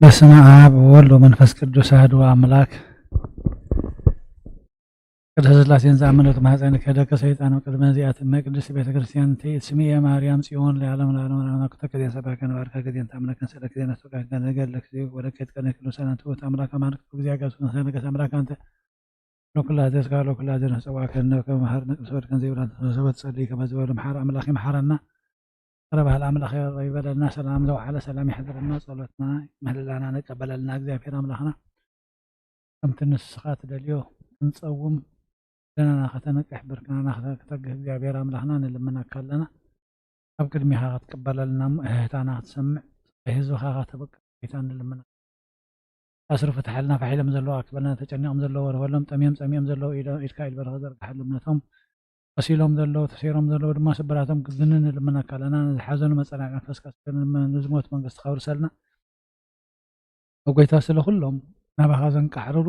በስመ አብ ወወልድ ወመንፈስ ቅዱስ አሐዱ አምላክ። ቅድስት ሥላሴን ዝኣመነ ማሕፀን ከደከ ሰይጣን ቅድመ እዚኣትመ ቅድስት ቤተ ክርስቲያን ትስምየ ማርያም ጽዮን ለዓለም ለዓለም ለዓለም። ክተከዜ ሰባከ ነባርከ ጊዜ እንተ አምለከ ሰለክ ዜና ሰባከ ነገር ለክዜ ወለከት ቀነ ቅዱሳን ትውት አምላክ አማልክ ጊዜ አጋሱ ሰነገስ አምላክ አንተ ሎኩላዘ ስጋ ሎኩላዘ ነሰዋ ከነ ከመ መሃር ንቅዱስ ወድከን ዘይብላን ተሰበ ትጸልይ ከመ ዝበሉ መሓር አምላክ ይምሓረና። ረ ባህል አምላክ ይበለልና። ሰላም ዘውዓለ ሰላም ይሕደረና። ጸሎትና ምህልላና ንቀበለልና። እግዚኣብሔር አምላክና ከምቲ ንስኻ ትደልዮ ክንጸውም ደናና ከተንቅሕ ብርክናና ከተግህ እግዚኣብሔር አምላክና ንልምነካ ኣለና። ኣብ ቅድሚኻ ክትቅበለልና እሞ እህህታና ክትሰምዕ ህዝብኻ ከተበቅዕ ጌታ ንልምነካ። ኣስሩ ፍትሓልና። ፋሒሎም ዘለዉ ኣክበልና። ተጨኒቖም ዘለዉ ወርወሎም። ጠምዮም ጸሚዮም ዘለዉ ኢዶ- ኢድካ ኢድ በረኸት ዘርግሓሎም። ነቶም ቆሲሎም ዘለዉ ተሰይሮም ዘለዉ ድማ ስብራቶም ክድንን ንልምነካ ኣለና። ንዝሓዘኑ መጸናዕዒ መንፈስካ ስደድ። ንዝሞቱ መንግስትኻ ኣውርሰልና። ኦ ጎይታ ስለ ኩሎም ናባኻ ዘንቃዕርሩ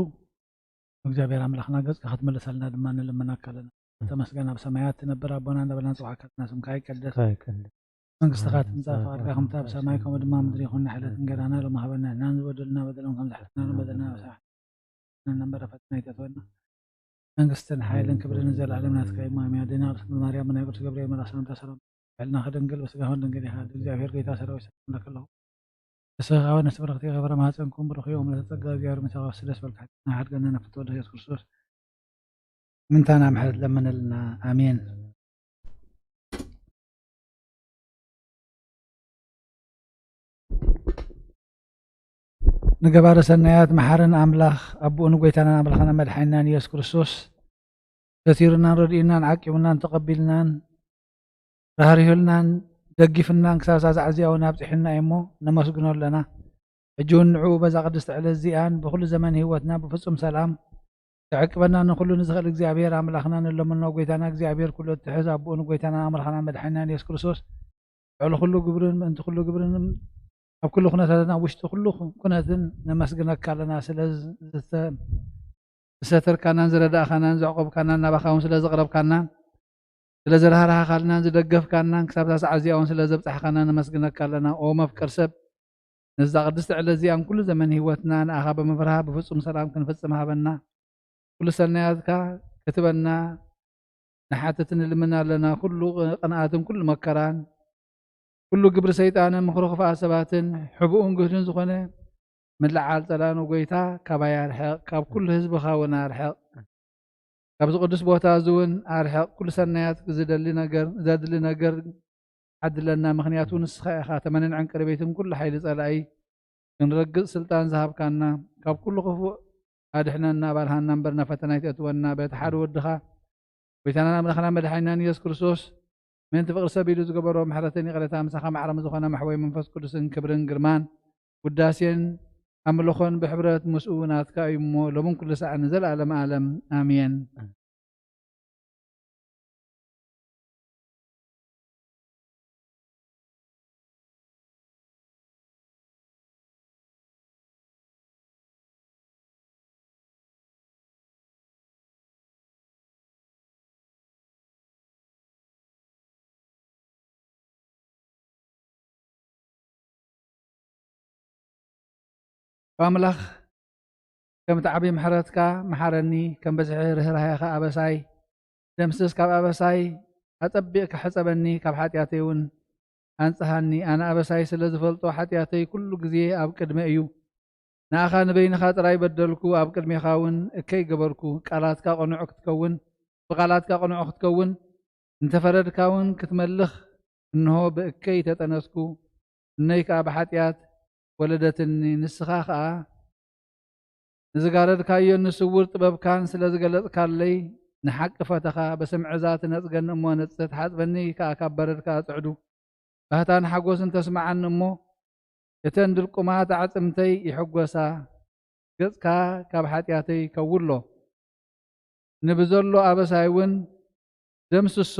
እግዚኣብሔር ኣምላኽና ገጽካ ክትምልሰልና ድማ ንልምነካ ኣለና። ተመስገን ኣብ ሰማያት ትነብር ኣቦና እንዳበልና ንጽውዓካ ኣለና። ስምካ ይቀደስ። ይቀደስ። መንግስትኻ ትምጻእ። ፍቓድካ ከምቲ ኣብ ሰማይ ከምኡ ድማ ኣብ ምድሪ ይኹን። ንዕለት እንገዳና ሎም ሃበና። ንሕናን ዝበደሉና በደሎም ከም ዝሓለፍና ንበደልና ኣበሳሕ ነንበረ ፈተና ኣይተእትወና። መንግስትን ሓይልን ክብርን ንዘለኣለም ናትካ እዩ። ኣሜን። ኣዴና ቅድስት ማርያም ብናይ ቅዱስ ገብርኤል መልኣክ ሰላምታ ሰላም ይብለና። ከደንግል በስጋሁን ድንግል ኢኻ። እግዚኣብሔር ጌታ ሰራዊት ሰላም ለኪ ኣለኹ። ንስኻ ከኣ ነፍሲ ብርኽቲ ገብረ ማህፀንኩም ብሩኽ እዩ። ምልእተ ጸጋ እግዚኣብሔር ምሳኻ። ደስ በልካ። ናይ ሓድገና ነፍቶ ወልደ ኢየሱስ ክርስቶስ ምንታና ምሕረት ለምነልና። ኣሜን። ንገባረ ሰናያት መሓርን ኣምላኽ ኣቦኡ ንጎይታናን ኣምላኽና መድሓኒናን ኢየሱስ ክርስቶስ ሰቲሩናን ረድኡናን ዓቂቡናን ተቐቢልናን ራህሪሁልናን ደጊፍናን ክሳብ ሳዕ እዚኣ እውን ኣብፂሑና እዩ እሞ ነመስግኖ ኣለና። ሕጂ እውን ንዕኡ በዛ ቅድስቲ ዕለት እዚኣን ብኩሉ ዘመን ህይወትና ብፍጹም ሰላም ክዕቅበና ንኹሉ ንዝኽእል እግዚኣብሔር ኣምላኽና ንለምኖ። ጎይታና እግዚኣብሔር ኩሉ እትሕዝ ኣቦኡ ንጎይታና ኣምላኽና መድሓኒናን ኢየሱስ ክርስቶስ ልዕሊ ኩሉ ግብርን ምእንቲ ኩሉ ግብርን ኣብ ኩሉ ኩነታትን ኣብ ውሽጢ ኩሉ ኩነትን ነመስግነካ ኣለና። ስለ ዝተ- ዝሰተርካናን ዝረዳእካናን ዘዕቆብካናን ናባኻ እውን ስለ ዘቕረብካናን ስለ ዘራህራህካልናን ዝደገፍካናን ክሳብ እዛ ሰዓት እዚኣ እውን ስለ ዘብጻሕካና ነመስግነካ ኣለና። ኦ መፍቀር ሰብ፣ ነዛ ቅድስቲ ዕለት እዚኣን ኩሉ ዘመን ህይወትና ንኣኻ ብምፍርሃ ብፍጹም ሰላም ክንፍጽም ሃበና። ኩሉ ሰናያትካ ክትበና ንሓትት ንልምን ኣለና። ኩሉ ቅንኣትን ኩሉ መከራን ኩሉ ግብሪ ሰይጣንን ምኽሪ ክፉኣት ሰባትን ሕቡእን ግህድን ዝኾነ ምልዓል ጸላእኑ ጎይታ ካባይ ኣርሕቕ፣ ካብ ኩሉ ህዝብኻ እውን ኣርሕቕ። ካብዚ ቅዱስ ቦታ እዚ እውን ኣርሕቕ። ኩሉ ሰናያት ዝደሊ ነገር ዘድሊ ነገር ዓድለና። ምኽንያቱ ንስኻ ኢኻ ተመንን ዕንቅርቤትን ኩሉ ሓይሊ ጸላኢ። ክንረግጽ ስልጣን ዝሃብካና፣ ካብ ኩሉ ክፉእ ኣድሕነና፣ ኣባልሃና እምበር ናብ ፈተና ኣይተእትወና። በቲ ሓደ ወድኻ ጎይታናን ኣምላኽና መድሓኒናን ኢየሱስ ክርስቶስ ምእንቲ ፍቕሪ ሰብ ኢሉ ዝገበሮ ምሕረትን ይቕሬታ ምሳኻ ማዕረ ዝኾነ መሕወይ መንፈስ ቅዱስን ክብርን ግርማን ውዳሴን ኣምልኾን ብሕብረት ምስኡ ናትካ እዩ እሞ ሎምን ኩሉ ሰዓት ንዘለኣለም ዓለም ኣሜን። ኣምላኽ ከምቲ ዓቢ ምሕረትካ መሓረኒ፣ ከም በዝሒ ርህራሄኻ ኣበሳይ ደምስስ፣ ካብ ኣበሳይ ኣጸቢቕካ ሕጸበኒ፣ ካብ ሓጢኣተይ እውን ኣንጽሃኒ። ኣነ ኣበሳይ ስለ ዝፈልጦ፣ ሓጢኣተይ ኩሉ ግዜ ኣብ ቅድመ እዩ። ንኣኻ ንበይንኻ ጥራይ በደልኩ፣ ኣብ ቅድሜኻ እውን እከይ ገበርኩ። ቃላትካ ቅኑዕ ክትከውን፣ ብቓላትካ ቅኑዕ ክትከውን፣ እንተፈረድካ እውን ክትመልኽ፣ እንሆ ብእከይ ተጠነስኩ፣ እነይ ከኣ ብሓጢኣት ወለደትኒ። ንስኻ ኸኣ ንዝጋረድካዮ ንስውር ጥበብካን ስለ ዝገለጽካለይ፣ ንሓቂ ፈተኻ። ብስምዒ እዛ ትነጽገኒ እሞ ንጽህት፣ ሓጽበኒ ከኣ ካብ በረድካ ኣጽዕዱ። ባህታን ሓጎስን ተስምዓኒ እሞ፣ እተን ድልቁማት ኣዕጽምተይ ይሕጎሳ። ገጽካ ካብ ሓጢኣተይ ከውሎ፣ ንብዘሎ ኣበሳይ እውን ደምስሶ።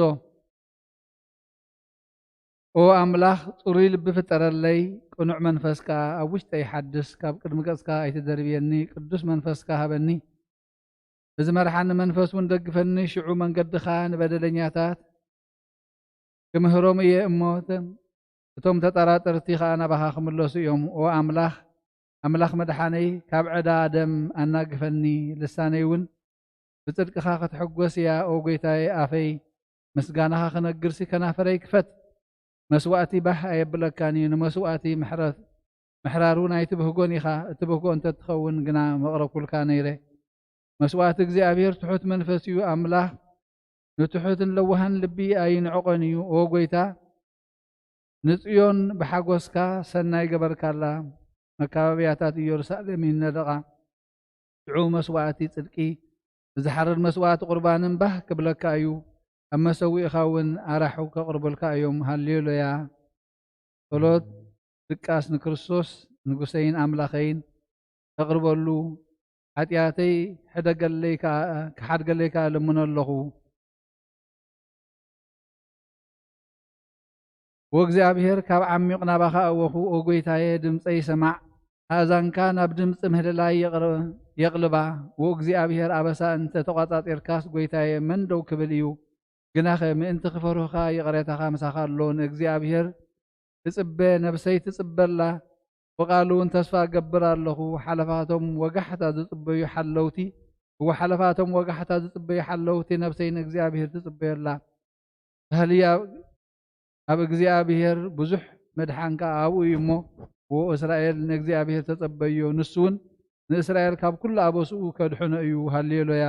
ኦ ኣምላኽ፣ ጽሩይ ልቢ ፍጠረለይ፣ ቅኑዕ መንፈስ ከኣ ኣብ ውሽጠይ ሓድስ። ካብ ቅድሚ ገጽካ ኣይትደርብየኒ፣ ቅዱስ መንፈስካ ሃበኒ። ብዝመርሓኒ መንፈስ እውን ደግፈኒ። ሽዑ መንገድኻ ንበደለኛታት ክምህሮም እየ እሞ፣ እቶም ተጠራጠርቲ ኸኣ ናባኻ ክምለሱ እዮም። ኦ ኣምላኽ፣ ኣምላኽ መድሓነይ፣ ካብ ዕዳ ደም ኣናግፈኒ፣ ልሳነይ እውን ብጽድቅኻ ክትሕጎስ እያ። ኦ ጐይታየ፣ ኣፈይ ምስጋናኻ ክነግርሲ ከናፈረይ ክፈት። መስዋእቲ ባህ ኣየብለካን እዩ፣ ንመስዋእቲ ምሕረት ምሕራሩ ኣይትብህጎን ኢኻ። እትብህጎ እንተ ትኸውን ግና መቕረብኩልካ ነይረ። መስዋእቲ እግዚኣብሔር ትሑት መንፈስ እዩ። ኣምላኽ ንትሑትን ለዋህን ልቢ ኣይንዕቆን እዩ። ኦ ጐይታ፣ ንጽዮን ብሓጎስካ ሰናይ ገበርካላ። መካበብያታት ኢየሩሳሌም ይነደቓ። ሽዑ መስዋእቲ ጽድቂ፣ ዝሓርድ መስዋእቲ ቁርባንን ባህ ክብለካ እዩ። ኣብ መሰዊእኻ እውን ኣራሑ ከቕርቡልካ እዮም። ሃሌሉያ። ጸሎት ድቃስ ንክርስቶስ ንጉሰይን ኣምላኸይን ከቕርበሉ፣ ሓጢኣተይ ሕደገለይ ከኣ፣ ክሓድገለይ ከኣ እልምኖ ኣለኹ። ወእግዚኣብሔር፣ ካብ ዓሚቕ ናባኻ ኣወኹ። ኦ ጐይታየ፣ ድምፀይ ሰማዕ። ኣእዛንካ ናብ ድምፂ ምህልላይ የቕር-፣ የቕልባ። ወእግዚኣብሔር፣ ኣበሳ እንተ ተቋጻጺርካስ፣ ጐይታየ፣ መን ደው ክብል እዩ? ግናኸ ምእንቲ ክፈርሁኻ ይቕሬታኻ ምሳኻ ኣሎ። ንእግዚኣብሔር እጽበ፣ ነብሰይ ትጽበ ኣላ፣ ብቓሉ እውን ተስፋ እገብር ኣለኹ። ሓለፋቶም ወጋሕታ ዝጽበዩ ሓለውቲ፣ እወ፣ ሓለፋቶም ወጋሕታ ዝጽበዩ ሓለውቲ፣ ነብሰይ ንእግዚኣብሔር ትጽበዮ ኣላ። ባህሊ ኣብ፣ ኣብ እግዚኣብሔር ብዙሕ መድሓንካ ኣብኡ እዩ እሞ፣ እወ፣ እስራኤል ንእግዚኣብሔር ተጸበዮ፣ ንሱ እውን ንእስራኤል ካብ ኩሉ ኣበስኡ ከድሕኖ እዩ። ሃሌሉያ።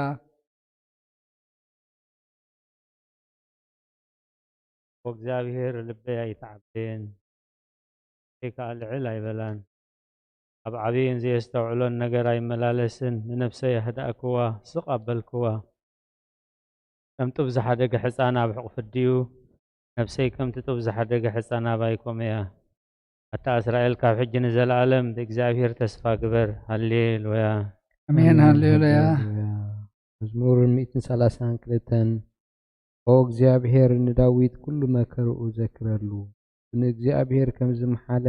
ወእግዚኣብሔር ልበይ ኣይተዓበየን፣ ልበይ ከኣ ልዕል ኣይበላን። ኣብ ዓብይን ዘየስተውዕሎን ነገር ኣይመላለስን፣ ንነፍሰይ ኣህዳእክዋ፣ ስቕ ኣበልክዋ። ከም ጡብ ዝሓደገ ሕፃን ኣብ ሕቑፊ ኣዲኡ፣ ነፍሰይ ከምቲ ጡብ ዝሓደገ ሕፃን ኣባይ ኮመ እያ። ኣታ እስራኤል፣ ካብ ሕጂ ንዘለኣለም ብእግዚኣብሔር ተስፋ ግበር። ሃሌሉያ። ኣሜን፣ ሃሌሉያ። ሃሌሉያ። መዝሙር ሚእትን ሰላሳን ክልተን። ኦ እግዚኣብሔር፣ ንዳዊት ኩሉ መከርኡ ዘክረሉ። ንእግዚኣብሔር ከም ዝመሓለ፣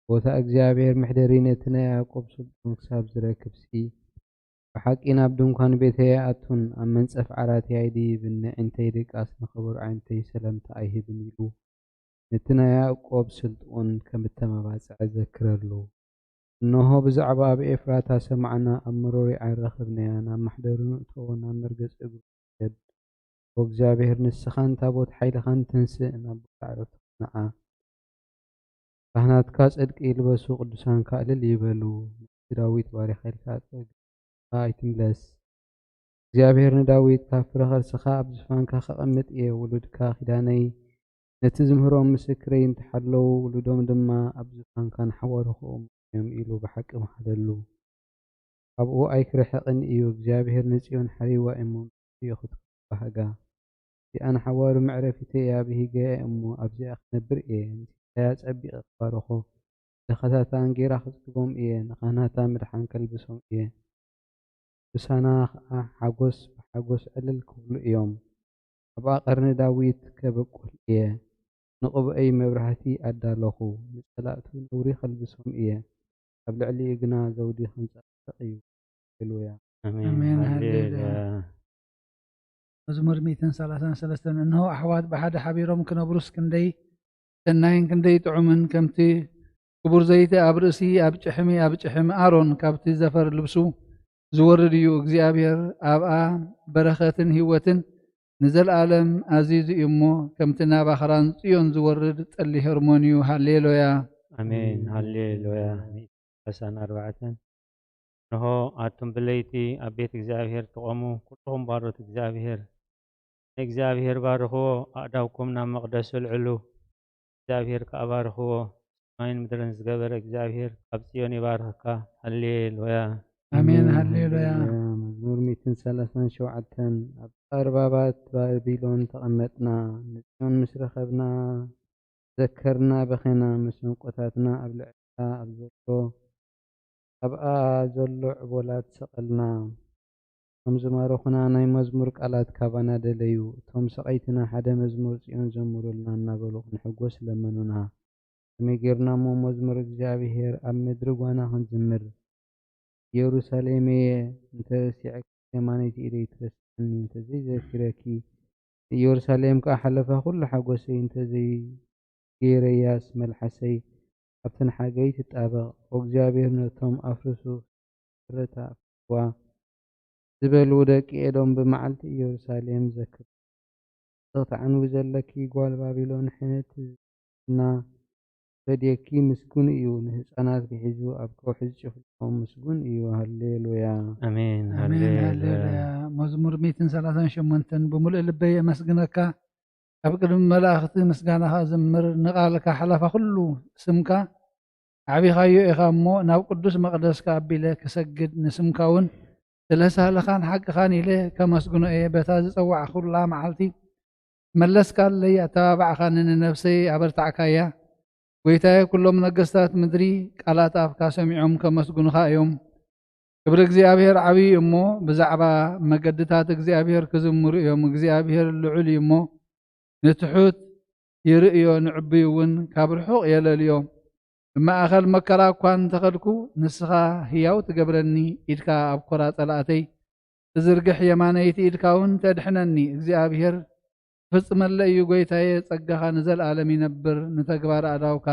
ቦታ እግዚኣብሔር መሕደሪ ነቲ ናይ ያዕቆብ ስልጣን ክሳብ ዝረክብሲ፣ ብሓቂ ናብ ድንኳን ቤተይ ኣይኣቱን፣ ኣብ መንጸፍ ዓራተይ ኣይድይብን፣ ንዕንተይ ድቃስ ንኽቡር ኣዒንተይ ሰለምታ ኣይህብን ኢሉ፣ ነቲ ናይ ያዕቆብ ስልጡን ከም እተመባጽዐ ዘክረሉ። እንሆ፣ ብዛዕባ ኣብ ኤፍራታ ሰማዕና፣ ኣብ መሮሪ ዓይን ረኸብናያ፣ ናብ ማሕደሩ ንእተዎ፣ ናብ መርገጺ እግሩ ንስገድ። ኦ እግዚኣብሔር፣ ንስኻን ታቦት ሓይልኻን ትንስእ፣ ናብ ቦታ ዕረፍትኻ ንዓ። ካህናትካ ጽድቂ ይልበሱ፣ ቅዱሳንካ እልል ይበሉ። ንጉስ ዳዊት ባሪኻ ኢልካ ጸግካ ኣይትምለስ። እግዚኣብሔር ንዳዊት፣ ካብ ፍረ ከርስኻ ኣብ ዝፋንካ ከቐምጥ እየ፣ ውሉድካ ኪዳነይ፣ ነቲ ዝምህሮም ምስክረይ እንተሓለዉ፣ ውሉዶም ድማ ኣብ ዝፋንካ ንሓዋሩ ክቕሙ እዮም ኢሉ ብሓቂ መሃለሉ። ካብኡ ኣይክርሕቕን እዩ። እግዚኣብሔር ንጽዮን ሓሪዋ እሞ፣ ምስኡ ክትባህጋ። እዚኣ ንሓዋሩ መዕረፊተይ እያ፣ ብሂገያ እሞ ኣብዚኣ ክነብር እየ። ንስድራያ ጸቢቐ ክባርኾ፣ ድኻታታ እንጌራ ክጽግቦም እየ፣ ንኻህናታ ምድሓን ከልብሶም እየ። ቅዱሳና ኸኣ ሓጎስ ብሓጎስ ዕልል ክብሉ እዮም። ኣብኣ ቀርኒ ዳዊት ከበቁል እየ። ንቕብኦይ መብራህቲ ኣዳለኹ፣ ንጸላእቱ ነውሪ ከልብሶም እየ። ኣብ ልዕሊኡ ግና ዘውዲ ከንጸባርቕ እዩ። ሃሌሉያ። ኣሜን። ኣሜን። ሃሌሉያ። ሃሌሉያ። መዝሙር ሚእትን ሰላሳን ሰለስተን። እንሆ፣ ኣሕዋት ብሓደ ሓቢሮም ክነብሩስ ክንደይ ሰናይን ክንደይ ጥዑምን፣ ከምቲ ክቡር ዘይቲ ኣብ ርእሲ፣ ኣብ ጭሕሚ፣ ኣብ ጭሕሚ ኣሮን ካብቲ ዘፈር ልብሱ ዝወርድ እዩ። እግዚኣብሔር ኣብኣ በረኸትን ህይወትን ንዘለኣለም ኣዚዙ እዩ እሞ፣ ከምቲ ናብ ኣኽራን ጽዮን ዝወርድ ጠሊ ሄርሞን እዩ። ሃሌሉያ። ኣሜን። ሃሌሉያ። ሰላሳን ኣርባዕተን። እንሆ፣ ኣቱም ብለይቲ ኣብ ቤት እግዚኣብሔር ትቖሙ፣ ኩልኹም ባሮት እግዚኣብሔር፣ ንእግዚኣብሔር ባርኽዎ፣ ኣእዳውኩም ናብ መቕደሱ ኣልዕሉ፣ እግዚኣብሔር ከኣ ባርኽዎ። ሰማይን ምድርን ዝገበረ እግዚኣብሔር ካብ ጽዮን ይባርኽካ። ሃሌሉያ። ኣሜን። ሃሌሉያ። መዝሙር ሚእትን ሰላሳን ሸውዓተን። ኣብ ኣርባባት ባቢሎን ተቐመጥና፣ ንጽዮን ምስ ረኸብና፣ ዘከርና በኸና፣ መሰንቆታትና ኣብ ልዕሊኣ ኣብ ዘሎ፣ ኣብኣ ዘሎ ዕቦላት ሰቐልና። እቶም ዝማረኹና ናይ መዝሙር ቃላት ካባና ደለዩ። እቶም ሰቐይትና ሓደ መዝሙር ጽዮን ዘምሩልና እናበሉ ክንሕጎስ ለመኑና። ከመይ ጌርና እሞ መዝሙር እግዚኣብሔር ኣብ ምድሪ ጓና ክንዝምር? ኢየሩሳሌመየ፣ እንተ ረሲዐኪ የማነይቲ ኢደይ ትረስዓኒ፣ እንተ ዘይዘኪረኪ፣ ንኢየሩሳሌም ከኣ ሓለፋ ኩሉ ሓጎሰይ፣ እንተ ዘይገይረያስ መልሓሰይ ኣብተን ሓገይ ትጣበቕ። ኦ እግዚኣብሔር፣ ነቶም ኣፍርሱ፣ ስረታ ኣፍርሱዋ ዝበሉ ደቂ ኤዶም ብመዓልቲ ኢየሩሳሌም ዘክር። ጽቕቲ ዓንዊ ዘለኪ ጓል ባቢሎን፣ ሕንት እና ፈድየኪ ምስጉን እዩ። ንህፃናት ሒዙ ኣብ ከውሒ ዝጭፍልቖም ምስጉን እዩ። ሃሌሉያ። ኣሜን። ኣሜን። ሃሌሉያ። ሃሌሉያ። መዝሙር ሚእትን ሰላሳን ሸሞንተን። ብምሉእ ልበይ የመስግነካ፣ ኣብ ቅድሚ መላእኽቲ ምስጋናኻ ዝምር፣ ንቓልካ ሓላፋ ኩሉ ስምካ ዓቢኻዮ ኢኻ እሞ፣ ናብ ቅዱስ መቕደስካ ኣቢለ ክሰግድ፣ ንስምካ እውን ስለ ሳህልኻን ሓቅኻን ኢለ ከመስግኖ እየ። በታ ዝጸዋዕኩላ መዓልቲ መለስካለይ፣ ኣተባባዕኻኒ፣ ንነፍሰይ ኣበርታዕካያ። ጐይታየ፣ ኩሎም ነገስታት ምድሪ ቃላት ኣፍካ ሰሚዖም ከመስግኑኻ እዮም። ክብሪ እግዚኣብሔር ዓብዪ እዩ እሞ፣ ብዛዕባ መገድታት እግዚኣብሔር ክዝምሩ እዮም። እግዚኣብሔር ልዑል እዩ እሞ፣ ንትሑት ይርእዮ፣ ንዕቡይ እውን ካብ ርሑቕ የለልዮ። ብማእኸል መከራ እኳ እንተኸድኩ፣ ንስኻ ህያው ትገብረኒ፣ ኢድካ ኣብ ኮራ ጸላእተይ ትዝርግሕ፣ የማነይቲ ኢድካ እውን ተድሕነኒ። እግዚኣብሔር ክፍጽመለይ እዩ፣ ጐይታየ፣ ጸጋኻ ንዘለኣለም ይነብር፣ ንተግባር ኣእዳውካ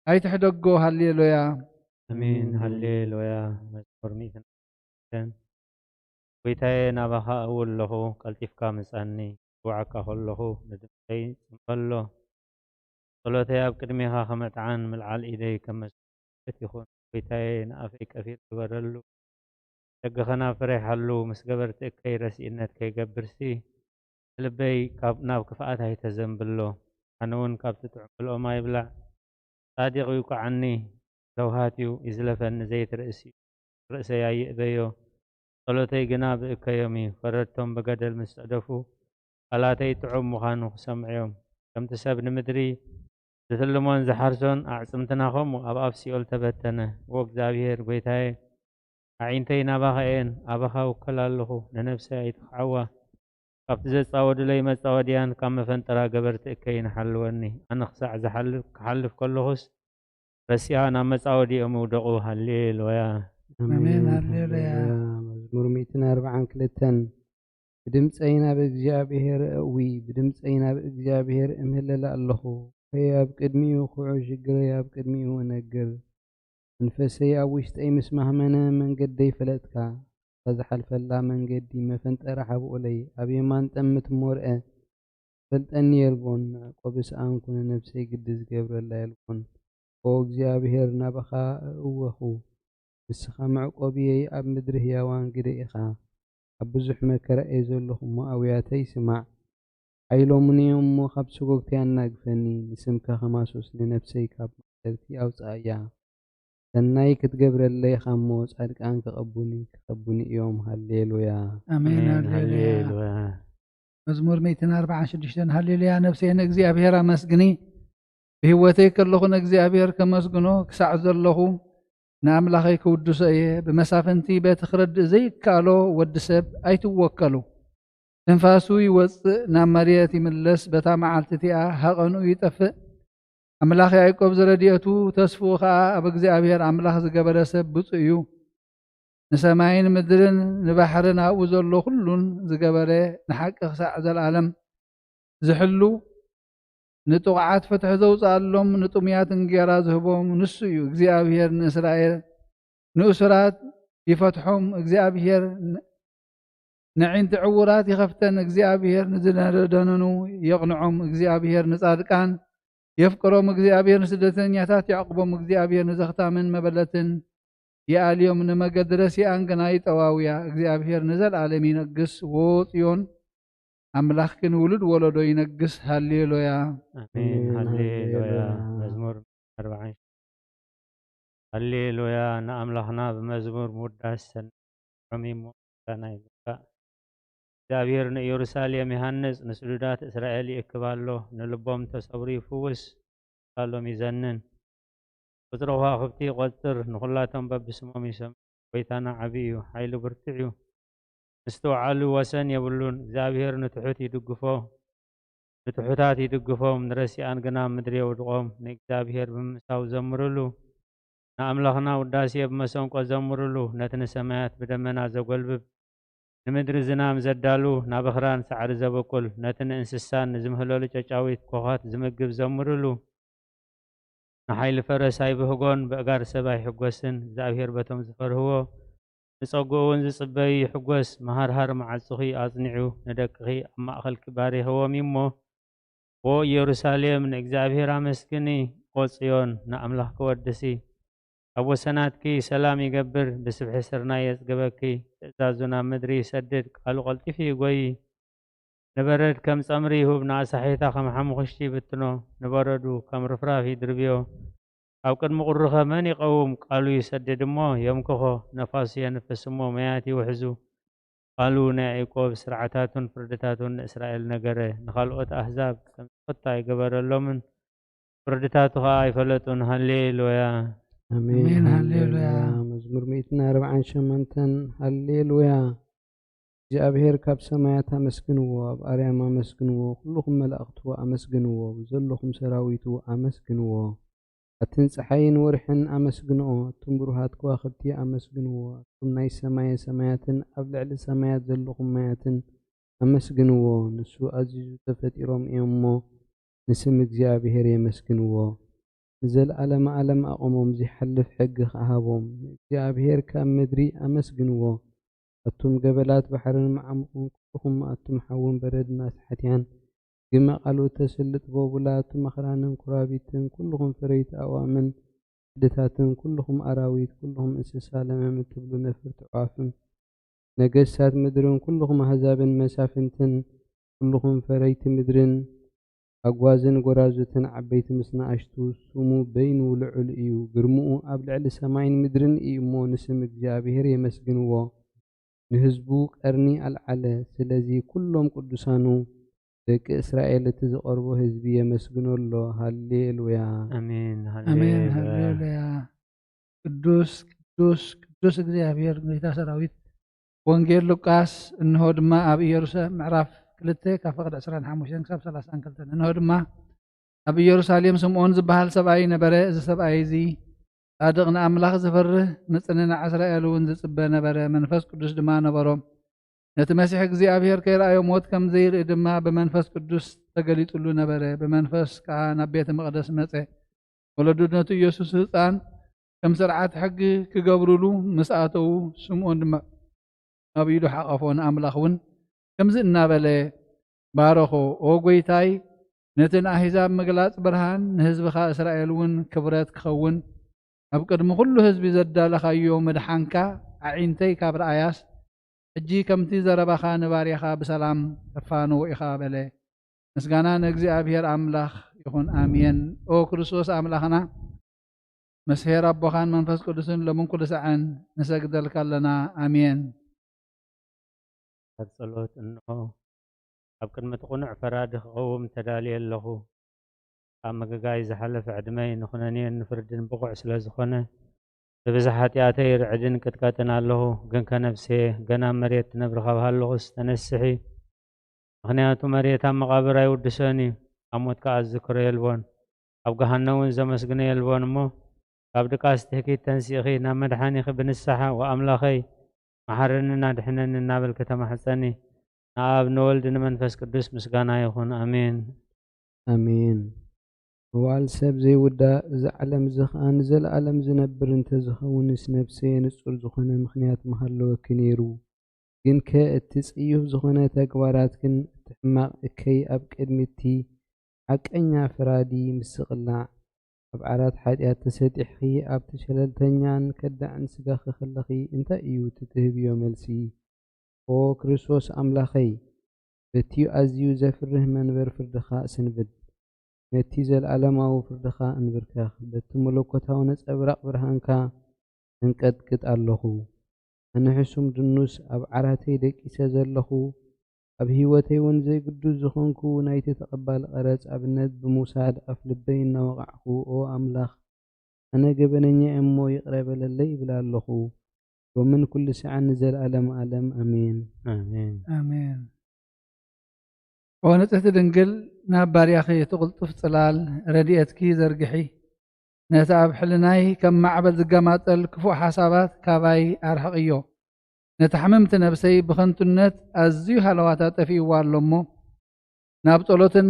ኣይትሕደጎ። ሃሌሉያ። ኣሜን። ሃሌሉያ። መዝሙር ሚእትን ሓደን። ጐይታየ፣ ናባኻ እው ኣለኹ፣ ቀልጢፍካ ምጻኒ። ክጽውዓካ ከለኹ ንድምፀይ ጽምበሎ። ጸሎተይ ኣብ ቅድሜኻ ከመጥዓን ምልዓል ኢደይ ከም መስዋእቲ ይኹን። ጐይታየ፣ ንኣፈይ ቀፊር ግበረሉ፣ ደገኸና ፍሬ ሓሉ። ምስ ገበርቲ እከይ ረሲእነት ከይገብርሲ፣ ልበይ ካብ፣ ናብ ክፍኣት ኣይተዘንብሎ። ኣነ እውን ካብቲ ጥዑም ብልኦም ኣይብላዕ። ጻድቕ ይውቅዓኒ፣ ለውሃት እዩ፣ ይዝለፈኒ፣ ዘይት ርእሲ እዩ፣ ርእሰይ ኣይእበዮ። ጸሎተይ ግና ብእከዮም እዩ። ፈረድቶም ብገደል ምስ ጸደፉ፣ ቃላተይ ጥዑም ምዃኑ ክሰምዑ እዮም። ከምቲ ሰብ ንምድሪ ዝትልሞን ዝሓርሶን፣ ኣዕጽምትና ኸምኡ ኣብ ኣፍ ሲኦል ተበተነ። ዎ እግዚኣብሔር ጐይታየ፣ ኣዒንተይ ናባኻ እየን፣ ኣባኻ እውከል ኣለኹ፣ ንነፍሰይ ኣይትኽዓዋ። ካብቲ ዘጻወዱለይ መጻወድያን ካብ መፈንጠራ ገበርቲ እከይን ሓልወኒ። ኣነ ክሳዕ ዝሓልፍ፣ ክሓልፍ ከለኹስ፣ ረሲኣ ናብ መጻወዲኦም ይውደቑ። ሃሌሉያ። ኣሜን። ኣሜን። ሃሌሉያ። ሃሌሉያ። መዝሙር ሚእትን ኣርባዓን ክልተን። ብድምፀይ ናብ እግዚኣብሔር እእዊ፣ ብድምፀይ ናብ እግዚኣብሔር እምህለለ ኣለኹ። ወይ ኣብ ቅድሚኡ ክዑ፣ ሽግረይ ኣብ ቅድሚኡ እነግር። መንፈሰይ ኣብ ውሽጠይ ምስ ማህመነ፣ መንገደይ ፈለጥካ። እታ ዝሓልፈላ መንገዲ መፈንጠራ ሓብኦለይ፣ ኣብ የማን ጠምት እሞ ርአ፣ ፈልጠኒ የልቦን። መዕቆቢ ሰኣንኩ፣ ንነፍሰይ ግዲ ዝገብረላ የልቦን። ኦ እግዚኣብሔር፣ ናባኻ እእወኹ፣ ንስኻ መዕቆብየይ፣ ኣብ ምድሪ ህያዋን ግደ ኢኻ። ኣብ ብዙሕ መከራ እየ ዘለኹ እሞ፣ ኣውያተይ ስማዕ። ሓይሎምኒ እዮም እሞ፣ ካብ ሰጎግተይ ኣናግፈኒ። ንስምካ ከማስስ፣ ንነፍሰይ ካብ ማእሰርቲ ኣውጽኣያ። ሰናይ ክትገብረለይ ኢኻ እሞ፣ ጻድቃን ክቐቡኒ፣ ክኸቡኒ እዮም። ሃሌሉያ። ኣሜን። ኣሜን። ሃሌሉያ። ሃሌሉያ። መዝሙር ሚእትን ኣርባዓን ሽዱሽተን። ሃሌሉያ። ነፍሰይ ንእግዚኣብሔር ኣመስግኒ፣ ብህይወተይ ከለኹ ንእግዚኣብሔር ከመስግኖ፣ ክሳዕ ዘለኹ ንኣምላኸይ ክውድሶ እየ። ብመሳፍንቲ በቲ ክረድእ ዘይከኣሎ ወዲ ሰብ ኣይትወከሉ። ትንፋሱ ይወጽእ፣ ናብ መሬት ይምለስ፣ በታ መዓልቲ እቲኣ ሃቐንኡ ይጠፍእ። ኣምላኽ ያዕቆብ ዝረድኤቱ ተስፍኡ ኸኣ ኣብ እግዚኣብሔር ኣምላኽ ዝገበረ ሰብ ብፁዕ እዩ። ንሰማይን ምድርን ንባሕርን ኣብኡ ዘሎ ኹሉን ዝገበረ፣ ንሓቂ ክሳዕ ዘለኣለም ዝሕሉ፣ ንጥቑዓት ፍትሒ ዘውጽኣሎም፣ ንጥሙያት እንጌራ ዝህቦም ንሱ እዩ። እግዚኣብሔር ንእስራኤል ንእሱራት ይፈትሖም። እግዚኣብሔር ን-፣ ነዒንቲ ዕዉራት ይኸፍተን። እግዚኣብሔር ንዝደነደኑ የቕንዖም። እግዚኣብሔር ንጻድቃን የፍቅሮም። እግዚኣብሔር ንስደተኛታት የዕቁቦም። እግዚኣብሔር ንዘኽታምን መበለትን ይኣልዮም፣ ንመገዲ ረሲኣን ግና ይጠዋውያ። እግዚኣብሔር ንዘለኣለም ይነግስ። ዎ ጽዮን፣ ኣምላኽኪ ንውሉድ ወለዶ ይነግስ። ሃሌሉያ። ኣሜን። ኣሜን። ሃሌሉያ። ሃሌሉያ። መዝሙር ኣርባዓን። ሃሌሉያ። ንኣምላኽና ብመዝሙር ምውዳስ ሰናይ ጥዑም እዩ እሞ ምስጋና ይግባእ። እግዚኣብሔር ንኢየሩሳሌም ይሃንጽ፣ ንስዱዳት እስራኤል ይእክብ ኣሎ። ንልቦም ተሰብሩ ይፍውስ፣ ቃሎም ይዘንን። ቁጽሪ ከዋኽብቲ ይቖጽር፣ ንኹላቶም በብስሞም ይሰምዖም። ጐይታና ዓቢ እዩ፣ ሓይሉ ብርቱዕ እዩ፣ ምስትውዓሉ ወሰን የብሉን። እግዚኣብሔር ንትሑት ይድግፎ፣ ንትሑታት ይድግፎም፣ ንረሲኣን ግና ኣብ ምድሪ የውድቖም። ንእግዚኣብሔር ብምምሳው ዘምርሉ፣ ንኣምላኽና ውዳሴ ብመሰንቆ ዘምርሉ። ነቲ ንሰማያት ብደመና ዘጐልብብ፣ ንምድሪ ዝናም ዘዳሉ፣ ናብ ኣኽራን ሳዕሪ ዘበቁል፣ ነቲ ንእንስሳን ንዝምህለሉ ጨጫዊት ኮኾት ዝምግብ ዘምርሉ። ንሓይሊ ፈረስ ኣይብህጎን፣ በእጋር ሰብ ኣይሕጎስን። እግዚኣብሔር በቶም ዝፈርህዎ፣ ንጸግኡ እውን ዝጽበዩ ይሕጎስ። መሃርሃር መዓጹኺ ኣጽኒዑ፣ ንደቅኺ ኣብ ማእከልኪ ባሪኽዎም እዩ እሞ። ዎ ኢየሩሳሌም፣ ንእግዚኣብሔር ኣመስግኒ። ዎ ጽዮን፣ ንኣምላኽ ክወድሲ። ኣብ ወሰናትኪ ሰላም ይገብር፣ ብስብሒ ስርናይ የጽግበኪ። ትእዛዙ ናብ ምድሪ ይሰድድ፣ ቃሉ ቀልጢፉ ይጎዪ። ንበረድ ከም ጸምሪ ይሁብ፣ ንኣሳሒታ ከም ሓሙኽሽቲ ይብትኖ። ንበረዱ ከም ርፍራፍ ይድርብዮ። ኣብ ቅድሚ ቁሩኸ መን ይቐውም? ቃሉ ይሰድድ እሞ የምክኾ፣ ነፋሱ የንፍስ እሞ ማያት ይውሕዙ። ቃሉ ንያዕቆብ፣ ስርዓታቱን ፍርድታቱን ንእስራኤል ነገረ። ንኻልኦት ኣህዛብ ከም ስቕታ ኣይገበረሎምን፣ ፍርድታቱ ኸኣ ኣይፈለጡን። ሃሌሉያ። ኣሜን፣ ኣሜን፣ ሃሌሉያ። ሃሌሉያ። መዝሙር ሚእትን ኣርባዓን ሸሞንተን። ሃሌሉያ። እግዚኣብሔር ካብ ሰማያት ኣመስግንዎ፣ ኣብ ኣርያም ኣመስግንዎ፣ ኩልኹም መላእኽቱ ኣመስግንዎ፣ ብዘለኹም ሰራዊቱ ኣመስግንዎ። ኣትን ጸሓይን ወርሕን ኣመስግንኦ፣ ኣቱም ብሩሃት ከዋኽብቲ ኣመስግንዎ፣ ኣቱም ናይ ሰማየ ሰማያትን ኣብ ልዕሊ ሰማያት ዘለኹም ማያትን ኣመስግንዎ። ንሱ ኣዚዙ ተፈጢሮም እዮም እሞ፣ ንስም እግዚኣብሔር የመስግንዎ። ንዘለዓለመ ዓለም ኣቑሞም፣ ዚሓልፍ ሕጊ ኸኣ ሃቦም። ንእግዚኣብሔር ካብ ምድሪ ኣመስግንዎ። ኣቱም ገበላት ባሕርን መዓሙቕን፣ ኩልኹም ኣቱም ሓውን በረድን ኣስሓትያን፣ ግመ ቃሉ እተስልጥ ቦቡላ፣ ኣቱም ኣኽራንን ኩራቢትን፣ ኩልኹም ፈረይቲ ኣእዋምን ዓድታትን፣ ኩልኹም ኣራዊት፣ ኩልኹም እንስሳ ለመም እትብሉ ነፈርቲ ኣዕዋፍን፣ ነገስታት ምድርን፣ ኩልኹም ኣህዛብን መሳፍንትን፣ ኩልኹም ፈረይቲ ምድርን፣ ኣጓዝን ጎራዙትን፣ ዓበይቲ ምስ ንኣሽቱ፣ ስሙ በይኑ ልዑል እዩ፣ ግርምኡ ኣብ ልዕሊ ሰማይን ምድርን እዩ እሞ፣ ንስም እግዚኣብሔር የመስግንዎ። ንህዝቡ ቀርኒ ኣልዓለ። ስለዚ ኩሎም ቅዱሳኑ ደቂ እስራኤል፣ እቲ ዝቐርቦ ህዝቢ የመስግኖ ኣሎ። ሃሌሉያ። ኣሜን፣ ኣሜን፣ ሃሌሉያ። ሃሌሉያ። ቅዱስ፣ ቅዱስ፣ ቅዱስ እግዚኣብሔር፣ ጎይታ ሰራዊት። ወንጌል ሉቃስ። እንሆ ድማ ኣብ ኢየሩሳሌም፣ ምዕራፍ ክልተ ካብ ፍቕዲ ዕስራን ሓሙሽተን ክሳብ ሰላሳን ክልተን። እንሆ ድማ ኣብ ኢየሩሳሌም ስምዖን ዝበሃል ሰብኣይ ነበረ። እዚ ሰብኣይ እዚ ጻድቕ፣ ንኣምላኽ ዝፈርህ፣ ምጽንናዕ እስራኤል እውን ዝጽበ ነበረ። መንፈስ ቅዱስ ድማ ነበሮ። ነቲ መሲሕ እግዚኣብሔር ከይረኣዮ ሞት ከም ዘይርኢ ድማ ብመንፈስ ቅዱስ ተገሊጹሉ ነበረ። ብመንፈስ ከኣ ናብ ቤተ መቕደስ መጸ። ወለዱ ነቲ ኢየሱስ ህጻን ከም ስርዓት ሕጊ ክገብሩሉ ምስ ኣተዉ፣ ስምዖን ድማ ኣብ ኢዱ ሓቐፎ። ንኣምላኽ እውን ከምዚ እናበለ ባረኾ። ኦ ጐይታይ፣ ነቲ ንኣህዛብ ምግላጽ ብርሃን፣ ንህዝብኻ እስራኤል እውን ክብረት ክኸውን፣ ኣብ ቅድሚ ኩሉ ህዝቢ ዘዳለኻዮ ምድሓንካ፣ ኣዒንተይ ካብ ረኣያስ፣ ሕጂ ከምቲ ዘረባኻ ንባርያኻ ብሰላም ተፋንዎ ኢኻ በለ። ምስጋና ንእግዚኣብሔር ኣምላኽ ይኹን፣ ኣሜን። ኦ ክርስቶስ ኣምላኽና፣ ምስ ኄር ኣቦኻን መንፈስ ቅዱስን ሎምን ኩሉ ሳዕን ንሰግደልካ ኣለና፣ ኣሜን። ኣብ ጸሎት። እንሆ፣ ኣብ ቅድሚ እቲ ቅኑዕ ፈራዲ ክቐውም ተዳልየ ኣለኹ። ኣብ ምግጋይ ዝሓለፈ ዕድመይ ንኹነኔን ንፍርድን ብቑዕ ስለ ዝኾነ፣ ብብዝሒ ሓጢኣተይ ርዕድን ቅጥቀጥን ኣለኹ። ግንከ ነፍሰየ፣ ገና ኣብ መሬት ትነብሪ ካብ ሃለኹስ፣ ተነስሒ። ምኽንያቱ መሬት ኣብ መቓብር ኣይውድሶን እዩ፣ ኣብ ሞት ከኣ ዝዝክሮ የልቦን፣ ኣብ ገሃነም እውን ዘመስግኖ የልቦን እሞ፣ ካብ ድቃስ ትህኪት ተንሲእኺ ናብ መድሓኒኺ ብንስሓ፣ ወኣምላኸይ፣ መሓረንን ኣድሕነንን እናበልኪ ተማሕጸኒ። ንኣብ፣ ንወልድ፣ ንመንፈስ ቅዱስ ምስጋና ይኹን። ኣሜን። ኣሜን። መዋዕል ሰብ ዘይውዳእ፣ እዚ ዓለም እዚ ኸኣ ንዘለኣለም ዝነብር እንተዝኸውንስ፣ ነፍሰየ ንጹር ዝኾነ ምኽንያት ምሃለወኪ ነይሩ። ግንከ እቲ ጽዩፍ ዝኾነ ተግባራትክን እቲ ሕማቕ እከይ ኣብ ቅድሚ እቲ ሓቀኛ ፈራዲ ምስቕላዕ፣ ኣብ ዓራት ሓጢኣት ተሰጢሕኺ ኣብቲ ሸለልተኛን ከዳዕን ስጋኺ ከለኺ እንታይ እዩ እቲ ትህብዮ መልሲ? ኦ ክርስቶስ ኣምላኸይ፣ በቲ ኣዝዩ ዘፍርህ መንበር ፍርድኻ እስንብድ። ነቲ ዘለኣለማዊ ፍርድኻ እንብርከኽ፣ በቲ መለኮታዊ ነጸብራቕ ብርሃንካ እንቀጥቅጥ ኣለኹ። ኣነ ሕሱም ድኑስ ኣብ ዓራተይ ደቂሰ ዘለኹ፣ ኣብ ህይወተይ እውን ዘይግዱስ ዝኾንኩ፣ ናይቲ ተቐባሊ ቀረጽ ኣብነት ብምውሳድ ኣፍ ልበይ እናወቓዕኩ፣ ኦ ኣምላኽ፣ ኣነ ገበነኛ እየ እሞ ይቕረ በለለይ ይብል ኣለኹ። ሎምን ኩሉ ሳዕን ንዘለኣለም ኣለም። ኣሜን። ኣሜን። ኣሜን። ኦ ንጽሕቲ ድንግል፣ ናብ ባርያኺ እቲ ቅልጡፍ ጽላል ረድኤትኪ ዘርግሒ። ነቲ ኣብ ሕልናይ ከም ማዕበል ዝገማጠል ክፉእ ሓሳባት ካባይ ኣርሕቕዮ። ነታ ሕምምቲ ነብሰይ ብኸንቱነት ኣዝዩ ሃለዋታ ጠፊእዋ ኣሎ እሞ፣ ናብ ጸሎትን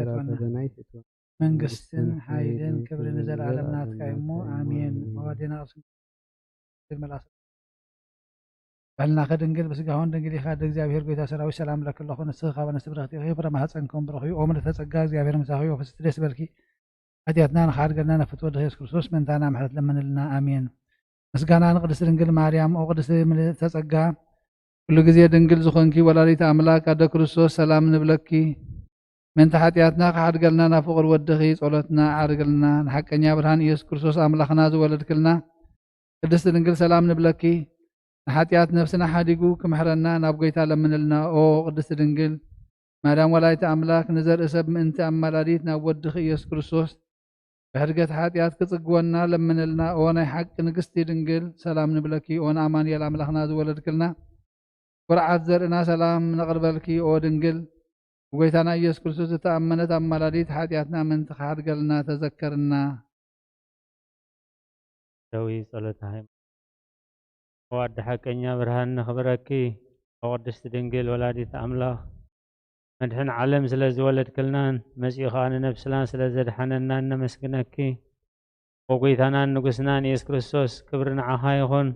የእትወና። መንግስትን ሓይልን ክብርን ንዘለኣለም ናትካ እዩ እሞ፣ ኣሜን። ኣዋዴና ቅዱስ ድንግል መልኣስ በሕልና ከድንግል ብስጋሁን ድንግል ኢኻ፣ ኣደ እግዚኣብሔር ጎይታ ሰራዊት ሰላም ለኪ ኣለኹ። ንስኺ ካብ ኣንስቲ ብርኽቲ ኢኺ፣ ፍረ ማህፀንኩም ብሩኽ እዩ። ኦ ምልእተ ጸጋ እግዚኣብሔር ምሳኺ እዩ፣ ፍስቲ ደስ በልኪ። ሓጢኣትና ንኻድገልና ነፍት ወድኺ የሱስ ክርስቶስ ምእንታና ምሕረት ለምንልና፣ ኣሜን። ምስጋና ንቅድስቲ ድንግል ማርያም። ኦ ቅድስቲ ምልእተ ጸጋ፣ ኩሉ ግዜ ድንግል ዝኾንኪ ወላዲተ ኣምላክ ኣደ ክርስቶስ ሰላም ንብለኪ። ምእንቲ ሓጢኣትና ክሓድገልና ናብ ፍቕር ወድኺ ጸሎትና ዓርግልና። ንሓቀኛ ብርሃን ኢየሱስ ክርስቶስ ኣምላኽና ዝወለድክልና ቅድስቲ ድንግል ሰላም ንብለኪ። ንሓጢኣት ነፍስና ሓዲጉ ክምሕረና ናብ ጎይታ ለምንልና። ኦ ቅድስቲ ድንግል ማርያም ወላዲተ ኣምላክ፣ ንዘርኢ ሰብ ምእንቲ ኣማላዲት ናብ ወድኺ ኢየሱስ ክርስቶስ ብሕድገት ሓጢኣት ክጽግወና ለምንልና። ኦ ናይ ሓቂ ንግስቲ ድንግል ሰላም ንብለኪ። ኦ ንኣማኑኤል ኣምላኽና ዝወለድክልና ኩርዓት ዘርእና ሰላም ነቕርበልኪ። ኦ ድንግል ብጎይታና ኢየሱስ ክርስቶስ ዝተኣመነት ኣማላዲት ሓጢኣትና ምእንቲ ክሓድገልና ተዘከርና። ደዊ ጸሎተ ሃይማኖት። ኦ ኣደ ሓቀኛ ብርሃን ነኽብረኪ። ኦ ቅድስቲ ድንግል ወላዲት ኣምላኽ፣ መድሕን ዓለም ስለ ዝወለድክልናን መጺኡ ኸኣ ንነብስና ስለ ዘድሓነናን ነመስግነኪ። ኦ ጎይታናን ንጉስናን ኢየሱስ ክርስቶስ፣ ክብሪ ንዓኻ ይኹን።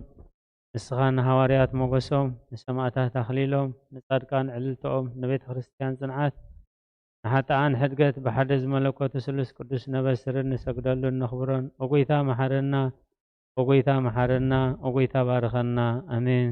ንስኻ ንሃዋርያት ሞገሶም፣ ንሰማእታት ኣኽሊሎም፣ ንጻድቃን ዕልልትኦም፣ ንቤተ ክርስቲያን ጽንዓት፣ ንሓጥኣን ሕድገት ብሓደ ዝመለኮቱ ስሉስ ቅዱስ ነበስርን ንሰግደሉን ነኽብሮን። ኦ ጎይታ መሓረና፣ ኦ ጎይታ መሓረና፣ ኦ ጎይታ ባርኸና። ኣሜን።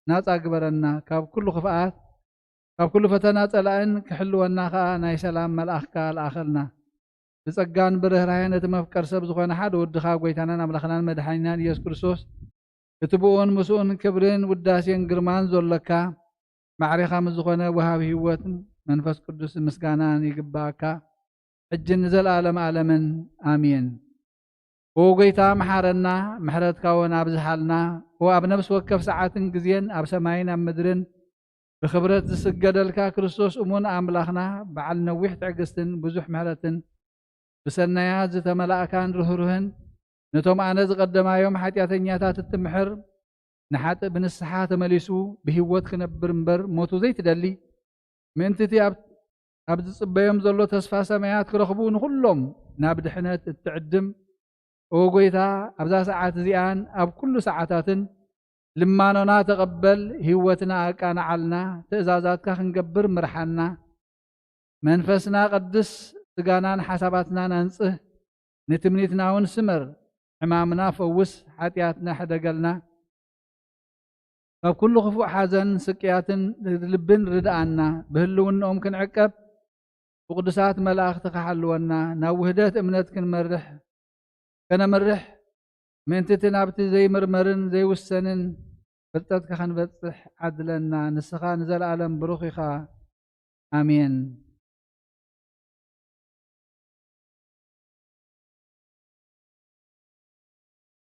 ናጻ ግበረና፣ ካብ ኩሉ ክፍኣት፣ ካብ ኩሉ ፈተና ጸላእን ክሕልወና ከኣ ናይ ሰላም መልኣኽካ ለኣኸልና። ብጸጋን ብርህራሄን እቲ መፍቀር ሰብ ዝኾነ ሓደ ወድኻ፣ ጎይታናን ኣምላኽናን መድሓኒናን ኢየሱስ ክርስቶስ፣ እቲ ብኡን ምስኡን ክብርን ውዳሴን ግርማን ዘሎካ፣ ማዕሬኻ ምስ ዝኾነ ወሃቢ ህይወት መንፈስ ቅዱስ ምስጋናን ይግባእካ፣ ሕጅን ንዘለኣለም ኣለምን። ኣሜን። ኦ ጎይታ፣ መሓረና፣ ምሕረትካ እውን ኣብዝሓልና። ኦ ኣብ ነፍሲ ወከፍ ሰዓትን ግዜን፣ ኣብ ሰማይን ኣብ ምድርን ብኽብረት ዝስገደልካ ክርስቶስ እሙን ኣምላኽና፣ በዓል ነዊሕ ትዕግስትን ብዙሕ ምሕረትን፣ ብሰናያት ዝተመላእካን ርህሩህን፣ ነቶም ኣነ ዝቐደማዮም ሓጢኣተኛታት እትምሕር፣ ንሓጥእ ብንስሓ ተመሊሱ ብህይወት ክነብር እምበር ሞቱ ዘይትደሊ፣ ምእንቲ እቲ ኣብ ኣብ ዝጽበዮም ዘሎ ተስፋ ሰማያት ክረኽቡ ንኹሎም ናብ ድሕነት እትዕድም፣ ኦ ጎይታ፣ ኣብዛ ሰዓት እዚኣን ኣብ ኩሉ ሰዓታትን ልማኖና ተቐበል፣ ህይወትና ኣቃንዓልና፣ ትእዛዛትካ ክንገብር ምርሓና። መንፈስና ቀድስ፣ ስጋናን ሓሳባትናን ኣንጽህ፣ ንትምኒትና እውን ስመር፣ ሕማምና ፈውስ፣ ሓጢኣትና ሕደገልና። ካብ ኩሉ ክፉእ ሓዘን፣ ስቅያትን ልብን ርድኣና። ብህልውንኦም ክንዕቀብ፣ ብቅዱሳት መላእኽትኻ ሓልወና። ናብ ውህደት እምነት ክንመርሕ፣ ከነምርሕ፣ ምእንቲ እቲ ናብቲ ዘይምርመርን ዘይውሰንን ፍልጠትካ ክንበጽሕ ዓድለና። ንስኻ ንዘለኣለም ብሩኽ ኢኻ። ኣሜን።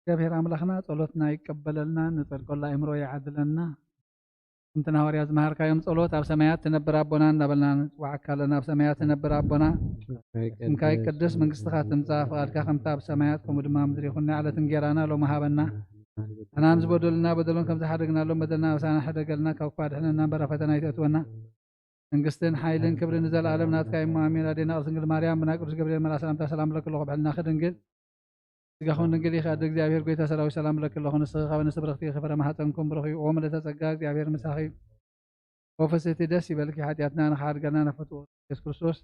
እግዚኣብሔር ኣምላኽና ጸሎትና ይቀበለልና፣ ንጸድቀሉ ኣእምሮ ይዓድለና። ከምቲ ንሃዋርያት ዝመሃርካዮም ጸሎት፣ ኣብ ሰማያት ትነብር ኣቦና እናበልና ንጽዋዓካ ኣለና። ኣብ ሰማያት ትነብር ኣቦና፣ ስምካ ይቀደስ፣ መንግስትኻ ትምጻእ፣ ፍቓድካ ከምቲ ኣብ ሰማያት ከምኡ ድማ ኣብ ምድሪ ይኹን። ናይ ዕለት እንጌራና ሎሚ ሃበና። ንሕና ንዝበደሉና በደሎም ከም ዝሓደግናሎም በደልና ኣበሳና ሕደገልና፣ ካብ ክፉእ ኣድሕነና እምበር ኣብ ፈተና ኣይተእትወና። መንግስትን ሓይልን ክብርን ንዘለኣለም ናትካ እዩ እሞ ኣሜን። ኣዴና ቅድስት ድንግል ማርያም ብናይ ቅዱስ ገብርኤል መልኣኽ ሰላምታ ሰላም ለኪ ኣለኹ፣ ብሕልናኺ ድንግል፣ ስጋኹን ድንግል ኢኺ። ኣደ እግዚኣብሔር ጎይታ ሰራዊት ሰላም ለኪ ኣለኹ፣ ንስኺ ካብ ኣንስቲ ብርኽቲ ኢኺ፣ ፍረ ማህፀንኩም ብሩኽ እዩ። ኦ ምልዕተ ጸጋ እግዚኣብሔር ምሳኺ እዩ። ኦ ፍስሕቲ ደስ ይበልኪ፣ ሓጢኣትና ንኽሓድገና ነፍትዎ ኢየሱስ ክርስቶስ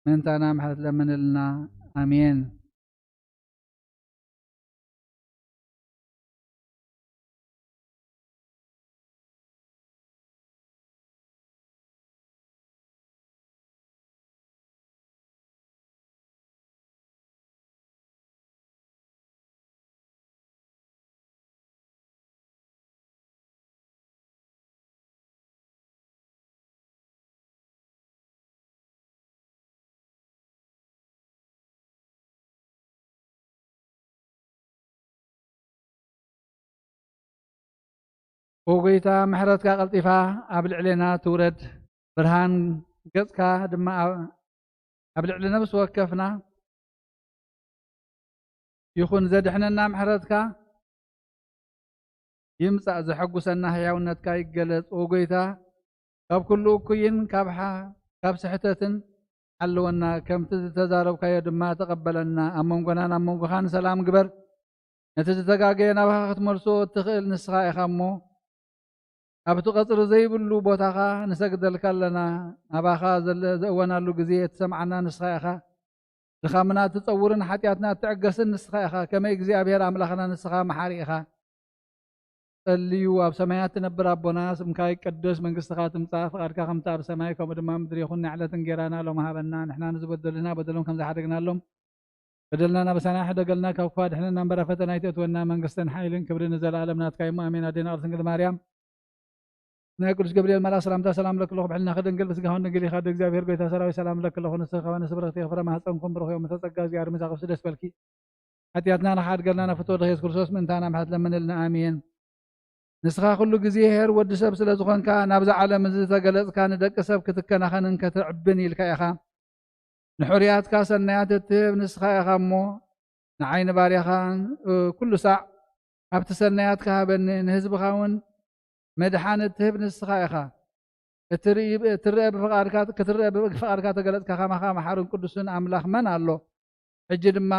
ምእንታና ምሕረት ለምንልና። ኣሜን። ኦ ጎይታ፣ ምሕረትካ ቀልጢፋ ኣብ ልዕሌና ትውረድ፣ ብርሃን ገጽካ ድማ ኣብ፣ ኣብ ልዕሊ ነፍሲ ወከፍና ይኹን። ዘድሕነና ምሕረትካ ይምጻእ፣ ዘሐጉሰና ህያውነትካ ይገለጽ። ኦ ጎይታ፣ ካብ ኩሉ እኩይን ካብ ሓ-፣ ካብ ስሕተትን ሓልወና፣ ከምቲ ዝተዛረብካዮ ድማ ተቐበለና። ኣብ መንጎናን ኣብ መንጎኻን ሰላም ግበር። ነቲ ዝተጋገየ ናባኻ ክትመልሶ እትኽእል ንስኻ ኢኻ እሞ፣ ኣብቲ ቀጽሪ ዘይብሉ ቦታኻ ንሰግደልካ ኣለና። ናባኻ ዘለ-፣ ዘእወናሉ ግዜ እትሰምዓና ንስኻ ኢኻ። ድኻምና እትጸውርን ሓጢኣትና እትዕገስን ንስኻ ኢኻ። ከመይ እግዚኣብሔር ኣምላኽና ንስኻ መሓሪ ኢኻ። ጸልዩ፣ ኣብ ሰማያት ትነብር ኣቦና፣ ስምካ ይቀደስ፣ መንግስትኻ ትምጻእ፣ ፍቓድካ ከምቲ ኣብ ሰማይ ከምኡ ድማ ኣብ ምድሪ ይኹን። ናይ ዕለት እንጌራና ሎም ሃበና። ንሕና ንዝበደሉና በደሎም ከም ዝሓደግናሎም በደልና ናበሳና ሕደገልና፣ ካብ ክፉእ ኣድሕነና እምበር ኣብ ፈተና ኣይተእትወና። መንግስትን ሓይልን ክብርን ንዘለኣለም ናትካ እዩ። ኣሜን። ኣዴና ቅድስት ድንግል ማርያም፣ ናይ ቅዱስ ገብርኤል መልኣክ ሰላምታ ሰላም ለኪ ኣለኹ፣ ብሕልናኺ ድንግል፣ ብስጋኺ ድንግል ኢኺ። ኣደ እግዚኣብሔር ጎይታ ሰራዊት ሰላም ለኪ ኣለኹ፣ ንስኺ ካብ ኣንስቲ ብርኽቲ ኢኺ፣ ፍረ ማህፀንኩም ብሩኽ እዩ። እመተ ጸጋ እግዚኣብሔር ምሳኺ ደስ በልኪ። ሓጢኣትና ንኽሓድገልና ናብ ፍትወ ወድኺ ኢየሱስ ክርስቶስ ምእንታና ምሕረት ለምንልና። ኣሜን። ንስኻ ኩሉ ግዜ ኄር ወዲ ሰብ ስለ ዝኾንካ፣ ናብዛ ዓለም እዚ ዝተገለጽካ፣ ንደቂ ሰብ ክትከናኸንን ከተዕብን ኢልካ ኢኻ። ንሕሩያትካ ሰናያት እትህብ ንስኻ ኢኻ እሞ፣ ንዓይ ንባርያኻን፣ እ፣ ኩሉ ሳዕ ኣብቲ ሰናያትካ ሃበኒ፣ ንህዝብኻ እውን መድሓን እትህብ ንስኻ ኢኻ። እትርኢ-፣ እትረአ ብፍቓድካ፣ ክትረአ ብፍቓድካ ተገለጽካ፣ ከማኻ መሓርን ቅዱስን ኣምላኽ መን ኣሎ? ሕጂ ድማ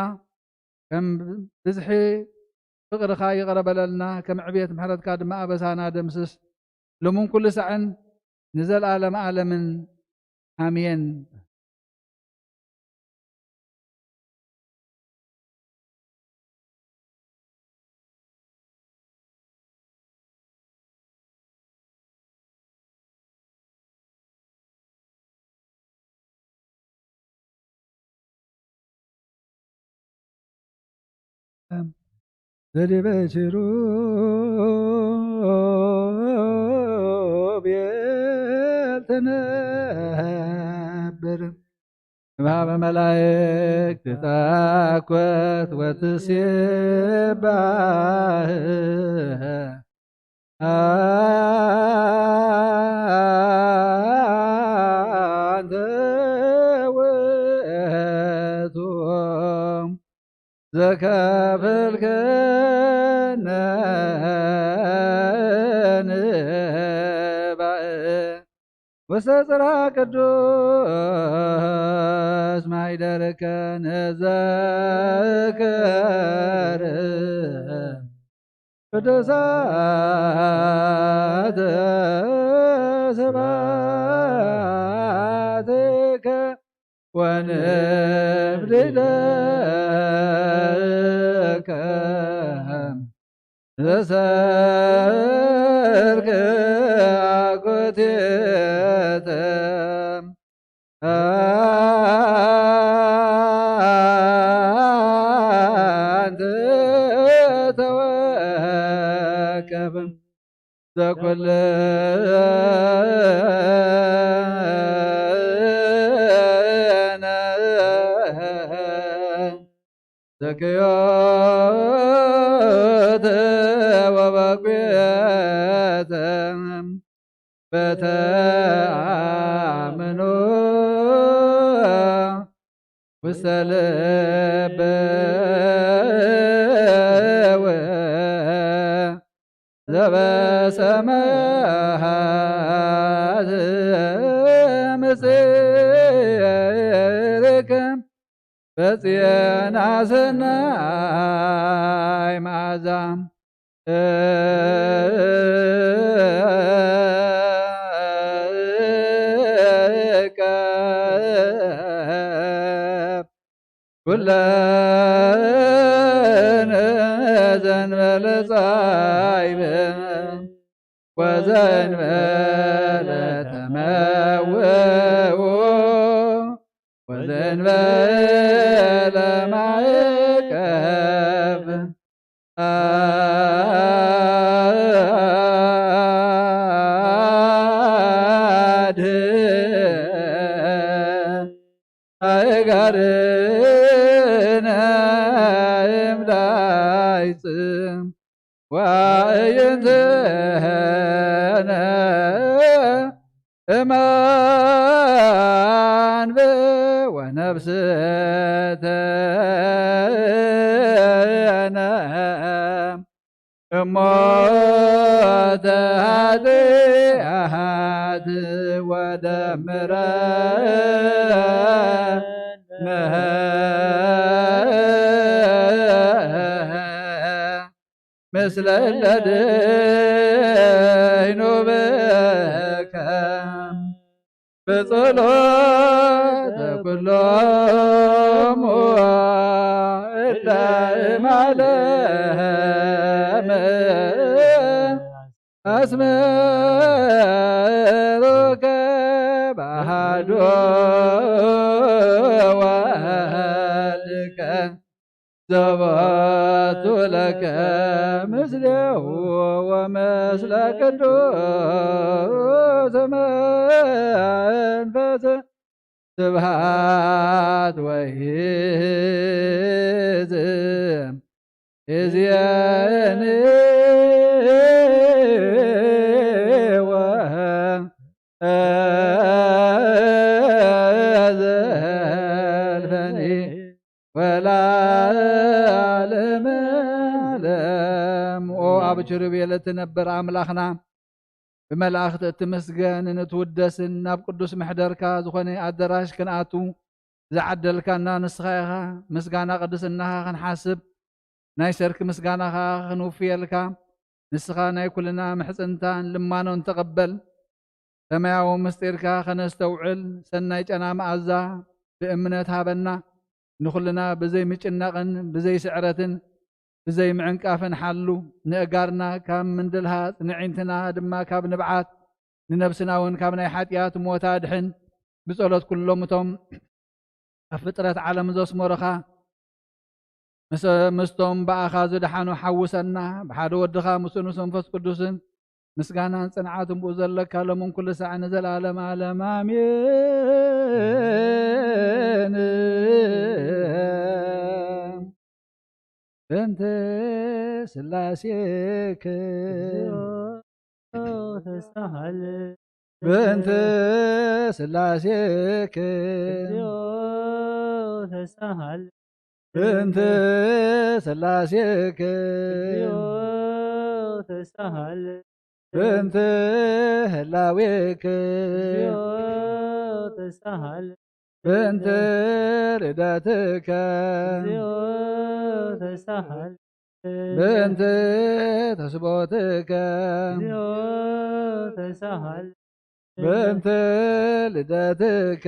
ከም ብዝሒ ፍቕርኻ ይቕረ በለልና፣ ከም ዕብየት ምሕረትካ ድማ ኣበሳና ደምስስ። ሎምን ኩሉ ሳዕን ንዘለኣለመ ኣለምን። ኣሜን። ዘዲበ ኪሩቤል ትነብር። እምሃበ መላእክት ትጻኮት ወትሴባህ አንተ ውእቱ ዘከፈልከነ እንባእ ውስተ ጽርሐ ቅዱስ ማይደርከ ንዘክር ቅዱሳተ ስብሐትከ ወንብድለከ ዘሰርክ አኮቴተ አንተ ተወከፍ ዘኩልነ ዘክዮት ወበኩየተ በተአምኖ ውስተ ልብ ዘበሰማያት ምስልከ በጽየና ሰናይ መዓዛ እቀ ኩለነ ዘንበለ ጻይብ ወዘንበለ ተመውኡ ወዘንበለ ማዕቀብ አድህን አእጋርነ እምዳይጽ ወአዕይንትነ እማንብ ወነፍስተነ እሞተ ኃጢአት ወደምረነ ምስለ እለ ደይኑ ብከ በጸሎተ ኩሎሙ እለ እማለም አስመሩከ በአሐዱ ወልድከ ዘባቱ ለከ ምስሌሁ ወምስለ ቅዱስ መንፈስ ስብሐት ወይዝ እዝየኒ ወዘልፈኒ ወለዓለመ ዓለም። ኦ ኣብ ኪሩቤል እትነብር ኣምላኽና፣ ብመላእኽቲ እትምስገንን እትውደስን፣ ናብ ቅዱስ መሕደርካ ዝኾነ ኣደራሽ ክንኣቱ ዝዓደልካና ንስኻ ኢኻ። ምስጋና ቅድስናኻ ክንሓስብ፣ ናይ ሰርክ ምስጋናኻ ክንውፍየልካ፣ ንስኻ ናይ ኩልና ምሕጽንታን ልማኖን ተቐበል። ሰማያዊ ምስጢርካ ከነስተውዕል ሰናይ ጨና መኣዛ ብእምነት ሃበና። ንኹልና ብዘይ ምጭናቕን ብዘይ ስዕረትን ብዘይ ምዕንቃፍን ሓሉ። ንእጋርና ካብ ምንድልሃጽ፣ ንዒንትና ድማ ካብ ንብዓት፣ ንነብስና እውን ካብ ናይ ሓጢኣት ሞት ኣድሕን። ብጸሎት ኩሎም እቶም ኣብ ፍጥረት ዓለም ዘስመሩኻ ምስ-፣ ምስቶም ብኣኻ ዝደሓኑ ሓውሰና፣ ብሓደ ወድኻ ምስኡ ምስ መንፈስ ቅዱስን ምስጋናን ጽንዓትን ብኡ ዘለካ ሎምን ኩሉ ሳዕ ንዘለዓለም ዓለም ኣሜን። በእንተ ስላሴክን እግዚኦ ተሳሃል። በእንተ ስላሴክን እግዚኦ ተሳሃል። በእንተ ስላሴክን እግዚኦ ተሳሃል። በእንተ ህላዌክን እግዚኦ ተሳሃል። በእንተ ልደትከ እግዚኦ ተሳሃል። በእንተ ተስቦትከ እግዚኦ ተሳሃል። በእንተ ልደትከ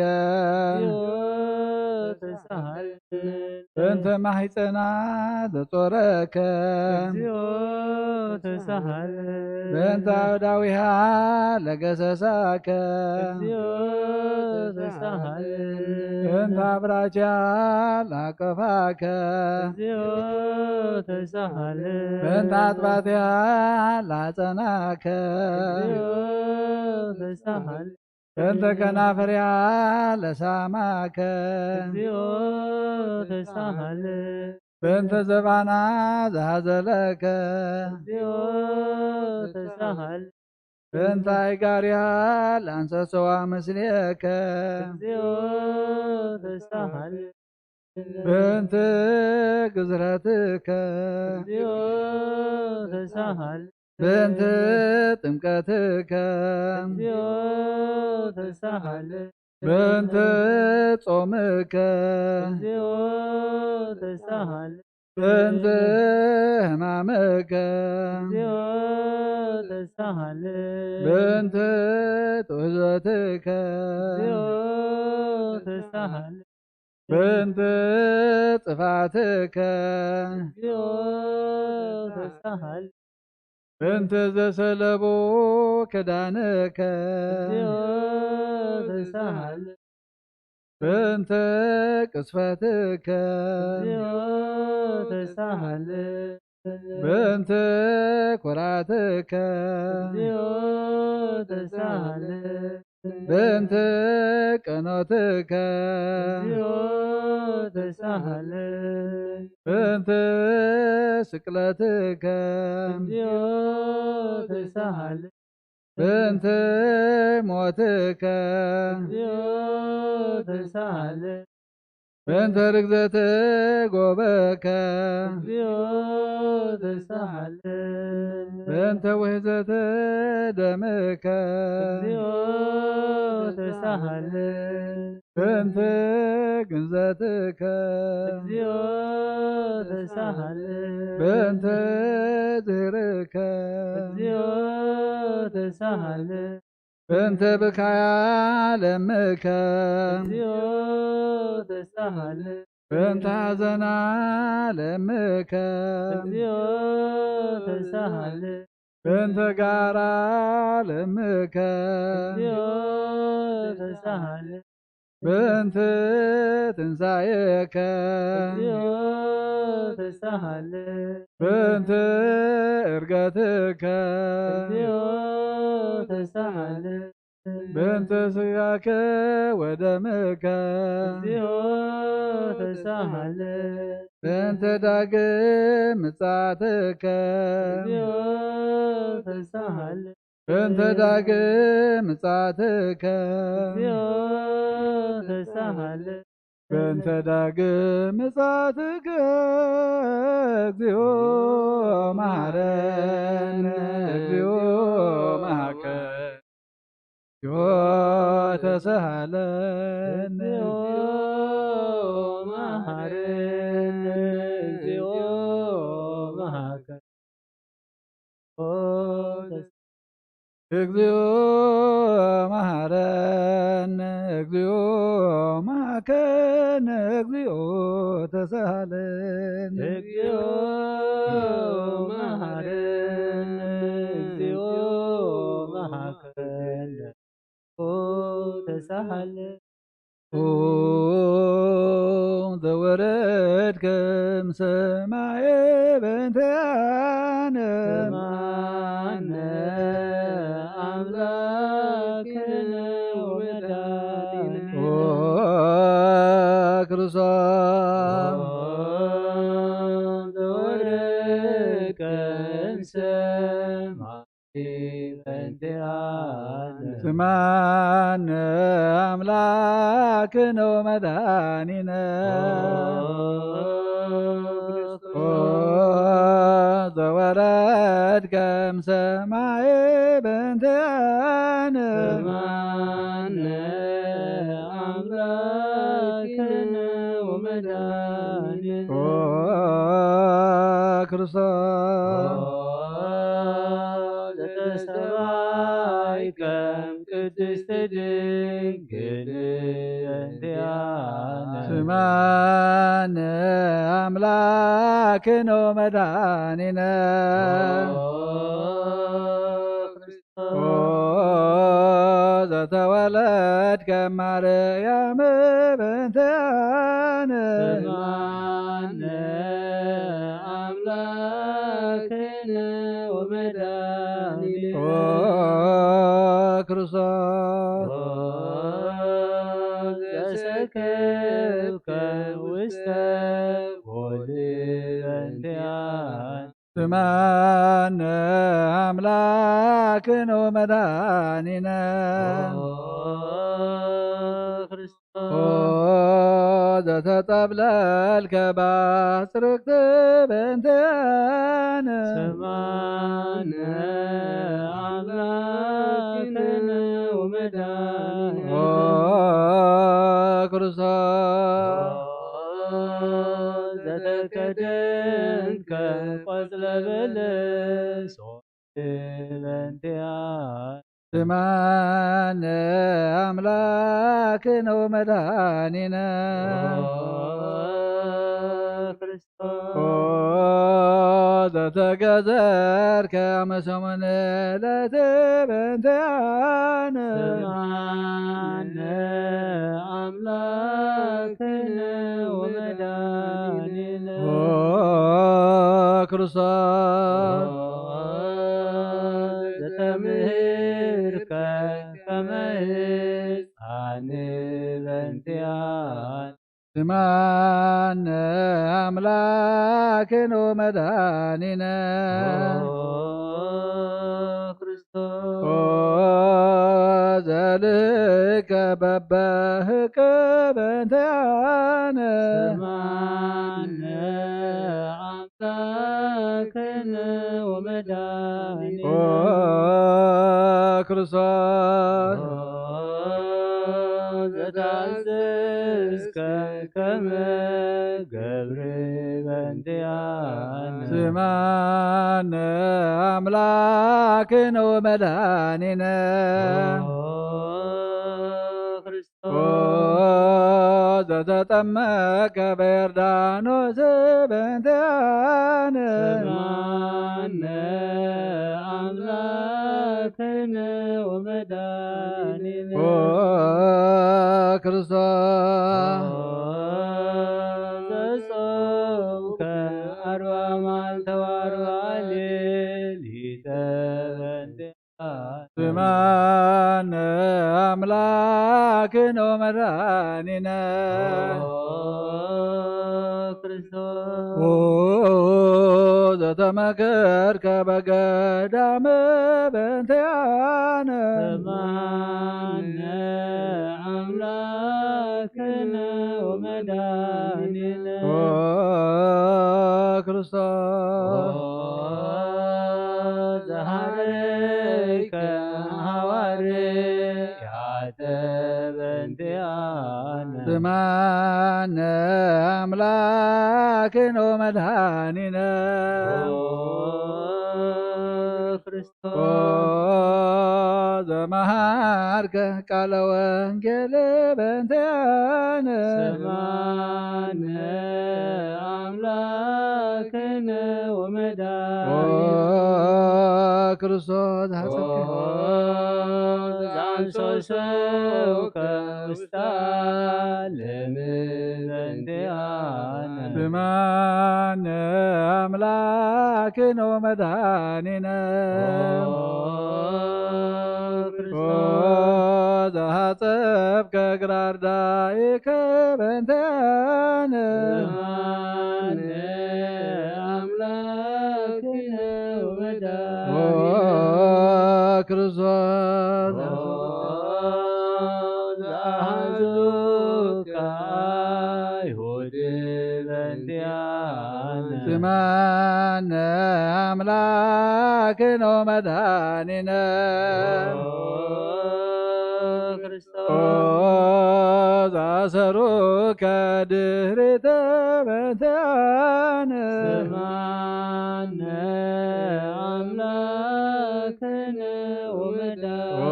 እግዚኦ ተሳሃል። በእንተ ማሕፀና ዘጾረከ እግዚኦ ተሳሃል። በእንተ ኣእዳዊሃ ለገሰሳከ እግዚኦ ተሳሃል። በእንተ ኣብራቻ ላቀፋከ እግዚኦ ተሳሃል። በእንተ ኣጥባትያ ላጸናከ እግዚኦ ተሳሃል። በእንተ ከናፍርያ ለሳማከ እግዚኦ ተሳሃል። በእንተ ዘባና ዝሃዘለከ እግዚኦ ተሳሃል። በእንተ ኣይጋርያ ለኣንሰሰዋ ምስሌከ እግዚኦ ተሳሃል። በእንተ ግዝረትከ እግዚኦ ተሳሃል። በእንተ ጥምቀትከ እግዚኦ ተሳሃል። በእንተ ጾምከ እግዚኦ ተሳሃል። በእንተ ሕማምከ እግዚኦ ተሳሃል። በእንተ ትእዘዝትከ እግዚኦ ተሳሃል። በእንተ ጽፋትከ እግዚኦ ተሳሃል። በእንተ ዘሰለቡ ክዳንከ እግዚኦ ተሳሃል። በእንተ ቅስፈትከ እግዚኦ ተሳሃል። በእንተ ኩራትከ እግዚኦ ተሳሃል። በእንተ ቀኖትከ እግዚኦ ተሳሃል። በእንተ ስቅለትከ እግዚኦ ተሳሃል። በእንተ ሞትከ እግዚኦ ተሳሃል። በእንተ ርግዘተ ጎበከ እግዚኦ ተሳሃል። በእንተ ውሕዘተ ደምከ እግዚኦ ተሳሃል። በእንተ ግንዘትከ እግዚኦ ተሳሃል። በእንተ ዝህርከ እግዚኦ ተሳሃል። በእንተ ብካያ ለምከ እግዚኦ ተሳሃል። በእንተ ሐዘና ለምከ እግዚኦ ተሳሃል። በእንተ ጋራ ለምከ እግዚኦ ተሳሃል። በእንተ ትንሳኤከ እግዚኦ ተሳሃል። በእንተ እርገትከ እግዚኦ ተሳሃል። በእንተ ስጋከ ወደምከ እግዚኦ ተሳሃል። በእንተ ዳግም ምጽኣትከ እግዚኦ ተሳሃል። በእንተ ዳግም ምጽኣትከ እግዚኦ ተሳሃል። በእንተ ዳግም ምጽኣትከ እግዚኦ መሐረነ እግዚኦ መሐረነ። ተሳሃለነ እግዚኦ መሐረነ እግዚኦ መሐረነ። እግዚኦ መሐረነ እግዚኦ መሐረነ። እግዚኦ ተሳሃለነ እግዚኦ መሐረነ እግዚኦ መሐረነ። ተሳሃለነ። ኦ ዘወረድከ እምሰ በእንቲአነ። ስምዓነ ኣምላክነ ወመድኃኒነ። ኦ ክርስቶስ ዘወረድከ እምሰማይ በእንቲአነ። ስምዓነ ኣምላክነ ወመድኃኒነ። ኦ ዘወረድከ እምሰማይ በእንቲአነ። ስምዓነ ኣምላክነ ወመድኃኒነ። ኦ ክርስቶስ ዘተሰማይከ እም ቅድስት ድንግል በእንቲአነ። ስምዓነ ኣምላክነ ወመድኃኒነ። ኦ ክርስቶስ ኦ ዘተወለድከ ማርያም በእንቲአነ። ስምዓነ ኣምላክነ ወመድኃኒነ። ኦ ክርስቶስ ኦ ዘሰከብከ ውስተ ጎል በእንቲአነ። ስምዓነ ኣምላክነ ወመድኃኒነ። ኦ ክርስቶስ ኦ ዘተጠብለልከ ባጽርቅት በእንቲአነ። ስምዓነ ኣምላክነ ወመድኃኒነ። ኦ ክርስቶስ ዘተከደንከ ቆጽለ በለስ በእንቲአነ። ስምዓነ ኣምላክነ ወመድኃኒነ። ኦ ክርስቶስ ኦ ዘተገዘርከ አመ ሰሙነ ዕለት በእንቲአነ። ስምዓነ ኣምላክነ ወመድኃኒነ። ኦ ክርስቶስ ኦ ዘተምህርከ ከመ ሕፃን በእንቲአነ። ስምዓነ ኣምላክነ ወመድኃኒነ። ኦ ክርስቶስ ኦ ዘልከ በበህከ በእንቲአነ። ስምዓነ ኣምላክነ ወመድኃኒነ። ኦ ክርስቶስ ኦ ዘተአዘዝከ ከመ ገብር በእንቲአነ። ስምዓነ ኣምላክነ ወመድኃኒነ። ኦ ክርስቶስ ኦ ዘተጠመቀ በዮርዳኖስ በእንቲአነ። ስምዓነ ኣምላክነ ወመድኃኒነ። ኦ ክርስቶስ ኦ ዘጾምከ አርባ መዓልተ ወአርባ ሌሊተ በእንቲአነ። ስምዓነ አምላክነ ወመድኃኒነ። ኦ ክርስቶስ ኦ ዘተመከርከ በገዳመ በእንቲአነ። ስምዓነ አምላክነ ወመድኃኒነ። ኦ ክርስቶስ ኦ ዘሐረይከ ሐዋርያተ በእንቲአነ። ስምዓነ አምላክነ ወመድኃኒነ። ኦ ክርስቶስ ኦ ዘመሃርከ ቃለ ወንጌል በእንቲአነ። ስምዓነ አምላክነ ወመድኃኒነ። ኦ ክርስቶስ ዘሐሰብከ ኦ አንሶሰውከ ውስተ ዓለም በእንቲአነ። ስማነ አምላክነ ወመድኃኒነ። ኦ ክርስቶስ። ኦ ዘሐጸብከ እግረ አርዳኢከ በእንቲአነ። ስማነ አምላክነ ወመድኃኒነ። ኦ ክርስቶስ። ኦ ዘአሐዙከ አይሁድ በእንቲአነ። ስማነ አምላክነ ወመድኃኒነ። ኦ ክርስቶስ። ኦ ዘአሰሩከ ድህሪተ በእንቲአነ። ስማነ አምላክነ ወመድኃኒነ። ኦ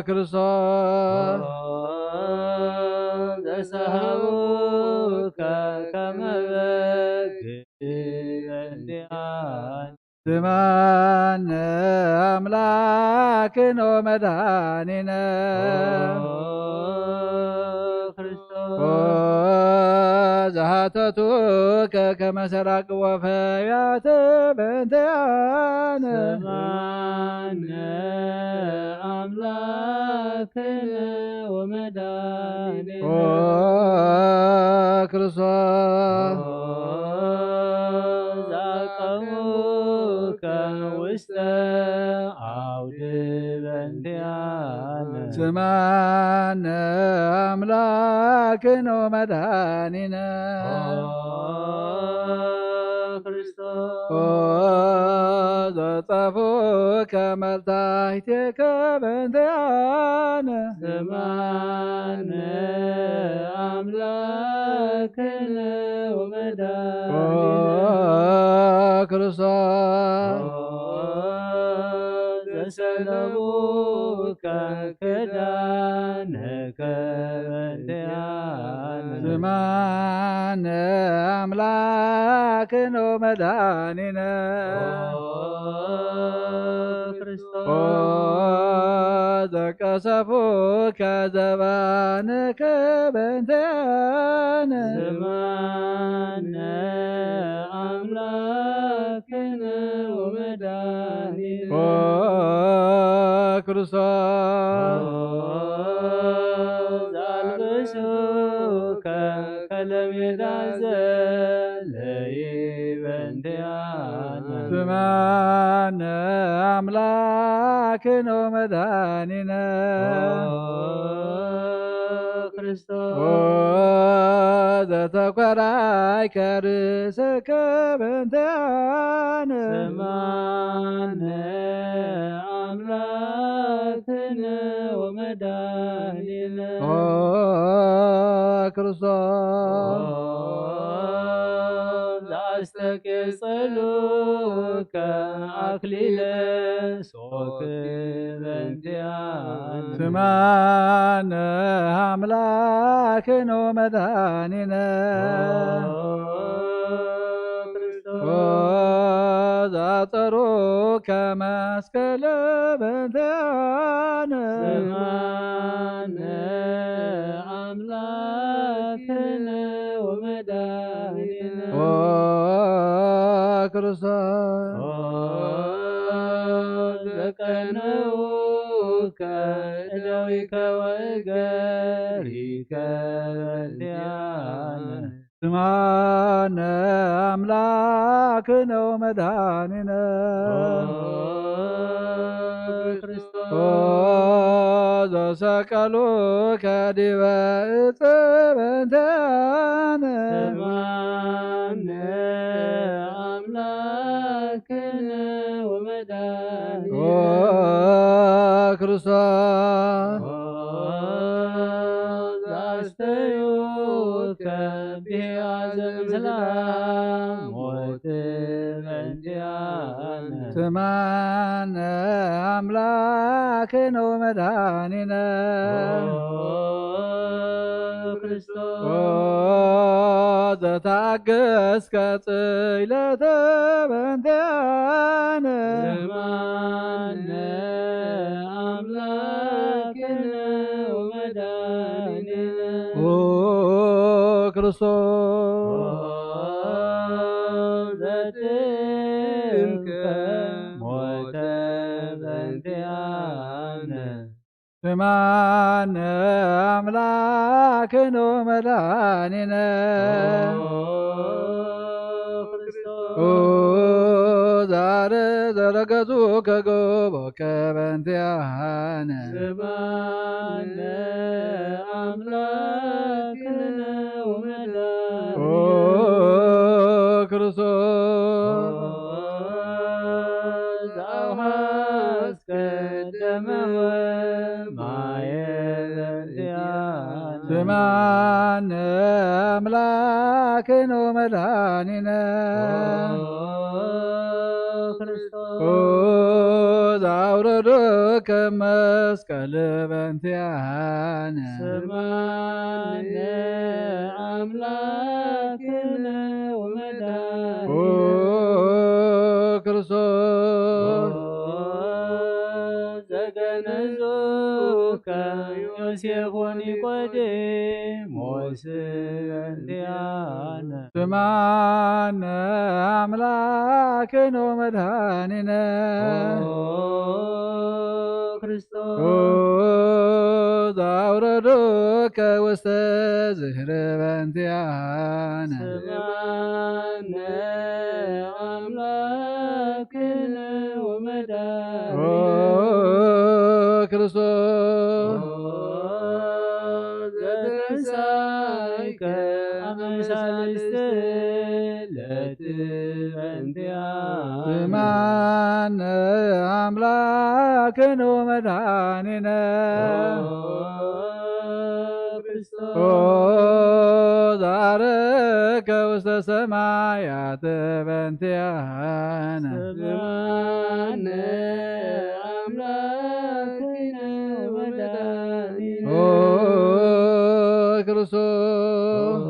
ክርስቶስ። ኦ ዘሰሃቡከ ከመ በግ በእንቲአነ። ስማነ አምላክነ ወመድኃኒነ። ኦ ክርስቶስ። ኦ ዘሐተቱከ ከመ ሰራቅ ወፈያት በእንቲአነ። ስማነ አምላክነ ወመድኃኒነ። ኦ ክርስቶስ። ኦ ዘአቀሙከ ውስተ አውድ በእንቲአነ። ስማነ አምላክነ ወመድኃኒነ። ኦ ክርስቶስ። ኦ ዘጸፉከ መልታሕቴከ በእንቲአነ። ስማነ አምላክነ ወመድኃኒነ። ኦ ክርስቶስ። ኦ ዘሰለቡከ ክዳነከ በእንቲአነ። ስማነ አምላክነ ወመድኃኒነ። ኦ ክርስቶስ። ኦ ዘቀሰፉከ ዘባንከ በእንቲአነ። ስማነ አምላክነ ወመድኃኒነ። ኦ ክርስቶስ። ኦ ዘአልብሱከ ከለሜዳ ዘለይ በእንቲአነ። ስማነ አምላክነ ወመድኃኒነ። ኦ ክርስቶስ። ኦ ዘተኮራይከ ርእሰከ በእንቲአነ። ስማነ አምላክነ ወመድኃኒነ። ኦ ክርስቶስ። ኦ ዘአስተቄጸሉከ አክሊለ ሶክ በእንቲአነ። ስማነ አምላክነ ወመድኃኒነ። ኦ ክርስቶስ። ኦ ዘአጸሩከ መስቀለ በእንቲአነ። ስማነ አምላክነ ወመድኃኒነ። ኦ ክርስቶስ። ኦ ዘቀነውከ እደዊከ ወእገሪከ በእንቲአነ። ስማነ አምላክነ ወመድኃኒነ። ኦ ክርስቶስ። ኦ ዘሰቀሉከ ዲበ እፀ በእንቲአነ። ስማነ አምላክነ ወመድኃኒነ። ኦ ክርስቶስ። ኦ ዘአስተዩከ ብሂአ ዘምስላ ሞት በእንቲአነ። ስማነ አምላክነ ወመድኃኒነ። ኦ ክርስቶስ። ኦ ዘተአገስከ ጽይለተ በእንቲአነ። ስማነ ክርስቶስ ዘትምከ ሞተ በእንቲአነ። ስማነ አምላክነ ወመድኃኒነ። ኦ ክርስቶስ። ኦ ዛረ ዘረገጹ ከጎቦ ከበንቲያነ። ስማነ አምላክነ ወመድኃኒነ። ኦ ክርስቶስ። ኦ ዛውሃስ ቀደመ ማየ ዘዚአነ። ስማነ አምላክነ ወመድኃኒነ። ኦ ክርስቶስ። ኦ ዛውረዶ ከመስቀል በንቲያነ። ስማነ አምላክነ ወመድኃኒነ። ኦ ክርስቶስ። ኦ ዘገነዞ ከዮሴፍ ወኒቆዲሞስ በእንቲአነ። ስማነ አምላክነ ወመድኃኒነ። ኦ ክርስቶስ። ኦ ዛውረዶከ ውስተ ዝህረ በእንቲአነ። ስማነ አምላክነ ወመድኃኒነ። ኦ ክርስቶስ። ኦ ዘተንሳይከ አመሳልስተ ለትበንቲያ። ስማነ አምላክነ ወመድኃኒነ። ኦ ክርስቶስ። ኦ ዛረከ ውስተ ሰማያት በንቲያነ። ስማነ አምላክነ ወመድኃኒነ። ኦ ክርስቶስ። ኦ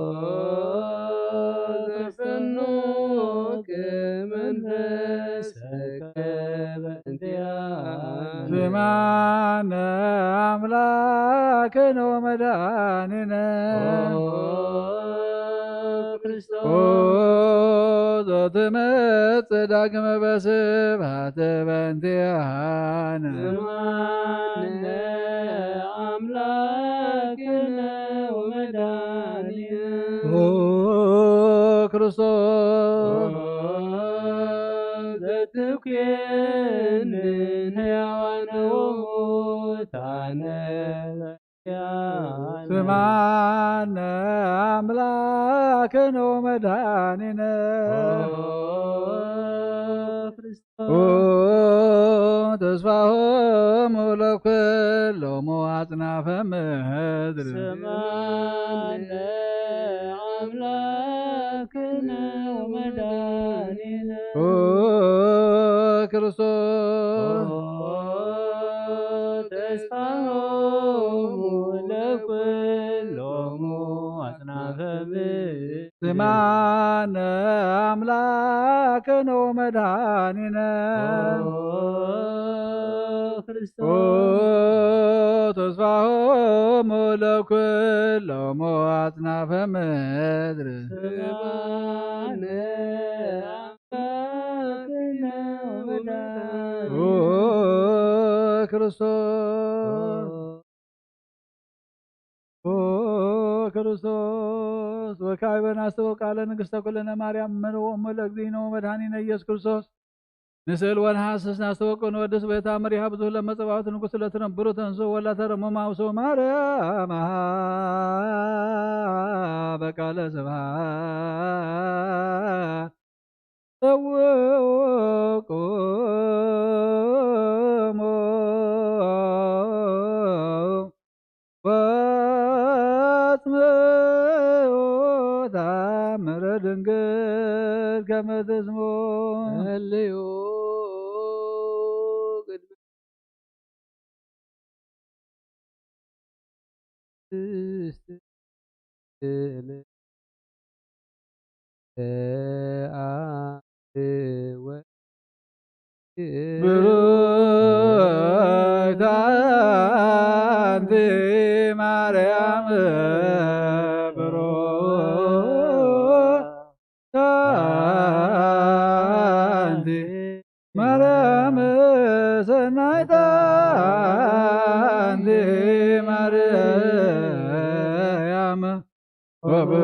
ዘፈኖከ መንፈሰከ በእንቲአነ። ስማነ አምላክነ ወመድኃኒነ። ኦ ክርስቶስ። ኦ ዘትመጽእ ዳግመ በስብሐት በእንቲአነ። ስማነ አምላክነ ወመድኃኒነ። ኦ ክርስቶስ። ኦ ዘትኩንን ሕያዋነ ወሙታነ። ስማነ አምላክነ ወመድኃኒነ። ኦ ክርስቶስ። ኦ ተስፋሆሙ ለኩሎሙ አጽናፈ ምድር። ስማነ አምላክነ ወመድኃኒነ። ኦ ክርስቶስ። ኦ ተስፋሆሙ ለኩሎሙ አጽናፈ ምድር። ስማነ አምላክነ ወመድኃኒነ። ኦ ክርስቶስ። ኦ ተስፋሆሙ ለኩሎሙ አጽናፈ ምድር። ስማነ አምላክነ ወመድኃኒነ። ኦ ክርስቶስ። ኦ ክርስቶስ። ወካዕበ ናስተወ ቃለ ንግሥተ ኩልነ ማርያም እመ ወእሙ ለእግዚእነ ወመድኃኒነ ኢየሱስ ክርስቶስ። ንስእል ወንሐስስ ናስተወቅኦ ንወድስ በታ መሪሃ ብዙህ ለመጸባዖት ንጉሥ ለትነብሩ ተንሱ ወላተ ረሞማ ውሶ ማርያም በቃለ ስብሐት ሰውቁሙ ወአጽምዑ ተአምረ ድንግል ከመ ትስምዑ። ጸልዩ ቅድመ ብሩክት አንቲ ማርያም ብሩክ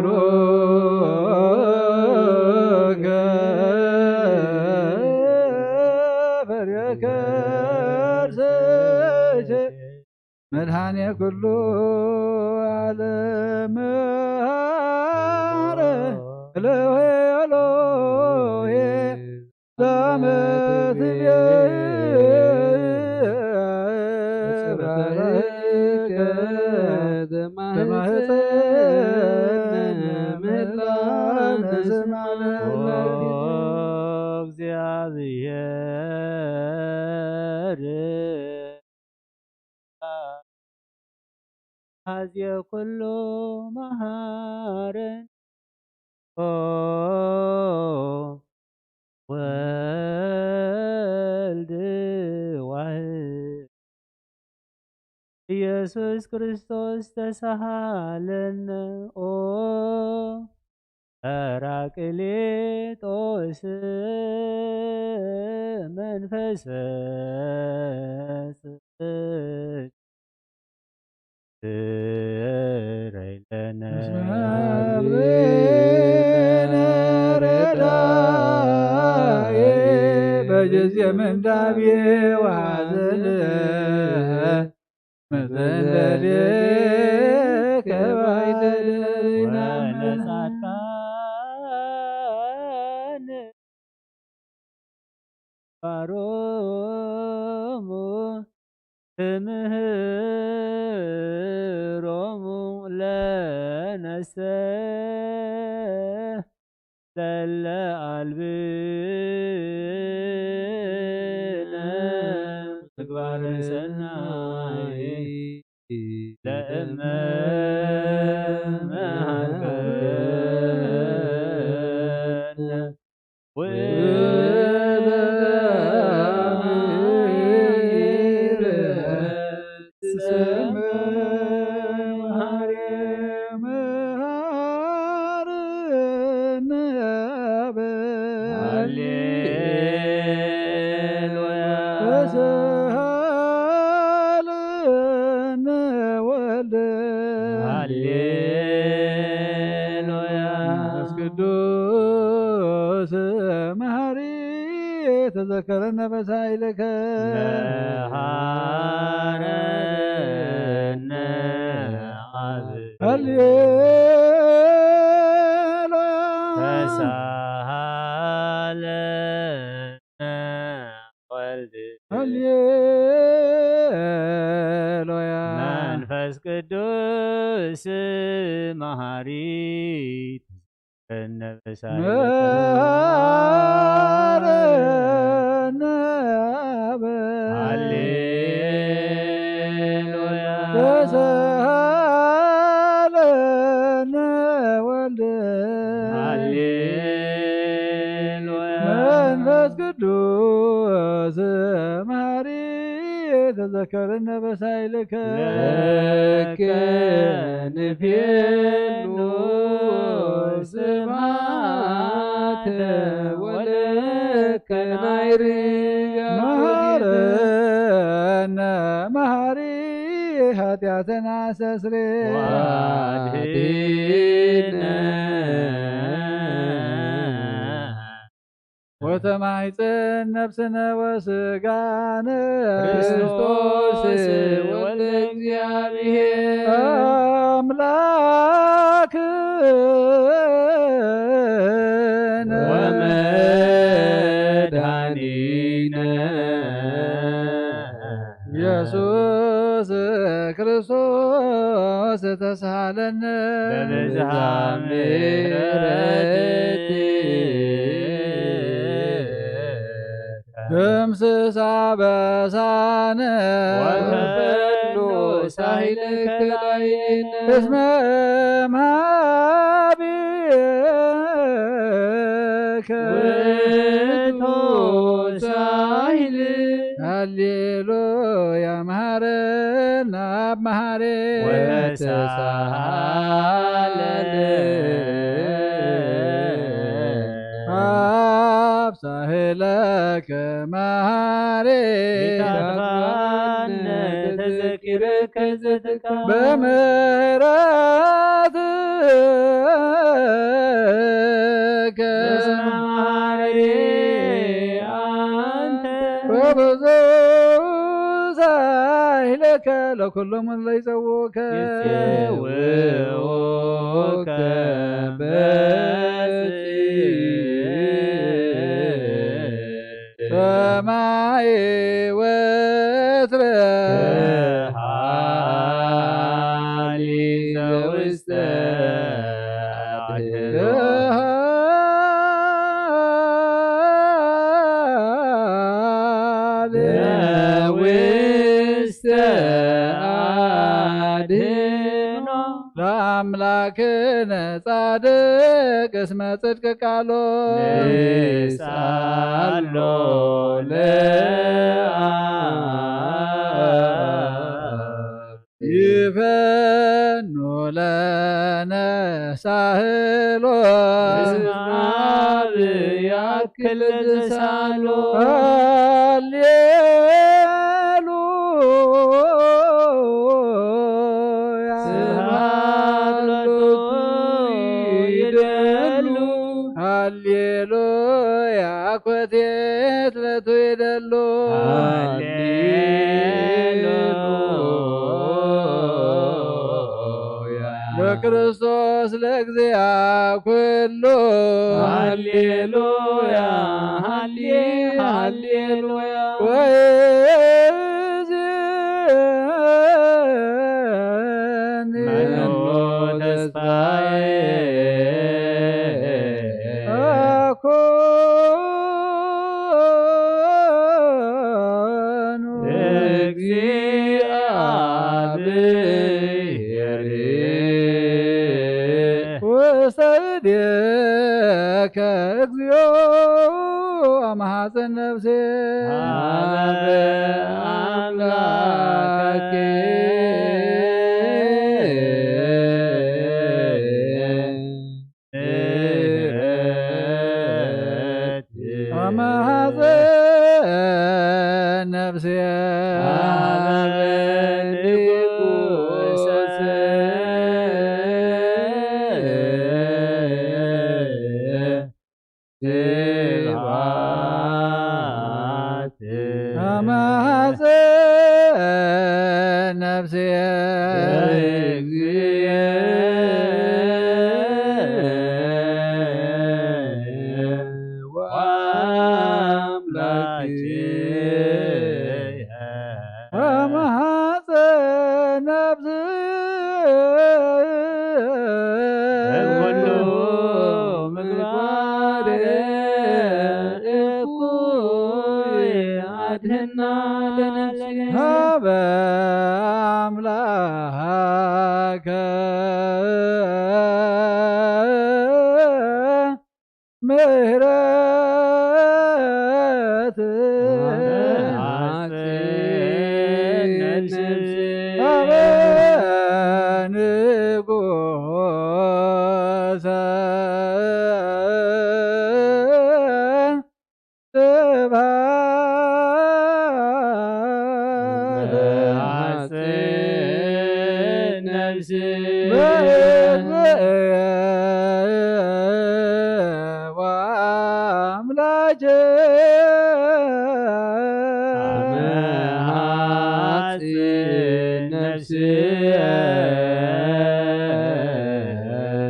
ሩከ ፍሬ ከርስኪ መድኃኔ ኩሉ ዓለም መሐረ። ኤሎሄ ኤሎሄ ላመ ትቤ በባህከ ተማህፀነ ምህላነ ስማነ። ኦ እግዚአብሔር ሀዜ ኩሉ መሃርን ኦ ወልድ ዋህድ ኢየሱስ ክርስቶስ ተሳሃለነ ኦ ጰራቅሊጦስ መንፈስ ጽድቅ ስረይ ለነ። እስመ አብነ ረዳኢ በጊዜ ምንዳቤ ወሐዘን መዘን ለሌከ ባይደልና። ወለጻድቃን ባሮሙ ትምህሮሙ ለነሰ ለለ አልብነ ምግባረ ሰናይ ለእመ መሃርከነ ወበአሚረ ስመ መሐሪ መሐረነ አብ። ሃሌሉያ። ተሳሃለነ ወልድ። ሃሌሉያ። መንፈስ ቅዱስ መሐሪ ተዘከረነ በሳይልከ። መሐረነ አብ። ሃሌሉያ። ተሳሃለነ ወልድ። ሃሌሉያ። መንፈስ ቅዱስ መሐሪ ተዘከረነ በሳይልከ። መሐረነ አብ። ሃሌሉያ። ተሳሃለነ ወልድ። ሃሌሉያ። መንፈስ ቅዱስ መሐሪ ተዘከረነ በሳይልከ። ለከ ንፌኑ ስብሐተ ወለከ ናይርያ። መሐረነ መሐሪ ኃጢአተና አስተስሪ። ወአድህነ። ወተማይፀን ነፍስነ ወስጋነ። ክርስቶስ ወልደ እግዚአብሔር። አምላክነ። ወመድኃኒነ። ኢየሱስ ክርስቶስ ተሳሃለነ። በብዝሃ ምሕረትከ። ደምስስ አበሳነ። ወፈኑ ሳይልከ ላይነ። እስመ እምሃቤከ ውእቱ ሳይል። ሃሌሉያ መሐረነ አብ መሐሪ። ወተሳሃለነ። ሳህለከ መሃሪ ጌታ ተዘኪርከ ዘትካ በምህረትከ መሃሪ አንተ ወብዙ ሳህለከ ለኩሎም ለይጸውከ ይጽውዑከ በጽ ሰማይ ወትረ ሃሊ ዘውስተ ውስተ አድኖ ለአምላክነ ጻድቅ እስመ ጽድቅ ቃሎ ንስአሎ ለአብ ይፈኑ ለነ ሳህሎ እስመ አብ ያክል ዝሳሎ ሃሌሉያ ስብሐት ለቱ ይደሉ ሃሌሉያ ኮቴት ለቱ ይደሉ ሃሌሉያ ለክርስቶስ ለእግዚአ ኩሉ ሃሌሉያ ሃሌ ሃሌሉያ ወይዝን መኖ ተስፋዬ አኮኑ እግዚአብሔር ውስተ እዴከ እግዚኦ አመሐጽን ነፍሴ አበበ አምላክ አመሐጽን ነፍሴ አመሐጽን ነፍሴ አድህና ለነፍስና ሀበ አምላከ ምህረት ሀበ ንጉሰ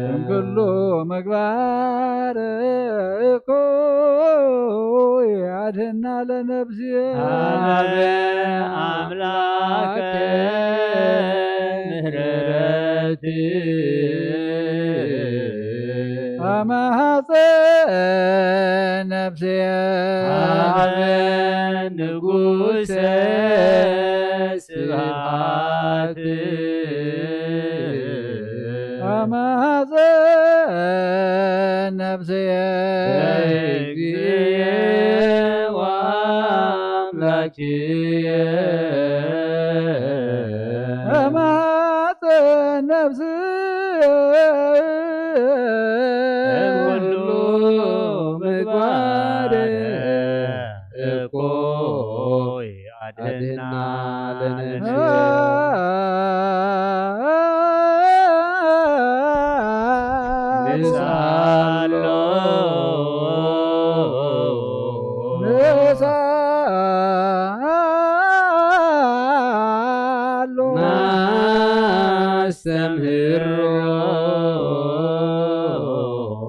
እምኩሉ ምግባር እኩይ አድህና ለነፍስየ። ሀበ አምላከ ምህረት አመሐፀን ነፍስየ። ሀበ ንጉሰ ስብሐት አመሐፀን ነፍስየ። እግዚእየ ወአምላክየ። አመሐፀን ነፍስየ። እምኩሉ ምግባር ኣድህና ለነፍስና። ንስኣሎ ንስኣሎ ናስተምህሮ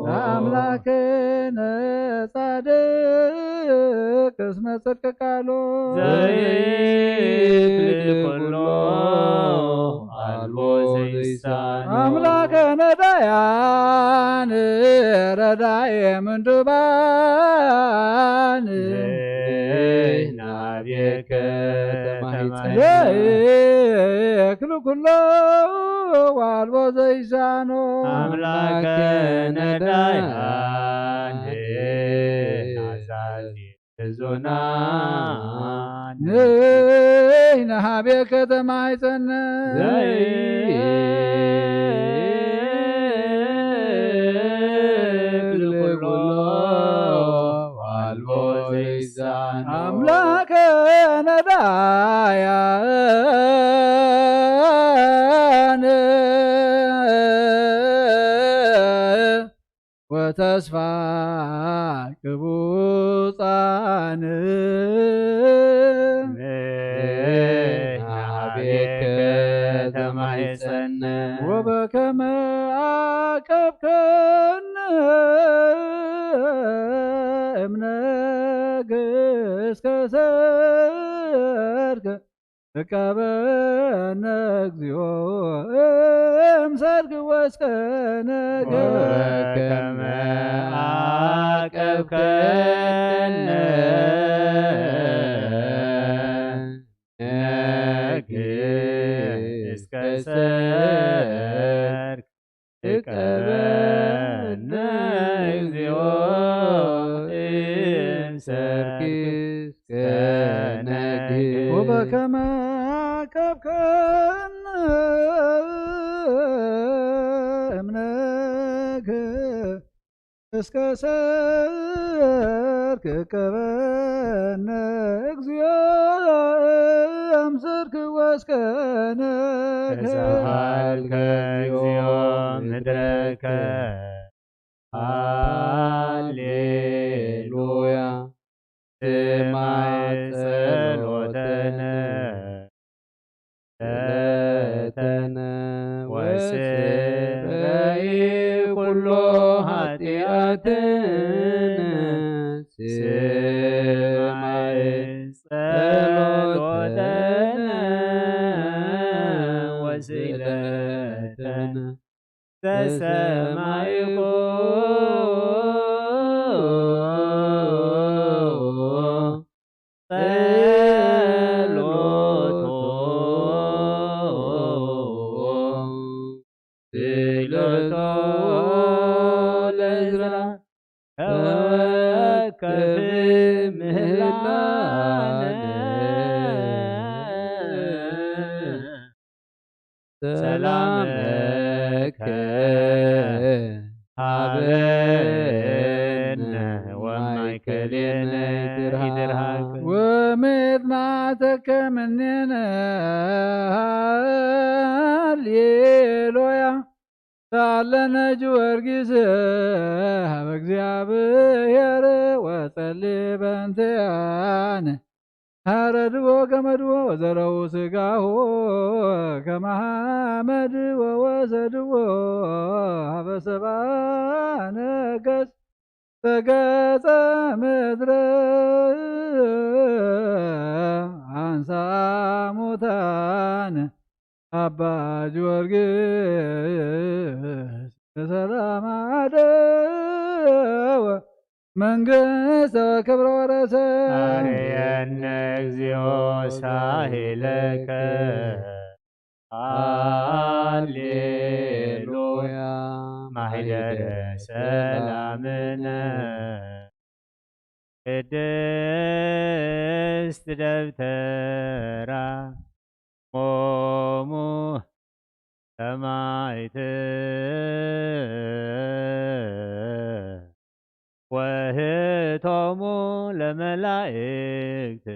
ለኣምላክነ ጻድቅ እስመ ጽድቅ ቃሉ ዘይክል ኩሎ ኣልቦ ዘይሳኖ። ኣምላከነ ዳያን ረዳኤ ምንዱባን ናብየከ ተማሂፀና። ዘይክል ኩሎ ዋልቦ ዘይሳኖ። ኣምላከነ ዳያን ናዛዚ እዞና ንሕና ሀቤከ ተማይፀነ። ዘይክል ኩሎ ዋልቦ ዘይሳኖ። ኣምላከ ነዳያን ወተስፋ ቅቡፃን። ንሕና ሀቤከ ተማሂፀነ። ወበከመ ዓቀብከነ እምነግስ ከሰርክ እቀበነ እግዚኦ እምሰርክ ወስከነ። ወበከመ ዓቀብከነ ነግስ ከሰርክ እቀበነ እግዚኦ እምሰርክ እስከ ነግህ። ወበከመ አቀብከነ እምነግህ እስከ ሰርክ እቀበነ እግዚኦ እምሰርክ ወስከነ። ተሳሃልከ እግዚኦ ምድረከ ሃሌሉያ። ስማዕ ጸሎተነ ለተነ ወስረይ ኩሎ ኃጢአትነ። ስማዕ ጸሎተነ ወስለተነ ዘሰማይኮ ጸሎቶ ስእለቶ ለእዝራ ተወከፍ ምህላነ። ሰላመከ ሃበነ ወማእከሌነ ይድርሃክ። ወምጥማተከ ምኔነ ሃሌሉያ። ሳለነ ጊዮርጊስ ሀበ እግዚአብሔር ወጸሊ በእንቲአነ። ሐረድዎ ገመድዎ ወዘረው ስጋሁ ከመ ሐመድ ወወሰድዎ ሀበ ሰብአ ነገሥት ተገጸ ምድረ አንሳ ሙታን አባ ጊዮርጊስ በሰላም አደወ መንግስተ ወክብረ ወረሰ። አርየነ እግዚኦ ሳሂለከ ሃሌሉያ ማህደረ ሰላምነ። ቅድስት ደብተራ ሞሙ ሰማዕት ወህቱ ቶሙ ለመላእክት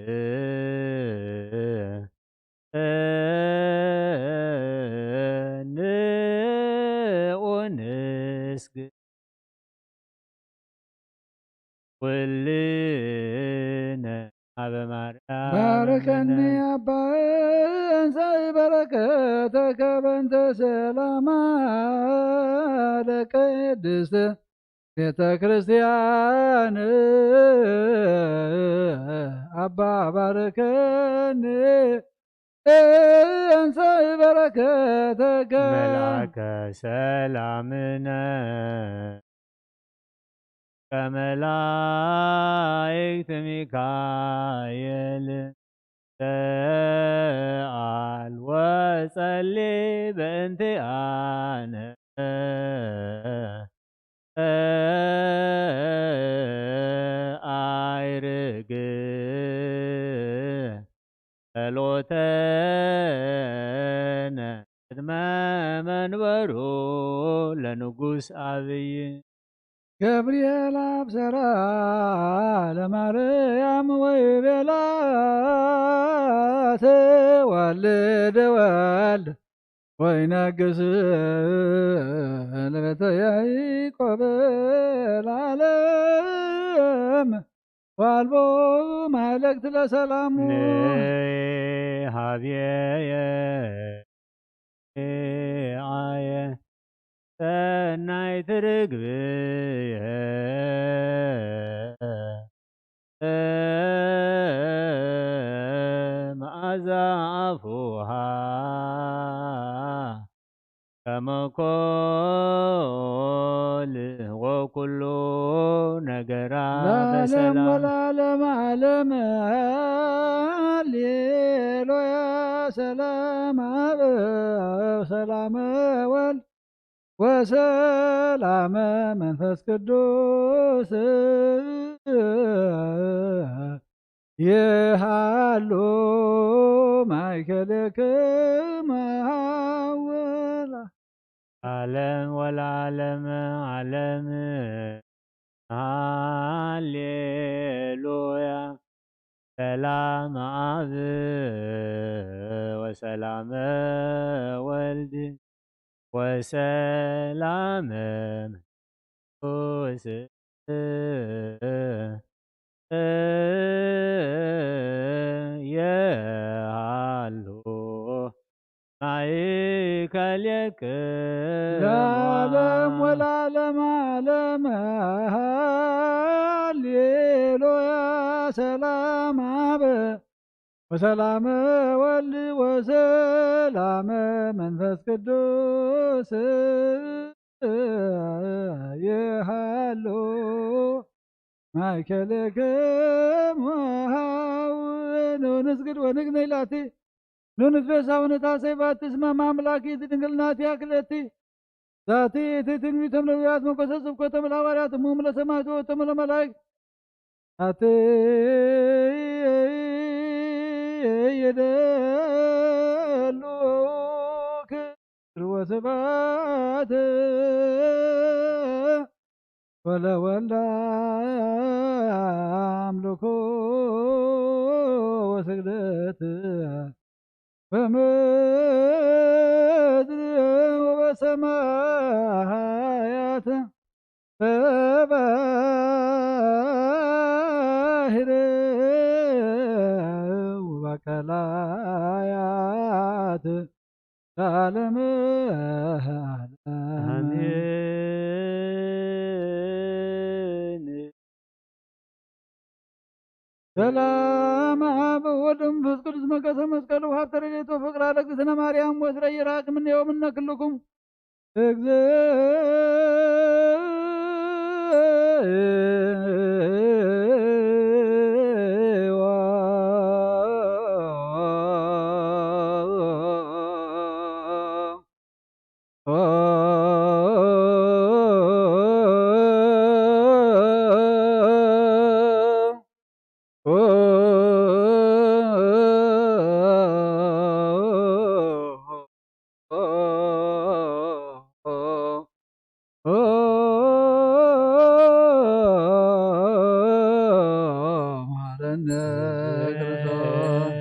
ንኡ ንስግድ ኩልነ ሀበ ማርያም ባርከኒ ኣባ እንሳይ በረከተከ በእንተ ሰላማ ለቅድስት ቤተ ክርስቲያን ኣባ ባርከኒ እንሳይ በረከተከ መልአከ ሰላምነ ከመላእክት ሚካኤል ተዓል ወጸሊ በእንቲኣነ ኣይርግ ጸሎተነ ቅድመ መንበሩ ለንጉስ ኣብይ። ገብርኤል ኣብሰራ ለማርያም ወይ ቤላ ተወልደ ወልድ ወይ ነግስ ለቤተ ያዕቆብ ለዓለም ዋልቦ ማለክት ለሰላሙ ንሃብየየ ኣየ ሰናይት ርግብየ መዓዛ ኣፉሃ ከመኮል ወኩሉ ነገራ ለዓለም በሰላም ወለዓለም ዓለም ሃሌሉያ። ሰላም አብ ሰላም ወልድ ወሰላም መንፈስ ቅዱስ ይሃሉ ማእከልክም ሃውላ ዓለም ወለዓለም ዓለም ሃሌሉያ። ሰላም አብ ወሰላም ወልድ ወሰላም መንፈስ የሃሉ ማእከሌክም ለዓለም ወለዓለም ዓለም ሃሌሉያ። ሰላም አብ ወሰላም ወልድ ወሰላም መንፈስ ቅዱስ ይሃሉ ማእከሌክም ሃው። ኑ ንስግድ ወንግነ ኢላቲ ኑ ንትቤሳ ወነታሰይ ባቲ ስመ ማምላኪ እቲ ድንግልናቲ ያክለቲ ዛቲ እቲ ትንቢቶም ነቢያት መኮሰ ስብከቶም ለሃዋርያት እሞም ለሰማዕቱ ወቶም ለመላእክት ኣቲ የደሉ ክብር ወስብሐት ወለወልድ አምልኮ ወስግደት በምድር ወበሰማያት በባህር ወበቀላያት ለዓለመ ዓለም። አሜን። ሰላም አብ ወወልድ ወመንፈስ ቅዱስ መቀሰ መስቀሉ ሀብተ ረድኤቱ ፍቅር አለ እግዝእትነ ማርያም ወስረ ይራቅ ምንየው ምነ ክልኩም እግዝእ መሐረነ ክርስቶስ።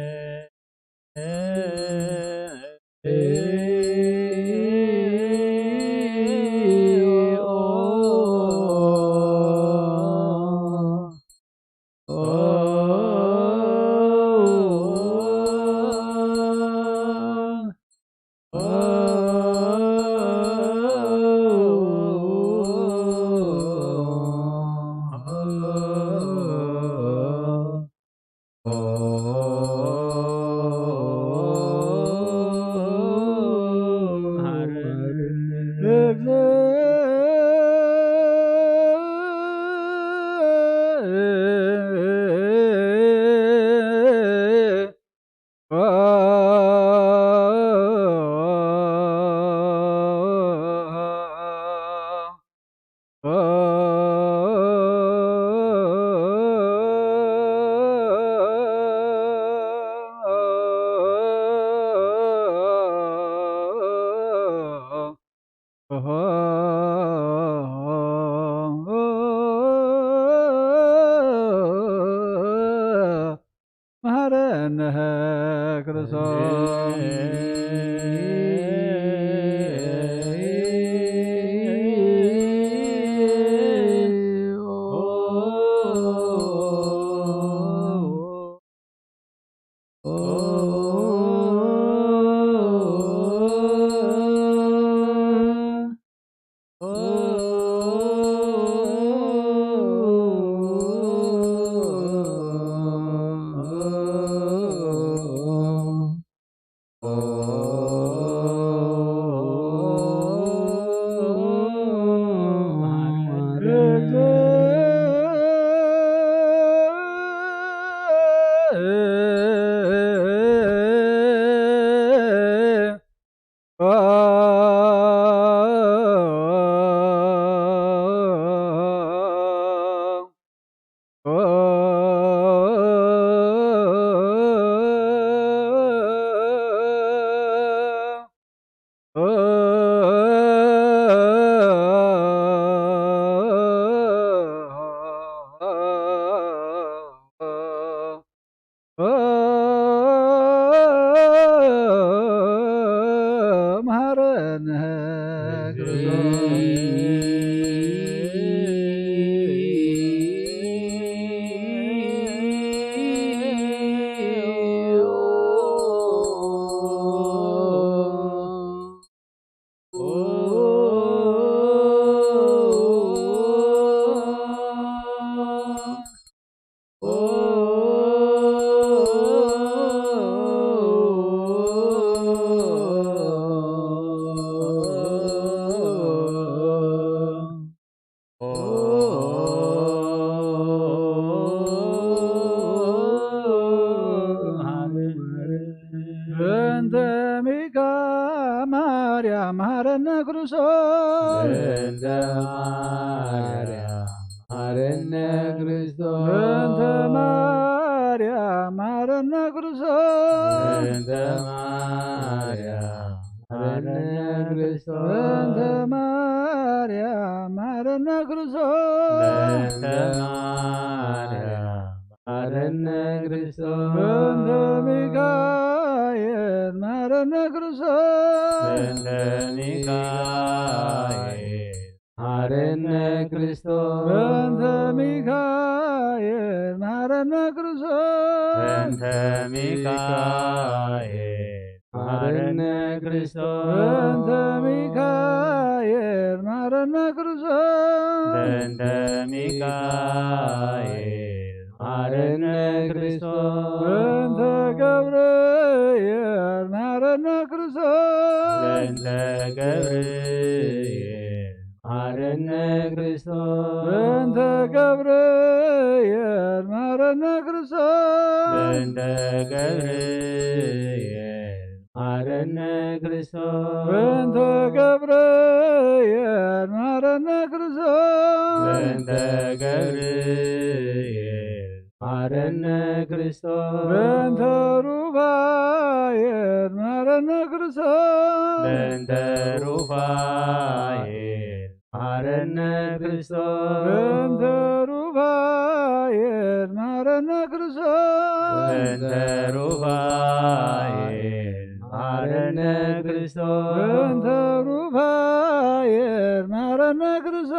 መሐረነ ክርስቶስ። መሐረነ በእንተ ሚካ ማርያም መሐረነ ክርስቶስ። በእንተ ማርያም መሐረነ ክርስቶስ። በእንተ ማርያም መሐረነ ክርስቶስ። በእንተ ማርያም መሐረነ ክርስቶስ። በእንተ ማርያም መሐረነ ክርስቶስ። በእንተ ማርያም መሐረነ ክርስቶስ። በእንተ ሚካኤል መሐረነ ክርስቶስ። በእንተ ሚካኤል መሐረነ ክርስቶስ። በእንተ ሚካኤል መሐረነ ክርስቶስ። በእንተ ሚካኤል መሐረነ ክርስቶስ። በእንተ ሚካኤል መሐረነ ክርስቶስ። በእንተ ሚካኤል መሐረነ ክርስቶስ። በእንተ ገብርኤል መሐረነ ክርስቶስ። በእንተ ገብርኤል መሐረነ ክርስቶስ። በእንተ ገብርኤል መሐረነ ክርስቶስ። በእንተ ገብርኤል መሐረነ ክርስቶስ። በእንተ ገብርኤል መሐረነ ክርስቶስ። በእንተ ገብርኤል መሐረነ ክርስቶስ። በእንተ ሩፋኤል መሐረነ ክርስቶስ። በእንተ ሩፋኤል መሐረነ ክርስቶስ። በእንተ ሩፋኤል መሐረነ ማረነ ክርስቶስ። በእንተ ሩፋኤል ማረነ ክርስቶስ። በእንተ ሩፋኤል ማረነ ክርስቶስ።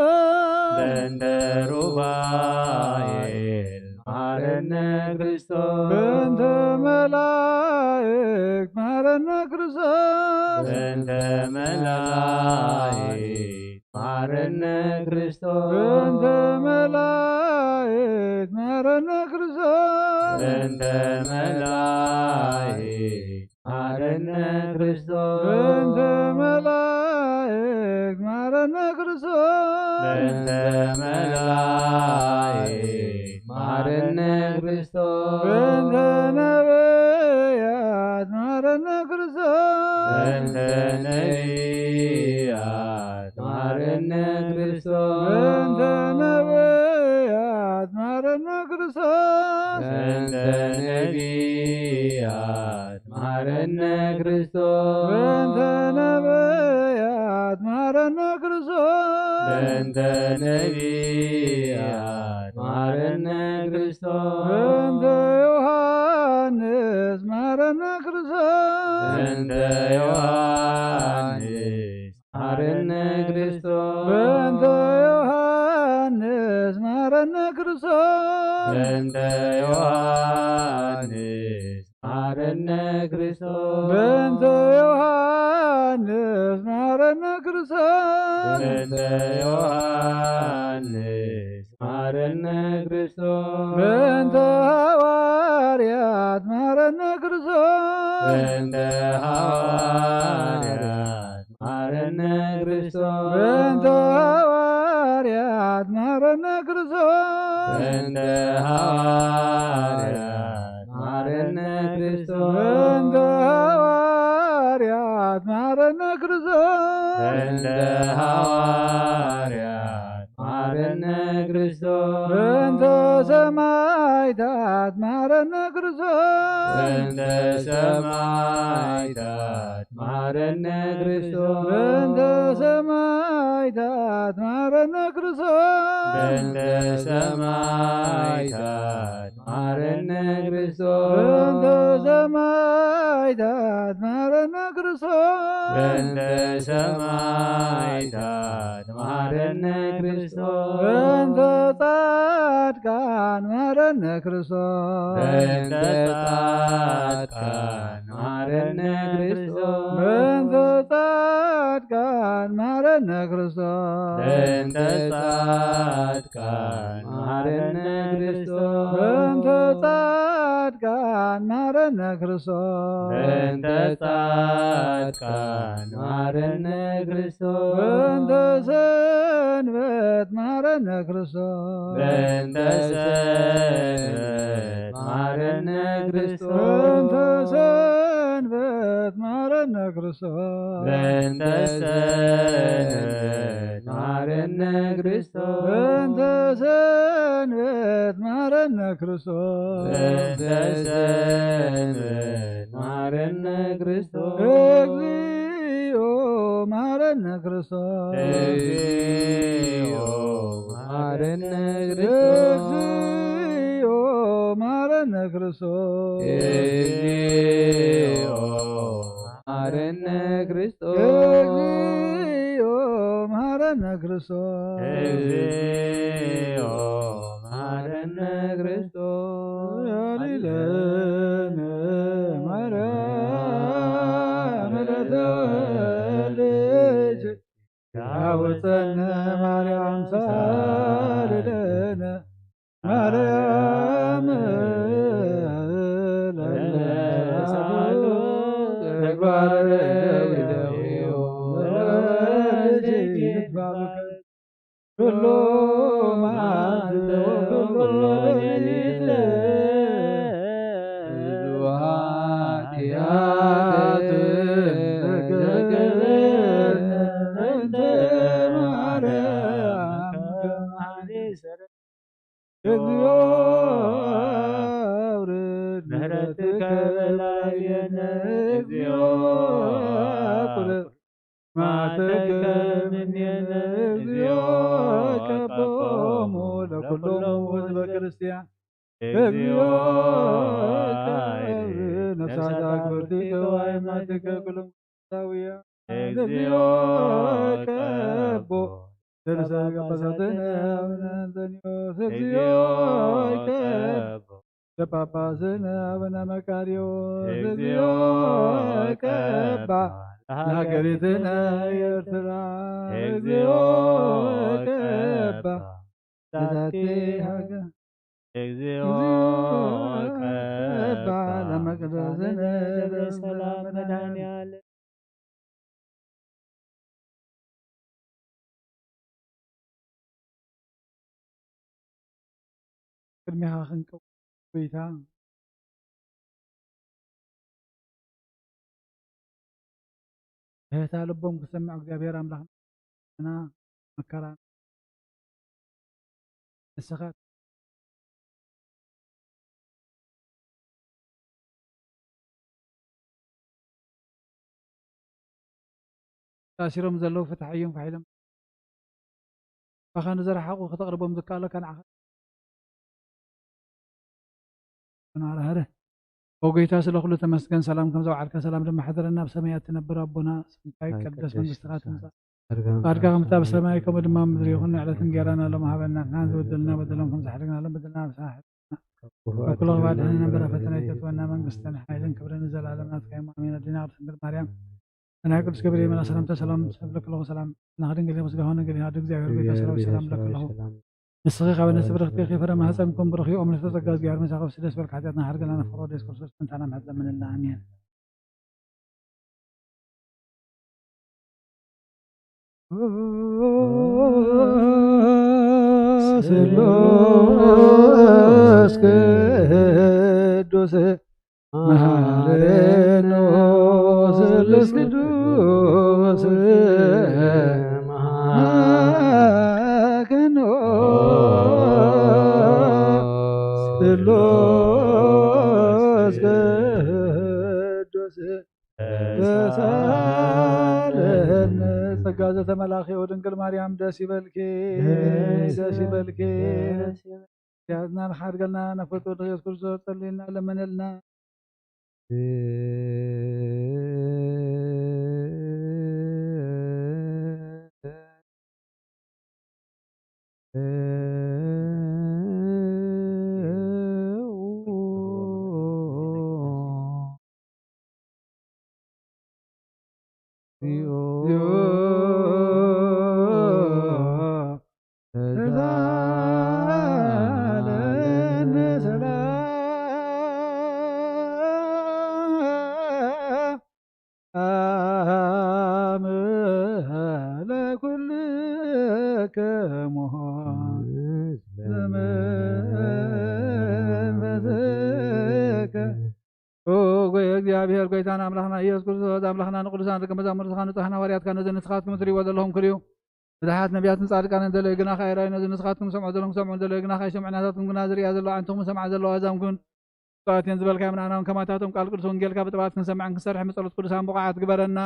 በእንተ ሩፋኤል ማረነ ክርስቶስ። በእንተ መላእክት ማረነ ክርስቶስ። በእንተ መላእክት ማረነ ክርስቶስ። በእንተ መላእክት ማረነ ክርስቶስ። በእንተ መላእክት ማረነ ክርስቶስ። በእንተ መላእክት ማረነ ክርስቶስ። በእንተ መላእክት ማረነ ክርስቶስ። በእንተ ነቢያት ማረነ ክርስቶስ። በእንተ ነቢያት ማረነ ክርስቶስ። በእንተ ነቢያት ማረነ ክርስቶስ። በእንተ ነቢያት ማረነ ክርስቶስ። በእንተ ነቢያት ማረነ ክርስቶስ። በእንተ ነቢያት ማረነ ክርስቶስ። በእንተ ዮሐንስ ማረነ ክርስቶስ። በእንተ ዮሐንስ ማረነ ክርስቶስ። በእንተ ዮሐንስ ማረነ ክርስቶስ። በእንተ ዮሐንስ ማረነ ክርስቶስ። በእንተ ዮሐንስ ማረነ ክርስቶስ። በእንተ ዮሐንስ ማረነ ክርስቶስ። በእንተ ሐዋርያት ማረነ ክርስቶስ። በእንተ ሐዋርያት ማረነ ክርስቶስ። በእንተ ሐዋርያት ማረነ ክርስቶስ። በእንተ ሐዋርያት ማረነ ክርስቶስ። በእንተ ሐዋርያት ማረነ ክርስቶስ። በእንተ ሐዋርያት ማረነ ክርስቶስ። በእንተ ሰማዕታት ማረነ ክርስቶስ። በእንተ ሰማዕታት ማረነ ክርስቶስ። በእንተ ሰማዕታት ማረነ ክርስቶስ። በእንተ ሰማዕታት ማረነ ክርስቶስ። በእንተ ሰማዕታት ማረነ ክርስቶስ። በእንተ ሰማዕታት ማረነ ክርስቶስ። በእንተ ጻድቃን ማረነ ክርስቶስ። በእንተ ጻድቃን ማረነ ክርስቶስ። በእንተ ጻድቃን ማረነ ክርስቶስ። በእንተ ጻድቃን ማረነ ክርስቶስ። በእንተ ጻድቃን ማረነ ክርስቶስ። በእንተ ጻድቃን ማረነ ክርስቶስ። በእንተ ሰንበት ማረነ ክርስቶስ። በእንተ ሰንበት ማረነ ክርስቶስ። በእንተ ሰንበት ማረነ ክርስቶስ። በእንተ ሰንበት ማረነ ክርስቶስ። በእንተ ሰንበት ማረነ ክርስቶስ። በእንተ ሰንበት ማረነ ክርስቶስ። እግዚኦ ማረነ ክርስቶስ። እግዚኦ ማረነ ክርስቶስ። እግዚኦ ማረነ ክርስቶስ። እግዚኦ ማረነ ክርስቶስ። እግዚኦ ማረነ ክርስቶስ። እግዚኦ ማረነ ክርስቶስ። ሳልለነ ማርያም ለተወልድኪ። ያውፀነ ማርያም ሳልለነ ማርያም ለነሳሉ ተግባረ ደዊደዊዮ ለወልድኪ ይትባረክ። ኩሎ መዓልቲ ወኩሎ ሌሊት ብዙ ኃጢአት ተገብረ እንተ ማርያም። እግዚኦ አውርድ ምሕረትከ በላዕሌነ። እግዚኦ አቁርር መዓተከ እምኔነ። እግዚኦ አቀቦሙ ለኩሎሙ ህዝበ ክርስቲያን። እግዚኦ ይቀብ ነፍሳት ኣክብርቲ ተዋይ ማቲከ ኩሎም ሳውያ። እግዚኦ ይቀቦ። ርእሰ ጳጳሳትን አቡነ አንቶኒዮስ። እግዚኦ ይቀቦ። ጳጳስን አቡነ መቃርዮስ። እግዚኦ ይቀባ። ለሀገሪትነ ኤርትራ። እግዚኦ ይቀባ። ለዛቲ ሀገር። እግዚኦ ይቀባ። ለመቅደስነ ደብረ ሰላም መድኃኔዓለም። ቅድሚኻ ክንቀው ጎይታ፣ ትሕታ ልቦም ክሰምዕ እግዚኣብሔር ኣምላኽና መከራ ንስኻ ታሲሮም ዘለዉ ፍትሕ እዮም ፋሒሎም ባኻ ንዝረሓቑ ክተቕርቦም ዝከኣለካ ንዓኻ ናራህረ። ኦ ጎይታ ስለ ኩሉ ተመስገን። ሰላም ከም ዘውዓልካ ሰላም ድማ ሓደረና። ኣብ ሰማያት ትነብር ኣቦና ስምካ ይቀደስ መንግስትካ ትምጻእ ፍቃድካ ከምቲ ኣብ ሰማይ ከምኡ ድማ ኣብ ምድሪ ይኹን። ንዕለት እንጌራና ሎም ሃበና። ንሕና ዝበደልና በደሎም ከም ዝሓደግና ሎም በደልና ንስሓ ካብ ኩሉ ክባድሕና እምበር ፈተና ኣይተእትወና። መንግስትን ሓይልን ክብርን ንዘለኣለም ናትካ እዮም። ኣሜን። ኣዴና ቅድስት ድንግል ማርያም ናይ ቅዱስ ገብርኤል መልኣክ ሰላምታ ሰላም ሰብለክ ኣለኹ። ሰላም ናኽ ድንግል ምስ ገሆነ ገሊና ድንግል እግዚኣብሔር ቤታ ሰራዊት ሰላም ብለክ ኣለኹ። ንስኺ ካብ ኣንስቲ ብርኽቲ ኢኺ፣ ፍረ ማህፀንኩም ብሩኽ እዩ። ኦም ንፍቶ ጸጋ እግዚኣብሔር ምሳኺ፣ ደስ በልኪ። ሓጢኣትና ሓርገልና፣ ነፍቅሮ ወደ የሱስ ክርስቶስ ምንታና ምሕረት ለምንልና። ኣሜን። ስሉስ ቅዱስ መሐረነ። ስሉስ ቅዱስ መሐረነ። ስሉስ ቅዱስ ተሳለነ። ጸጋ ዘተመላኺ ድንግል ማርያም ደስ ይበልኪ፣ ደስ ይበልኪ። ደስ ይበልኪ። ያዝና ንሓድገልና ነፍቅሮ ወደ ኢየሱስ ክርስቶስ ጸልዩልና ለመነልና። ለኩልክሙ ለመንፈስከ። ኦ ጎይ-፣ እግዚአብሔር ጎይታን ኣምላኽና ኢየሱስ ክርስቶስ፣ ኣምላኽና ንቅዱሳን ደቀ መዛሙርትኻ ንጹሓን ሃዋርያትካ ነዚ ንስኻትኩም እትርእይዎ ዘለኹም ክርእዩ፣ ብዙሓት ነቢያትን ጻድቃንን ዘለዩ ግናኸ ኣይረኣዩን፣ ነዚ ንስኻትኩም ትሰምዑ ዘለኹም ክሰምዑ ዘለዩ ግናኸ ኣይሰምዑን፣ ናታትኩም ግና ዝርእያ ዘለዋ ዓይንትኹም ዝሰምዓ ዘለዋ ኣእዛንኩን ብፁዓት እየን ዝበልካዮም ንኣና እውን ከማታቶም ቃል ቅዱስ ወንጌልካ ብጥብዓት ክንሰምዕን ክንሰርሕን ብጸሎት ቅዱሳን ብቑዓት ግበረና።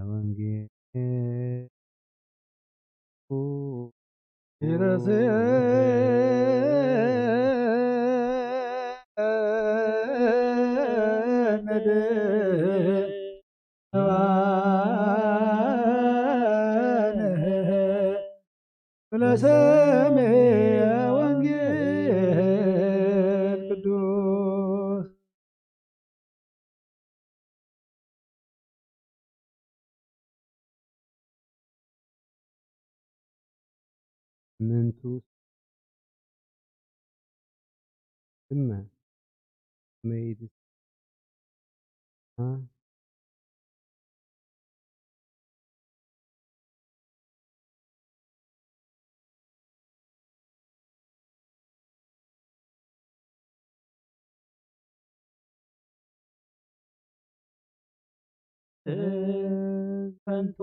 ወንጌል ይረስዕ ነድህባነ ለሰምዐ ወንጌል ቅዱስ። ምንቱ እመ መይድ አ ከንቱ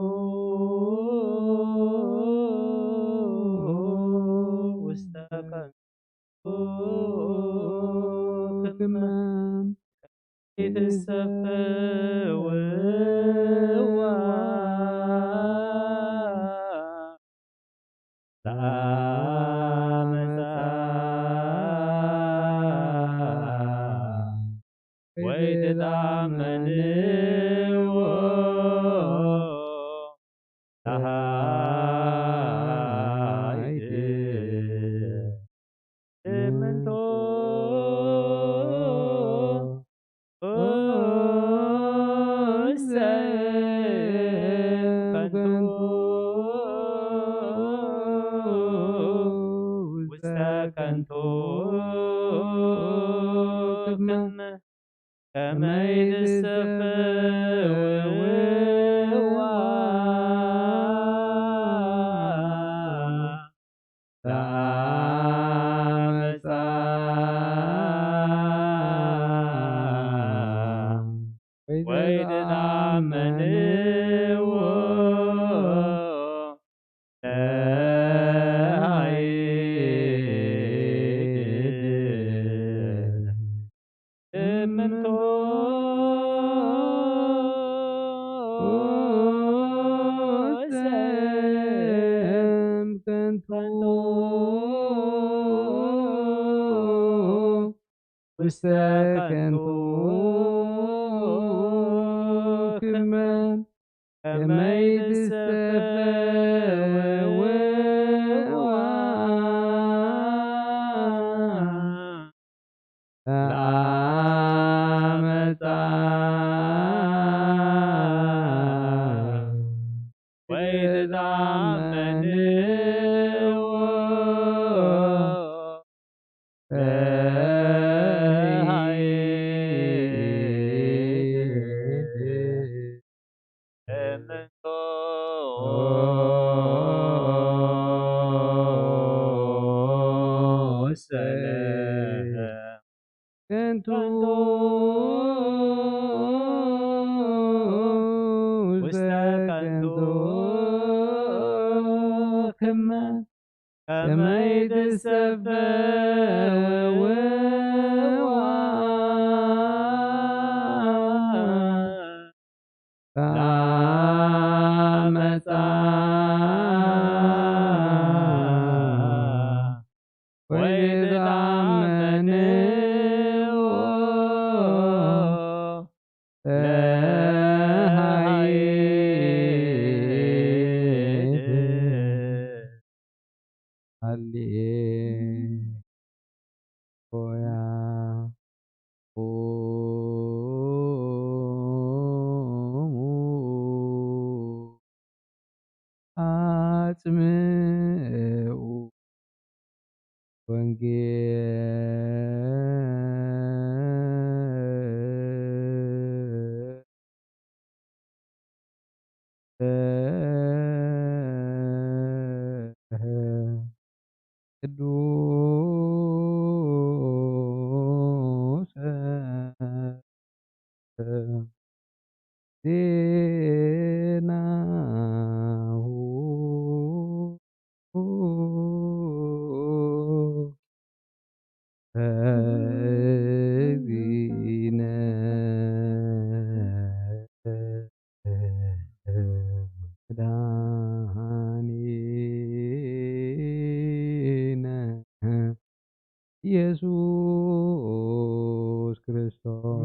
ዝሰፍዋ ለዓመፃ ወይ ተጣመንዎ ጸሃይት እምንቶ ውስተ ከንቱ ውስተ ከንቱ ክመ ከመይ ትሰፍዋ ለዓመፃ ወይ ተጣመንዎ ለዓይድ እምንቶ ውስተ ከንቱ ውስተ ከንቱ ክመ ከመይ ትሰፍዋ ለዓመፃ ወይ ተጣመንዎ ለዓይድ እምንቶ ውስተ ከንቱ ውስተ ከንቱ ክመ ከመይ ትሰፍዋ ለዓመፃ ወይ ተጣመንዎ ለዓይድ ሃሌሉያ። ኦሙ አጽምዑ ወንጌል ቅዱስ ዜናሁ ለእግዚእነ መድኃኒነ ኢየሱስ ክርስቶስ።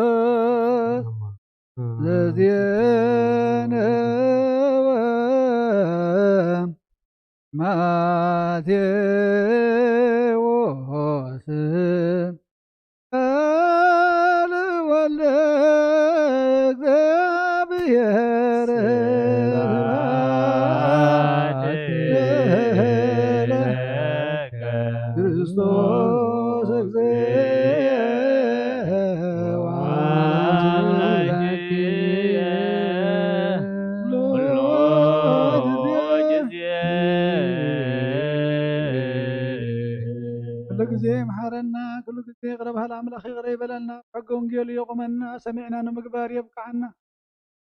ቅዱስ ዘዜነወ ማቴዎስ ቃል ወልደ ክርስቶስ እግዚእ ወአምላኬ ኩሉ ግዜ። ኩሉ ግዜ ይምሓረና፣ ኩሉ ግዜ ይቕረ በሃል ኣምላኽ ይቕረ ይበለልና፣ ሕገ ወንጌሉ የቑመና፣ ሰሚዕና ንምግባር የብቅዓና።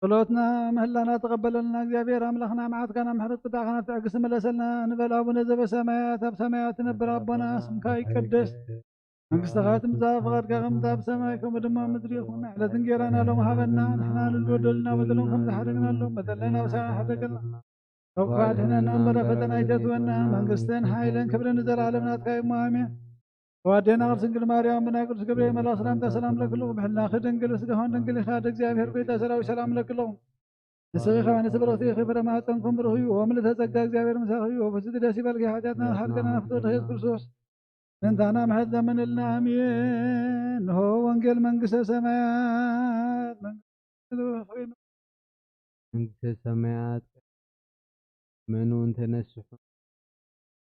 ጸሎትና ምህላና ተቐበለልና እግዚኣብሔር ኣምላኽና፣ መዓትካና ምሕረት ቁጣዕካና ትዕግስቲ መለሰልና። ንበል ኣቡነ ዘበሰማያት፣ ኣብ ሰማያት ትነብር ኣቦና፣ ስምካ ይቀደስ፣ መንግስትኻ ትምጻእ፣ ፍቓድካ ከምቲ ኣብ ሰማይ ከምኡ ድማ ኣብ ምድሪ ይኹን። ዕለት እንጌራና ሎም ሃበና፣ ንሕና ንዝበደሉና በደሎም ከም ዝሓደግናሎም በደልና ኣብ ሰማይ ሓደገልና። ካብ ክፉእ ኣድሕነና እምበር ኣብ ፈተና ኣይተእትወና። መንግስትን ሓይልን ክብርን ንዘለኣለም ናትካ እዩ እሞ ኣሜን። ተዋደና ቅድስት ድንግል ማርያም ብናይ ቅዱስ ገብርኤል መልኣኽ ሰላምታ ሰላም ለክልኹ ብሕልናኺ ድንግል ስጋኹን ድንግል ኢኻ። እግዚኣብሔር ጎይታ ሰራዊት ሰላም ለክልኹ። ንስኺ ከማን ስብርኽቲ ኢኺ ፍረ ማህፀንኩም ብሩኽ እዩ። ወምልእተ ጸጋ እግዚኣብሔር ምሳኺ እዩ። ወፍስቲ ደስ ይበልኪ ሓጢኣትና ሓልቀና ፍትወት ኢየሱስ ክርስቶስ ምንታና ምሕረት ለምንልና ኣሜን። ንሆ ወንጌል መንግስተ ሰማያት መንግስተ ሰማያት መኑ እንተነስሑ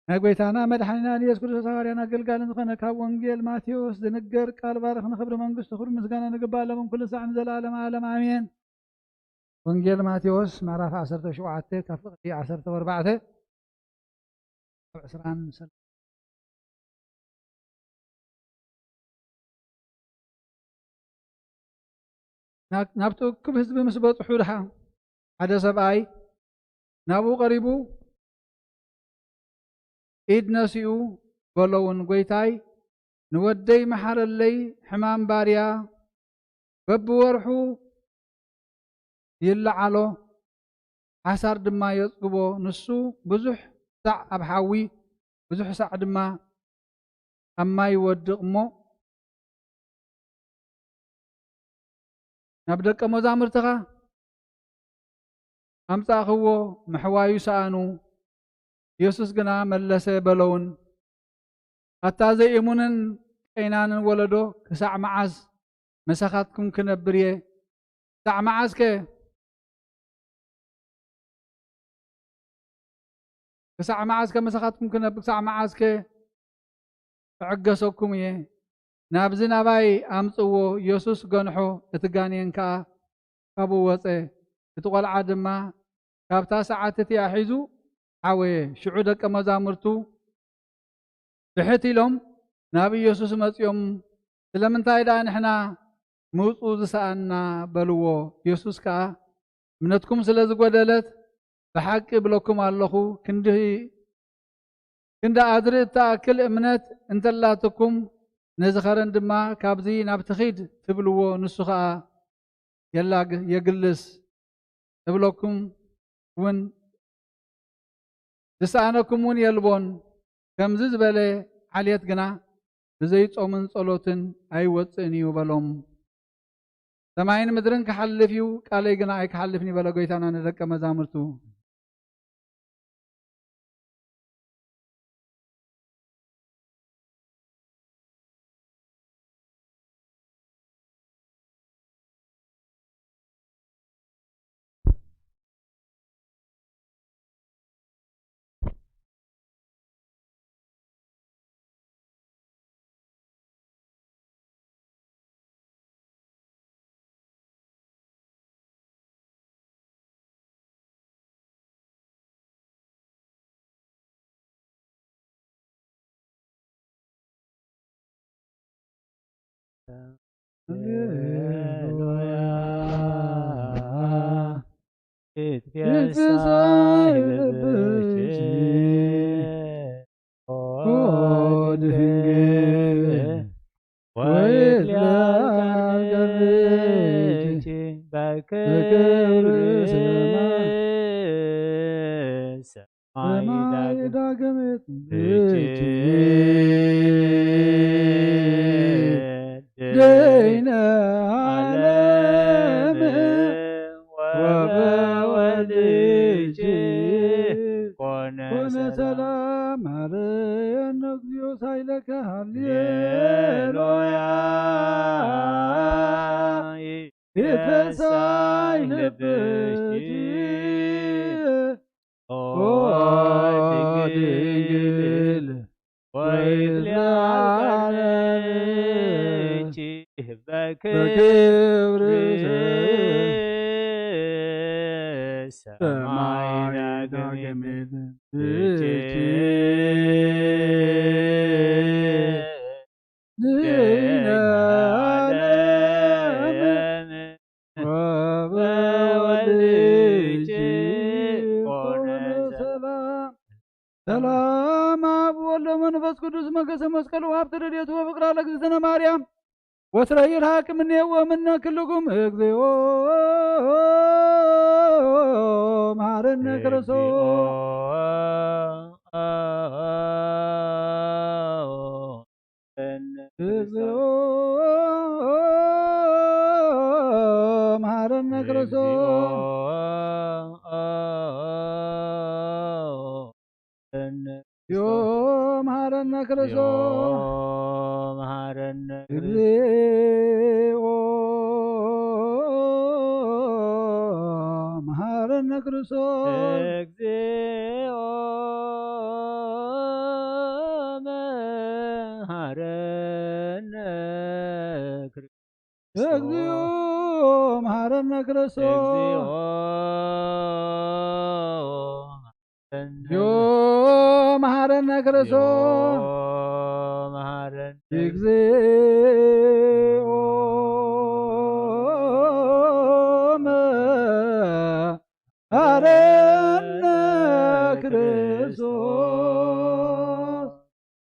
ናይ ጎይታና መድሓኒና ኢየሱስ ክርስቶስ ሃዋርያን ኣገልጋልን ዝኾነ ካብ ወንጌል ማቴዎስ ዝንገር ቃል ባርኽ ንኽብሪ መንግስቱ ክብሪ ምስጋና ንግባእ ኣለዎም ኩሉ ሳዕ ንዘለኣለም ዓለም ኣሜን። ወንጌል ማቴዎስ ምዕራፍ ዓሰርተ ሸውዓተ ካብ ፍቕዲ ዓሰርተ ኣርባዕተ ኣብ ዕስራን ሰለስተ ናብቲ እኩብ ህዝቢ ምስ በጽሑ ድሓ ሓደ ሰብኣይ ናብኡ ቀሪቡ ኢድ ነሲኡ በሎውን፣ ጎይታይ ንወደይ መሓረለይ፣ ሕማም ባርያ በብወርሑ ይለዓሎ፣ ሓሳር ድማ የጽግቦ። ንሱ ብዙሕ ሳዕ ኣብ ሓዊ፣ ብዙሕ ሳዕ ድማ ኣብ ማይ ይወድቕ እሞ፣ ናብ ደቀ መዛሙርትኻ ኣምጻእኽዎ፣ ምሕዋዩ ሰኣኑ። የሱስ ግና መለሰ በሎውን፣ ኣታ ዘይእሙንን ቀይናንን ወለዶ፣ ክሳዕ መዓስ ምሳኻትኩም ክነብር እየ? ክሳዕ መዓስከ ክሳዕ መዓስከ ምሳኻትኩም ክነብር? ክሳዕ መዓስከ እዕገሰኩም እየ? ናብዚ ናባይ ኣምጽዎ። ኢየሱስ ገንሖ፣ እቲ ጋኔን ከኣ ካብኡ ወጸ። እቲ ቈልዓ ድማ ካብታ ሰዓት እቲኣ ሒዙ ሓወየ። ሽዑ ደቀ መዛሙርቱ ብሕት ኢሎም ናብ ኢየሱስ መጺኦም፣ ስለምንታይ ደኣ ንሕና ምውጹ ዝሰኣንና? በልዎ። ኢየሱስ ከኣ፣ እምነትኩም ስለ ዝጎደለት፣ ብሓቂ እብለኩም ኣለኹ፣ ክንዲ ክንዲ ኣድሪ እትኣክል እምነት እንተላትኩም፣ ነዚ ኸረን ድማ፣ ካብዚ ናብቲ ኺድ ትብልዎ፣ ንሱ ኸኣ የላግ-፣ የግልስ። እብለኩም እውን ዝሰኣነኩም እውን የልቦን። ከምዚ ዝበለ ዓሌት ግና ብዘይ ጾምን ጸሎትን ኣይወጽእን እዩ በሎም። ሰማይን ምድርን ክሓልፍ እዩ፣ ቃለይ ግና ኣይክሓልፍን እዩ በለ ጎይታና ንደቀ መዛሙርቱ። ሃሌሉያ። ይትፍሳህ ልብኪ ኦ ድንግል ወይትለዓል ቃልኪ በክብር ሰማይ ሰማይ ዳግም ደይነ ዓለም ወበወልድኪ ኮነ ሰላም። ማረነ እግዚኦ ሳይለከ ሃሌሉያ። ይትፈሳይ ልብኪ ኦ ድንግል ወይትለ በክብር ሰማይ ዳግም ትቼ ሰላም አብ ወልድ መንፈስ ቅዱስ መገሰ መስቀሉ ሀብተ ረድኤቱ ወፍቅራ ለእግዝእትነ ማርያም ወስረ ይርሃቅ እምኔሁ ወእምነ ክልኩም እግዚኦ መሐረነ ክርስቶስ። እግዚኦ መሐረነ ክርስቶስ። እግዚኦ መሐረነ ክርስቶስ። መሐረነ እግዚኦ መሐረነ ክርስቶስ። እግዚኦ መሐረነ ክርስቶስ። እግዚኦ መሐረነ ክርስቶስ። እግዚኦ መሐረነ ክርስቶስ። እግዚኦ መሐረነ እግዚኦ መሐረነ ክርስቶስ።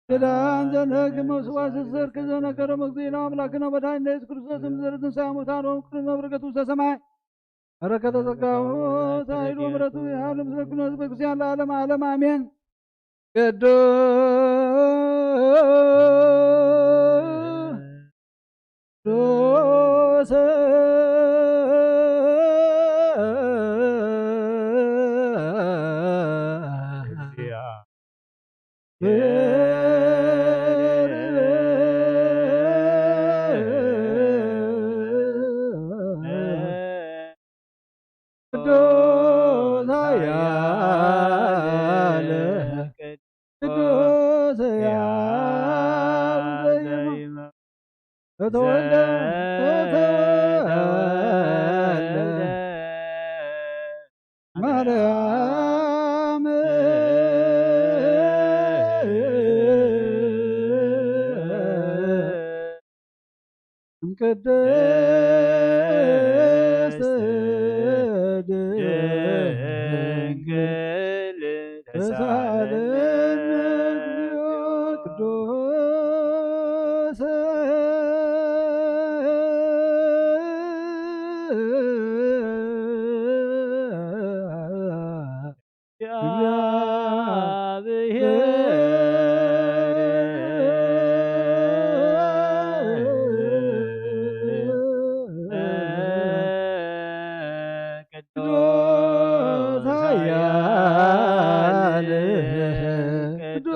ኪዳን ዘነግ መስዋዕት ዘሰርክ ዘነገሮም እግዚእነ አምላክነ መድኃኒነ ኢየሱስ ክርስቶስ እምዝር ትንሣኤ ሙታን ወእምቅድመ በረከቱ ውስተ ሰማይ በረከተ ጸጋሁ ሳይሉ ምሕረቱ ይሃሉ ምስለ ኩሉ ህዝበ ክርስቲያን ለዓለመ ዓለም አሜን። ቅዱስ ቅዱስ ኃያል ቅዱስ ሕያው ዘይመ-፣ በተወልደ በተወልደ ማርያም እምቅድስት ድንግል ተሳለነ እግዚኦ ቅዱስ እግዚአብሔር ቅዱስ ኃያል ቅዱስ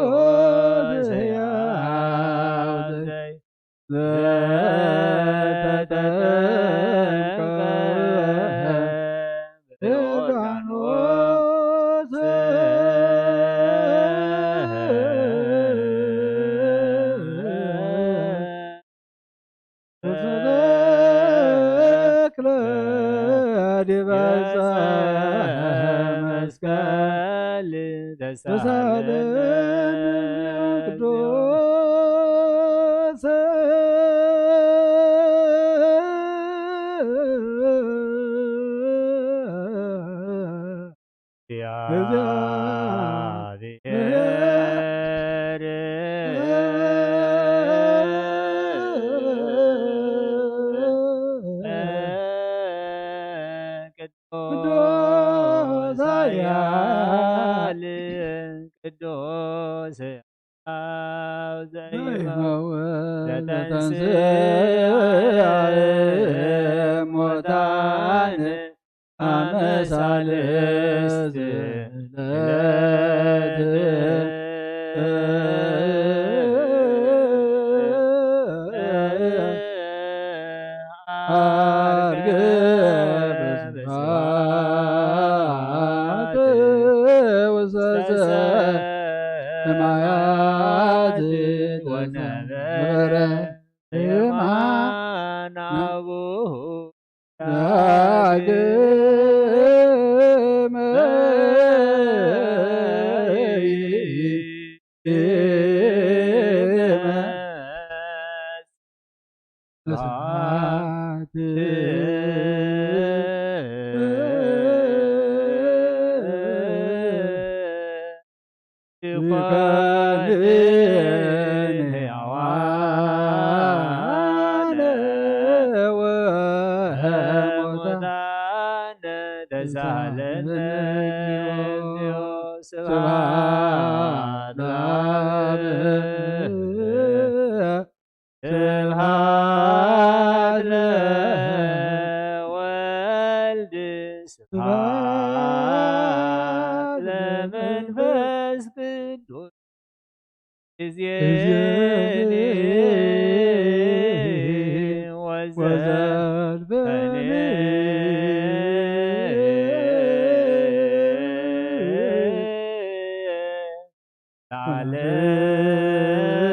ሕያው ዘይ-፣ ዘተጠምቀ በዮርዳኖስ ወተክለ ዲበ ዕፀ መስቀል ተሳለነ ቅዱስ እግዚአብሔር ቅዱስ ኃያል ቅዱስ ሕያው ዘይመውት ዘይመውት ዘተንሥአ እሙታን አመ ሳልስት ዕለት ዐርገ በስብሐት ውስተ ሰማያት ወነበረ የማነ ይኮን ሕያዋን ወሙታን ተሳለን። ስብሐት ለአብ ስብሐት ለወልድ ስብሐት ለመንፈስ ቅዱስ። እዜኒ ወዘልፈኒ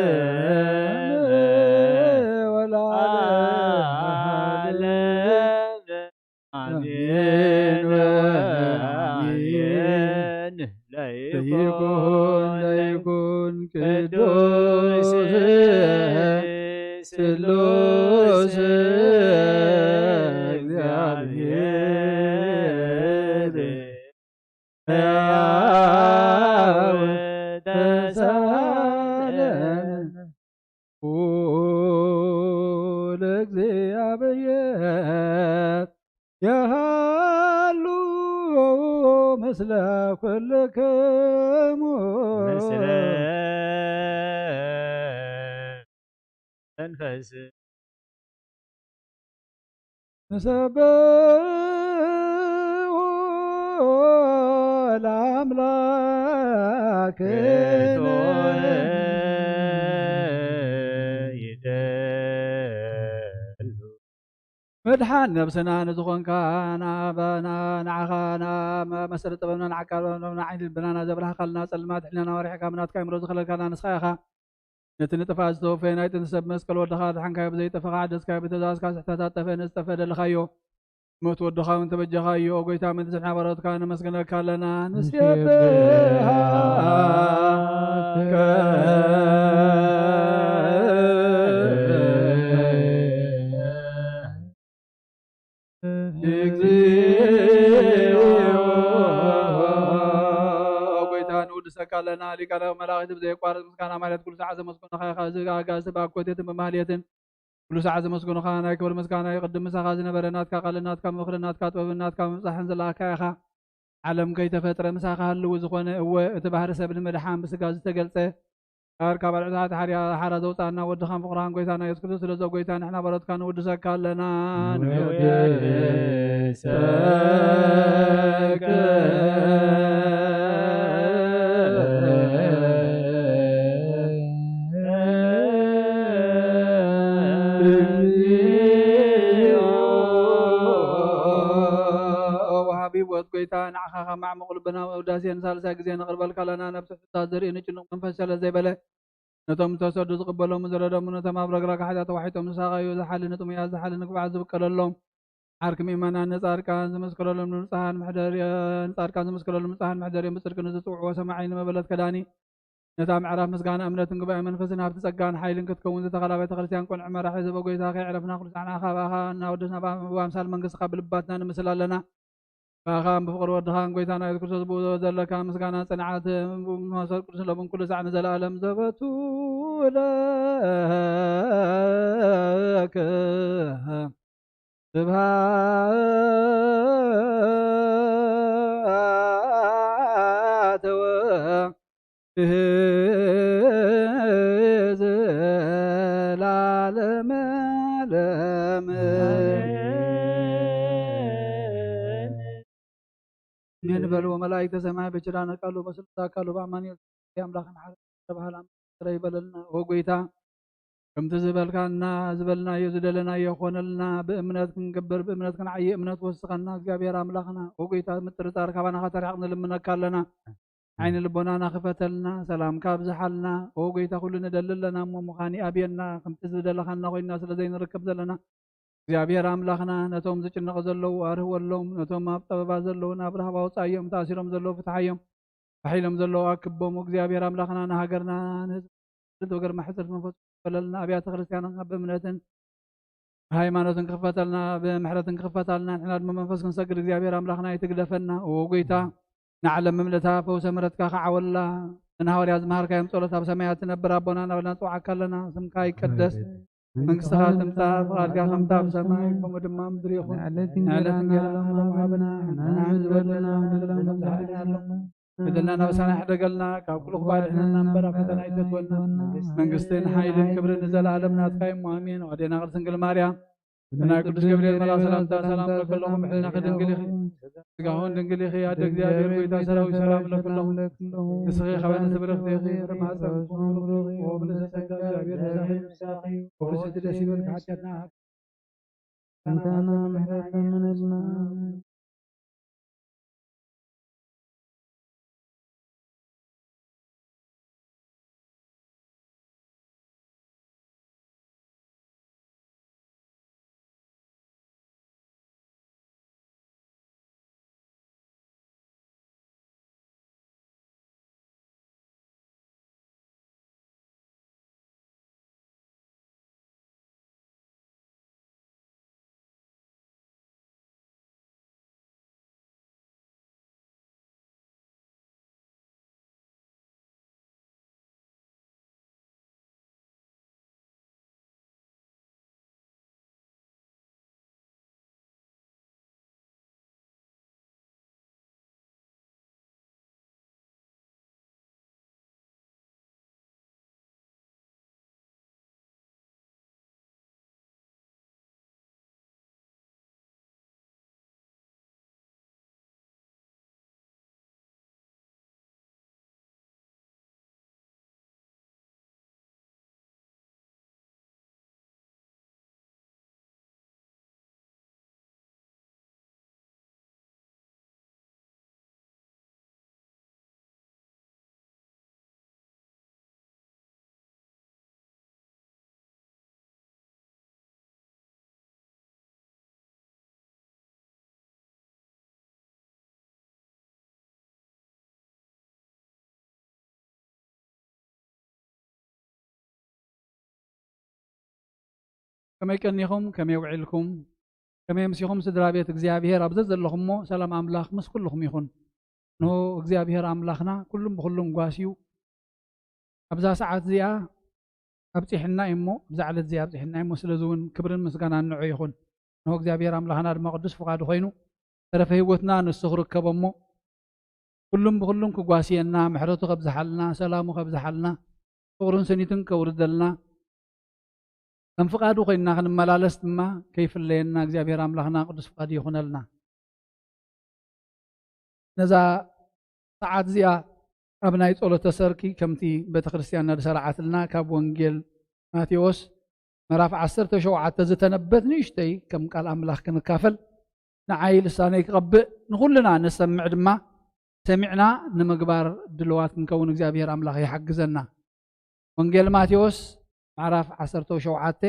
ለዓለመ ወለዓለመ። አሜን ወአሜን። ለይኩን ለይኩን ቅዱስ ስሉስ እግዚአብሔር ሕያው ተሳለን። ለእግዚአብሔር የሃሉ ምስለ ኩልክሙ ምስለ መንፈስ ንሰብሖ ለአምላክ ይደሉ። ምድሓን ነብስና ንዝኾንካ ንኣባና ንዓኻ ንመሰረት ጥበብና ንዓቃል ዓይኒ ልብናና ዘብርሃካልና ጸልማት ሕልናና ወሪሕካ ምናትካ ይምሮ ዝኸለልካና ንስኻ ኢኻ። ነቲ ንጥፍኣት ዝተወፈየ ናይ ጥንቲ ሰብ መስቀል ወድኻ ኣድሓንካዮ፣ ብዘይጠፍእ ከኣ ሓደስካዮ፣ ብትእዛዝካ ስሕተታት ጠፍአ፣ ነዚ ዝጠፍአ ደለኻዮ። ሞት ወድኻ እውን ተበጀኻዮ። ኦ ጎይታ፣ ምእንቲ ዝሕና ባሮትካ ነመስግነካ ኣለና፣ ንሴብሐካ። እግዚኦ። ኦ ጎይታ፣ ንውድሰካ ኣለና። ሊቃነ መላእኽት ብዘየቋርጥ ምስጋና ማለት ኩሉ ሰዓት ዘመስግኑኻ ኢኻ። እዚ ኣጋእዝቲ ብኣኮቴትን ብማህሌትን ኩሉ ሰዓት ዘመስግኑኻ። ናይ ክብሪ ምስጋና ይቕድም። ምሳኻ ዝነበረ ናትካ ቃልን ናትካ ምኽርን ናትካ ጥበብን ናትካ ምብጻሕን ዘለኣካ ኢኻ። ዓለም ከይተፈጥረ ምሳኻ ህልው ዝኾነ፣ እወ፣ እቲ ባህሪ ሰብ ንምድሓን ብስጋ ዝተገልጸ፣ ካብ ኣርዑታት ሓርያ ሓራ ዘውጻና ወድኻን ፍቕርኻን ጎይታና የሱስ ክርስቶስ፣ ስለዚ ጎይታ ንሕና ባሮትካ ንውድሰካ ኣለና። ንውድሰከ። ወሃቢ ህይወት ጎይታ፣ ንዓኻ ካብ ማዕሙቕ ልብና ውዳሴ ንሳልሳይ ግዜ ነቕርበልካ ኣለና። ነብሲ ሕቶ ዘርኢ ንጭኑቕ መንፈስ ሸለል ዘይበለ፣ ነቶም ዝተሰዱ ዝቕበሎም ዝረደሙ፣ ነቶም ኣብ ረግረግ ሓጢኣት ተዋሒጦም ዝሳቐዩ፣ ዝሓሊ ንጥሙያት፣ ዝሓሊ ንግቡኣት ዝብቀለሎም፣ ዓርኪ ምእመናን ንጻድቃን ዝምስክረሎም ንንጹሃን መሕደሪኦም፣ ንጻድቃን ዝምስክረሎም ንጹሃን መሕደሪኦም፣ ብጽድቂ ንዝጽውዕዎ ሰማዒ ንመበለት ከዳኒ፣ ነታ ምዕራፍ ምስጋና እምነትን ጉባኤ መንፈስን ሃብቲ ጸጋን ሓይልን ክትከውን ዝተኸላ ቤተ ክርስቲያን ቅኑዕ መራሒ ዝህበ ጎይታ ከየዕረፍና ኩሉ ሳዕ ንዓኻ ብኣኻ እናወደስና ብኣምሳል መንግስትኻ ብልባትና ንምስል ኣለና። ብኣኻን ብፍቕሪ ወድኻን ጎይታና የሱስ ክርስቶስ ብኡ ዘለካ ምስጋና ጽንዓት ብመንፈስ ቅዱስ ለቡን ኩሉ ሳዕ ንዘለኣለም ዘበቱ ለከ ስብሃት ወ- እህ ዘላለም ለም። ኣሜን በሉ። መላእክተ ሰማይ በችራነ ቃሉ በስሉሳ ቃሉ በአማኑኤል አምላክን ሓረ ተባህላ ስረ ይበለልና። ኦ ጎይታ፣ ከምቲ ዝበልካና ዝበልናዮ ዝደለናዮ ኾነልና። ብእምነት ክንገብር ብእምነት ክንዓይ እምነት ወስኸና እግዚኣብሔር ኣምላኽና። ኦ ጎይታ፣ ምጥርጣር ካባና ከተርሕቕ ንልምነካ ኣለና። ዓይኒ ልቦናና ክፈተልና፣ ሰላምካ ኣብዝሓልና። ኦ ጎይታ፣ ኩሉ ንደሊ ኣለና እሞ ምዃን ይኣብየና። ከምቲ ዝደለኻና ኮይንና ስለ ዘይንርከብ ዘለና እግዚኣብሔር ኣምላኽና፣ ነቶም ዝጭነቑ ዘለዉ ኣርህወሎም፣ ነቶም ኣብ ጸበባ ዘለዉ ናብ ራህዋ ኣውጽኣዮም፣ ተኣሲሮም ዘለዉ ፍትሓዮም፣ ባሕ ኢሎም ዘለዉ ኣክቦም። እግዚኣብሔር ኣምላኽና፣ ንሃገርና ንህዝቢ ግርማ ሕጽርት መንፈስ ክፈለልና፣ ኣብያተ ክርስቲያንና ብእምነትን ብሃይማኖትን ክኽፈተልና፣ ብምሕረትን ክኽፈታልና፣ ንሕና ድማ መንፈስ ክንሰግድ እግዚኣብሔር ኣምላኽና ይትግደፈና። ኦ ጎይታ፣ ንዓለም ምምልእታ ፈውሰ ምሕረትካ ክዓወላ፣ ንሃዋርያ ዝመሃርካዮም ጸሎት ኣብ ሰማያት ትነብር ኣቦና እናበልና ንጽውዓካ ኣለና። ስምካ ይቀደስ፣ መንግስትኻ ትምጻእ፣ ፍቓድካ ከምታ ኣብ ሰማይ ከምኡ ድማ ኣብ ምድሪ ይኹን። ንዕለት እንጀራና ሃበና፣ ንሕና ዝበደልና ንበድለና፣ በደልና ናብ ሳና ሕደገልና፣ ካብ ኩሉ ክፉእ ኣድሕነና እምበር፣ ኣብ ፈተና ኣይተእትወና። መንግስትን ሓይልን ክብርን ንዘለኣለም ናትካ እዩ እሞ፣ ኣሜን። ኣዴና ቅድስት ድንግል ማርያም፣ ብናይ ቅዱስ ገብርኤል መልኣኽ ሰላምታ ሰላም እብለኪ ኣለኹ፣ ምሕልና ድንግል ኢኺ፣ ስጋውን ድንግል ኢኺ፣ ኣደ እግዚኣብሔር ጎይታ ሰራዊት ሰላም እብለኪ ኣለኹ። ንስኺ ካብ ኣንስቲ ብርኽቲ ኢኺ፣ ፍረ ማህፀንኪ እውን ብሩኽ እዩ። ኦ ብልዕቲ ጸጋ፣ እግዚኣብሔር ምሳኺ እዩ። ኦ ብልዕቲ ደስ ይበልኪ፣ ሓጢኣትና እንተና ምሕረት ለምነልና። ከመይ ቀኒኹም? ከመይ ውዒልኩም? ከመይ ኣምሲኹም? ስድራ ቤት እግዚኣብሔር ኣብ ዘዘለኹሞ ሰላም ኣምላኽ ምስ ኩልኹም ይኹን። እንሆ እግዚኣብሔር ኣምላኽና ኩሉን ብኹሉን ጓስ እዩ። ኣብዛ ሰዓት እዚኣ ኣብጺሕና እዩ እሞ፣ ኣብዛ ዕለት እዚኣ ኣብጺሕና እዩ እሞ፣ ስለዚ እውን ክብርን ምስጋናን ንዑ ይኹን። እንሆ እግዚኣብሔር ኣምላኽና ድማ ቅዱስ ፍቓዱ ኮይኑ ተረፈ ህይወትና ንሱ ክርከቦ እሞ፣ ኩሉን ብኹሉን ክጓስየና፣ ምሕረቱ ከብዝሓልና፣ ሰላሙ ከብዝሓልና፣ ፍቕሩን ስኒትን ከውርደልና፣ ከም ፍቓዱ ኮይንና ክንመላለስ ድማ ከይፍለየና እግዚኣብሔር ኣምላኽና ቅዱስ ፍቓዱ ይኹነልና። ነዛ ሰዓት እዚኣ ኣብ ናይ ጸሎተ ሰርኪ ከምቲ ቤተ ክርስቲያንና ዝሰርዓትልና ካብ ወንጌል ማቴዎስ ምዕራፍ ዓሰርተ ሸውዓተ ዝተነበየት ንእሽተይ ከም ቃል ኣምላኽ ክንካፈል ንዓይ ልሳነይ ክቐብእ ንኹልና ንሰምዕ ድማ ሰሚዕና ንምግባር ድልዋት ክንከውን እግዚኣብሔር ኣምላኽ ይሓግዘና። ወንጌል ማቴዎስ ምዕራፍ ዓሰርተ ሸውዓተ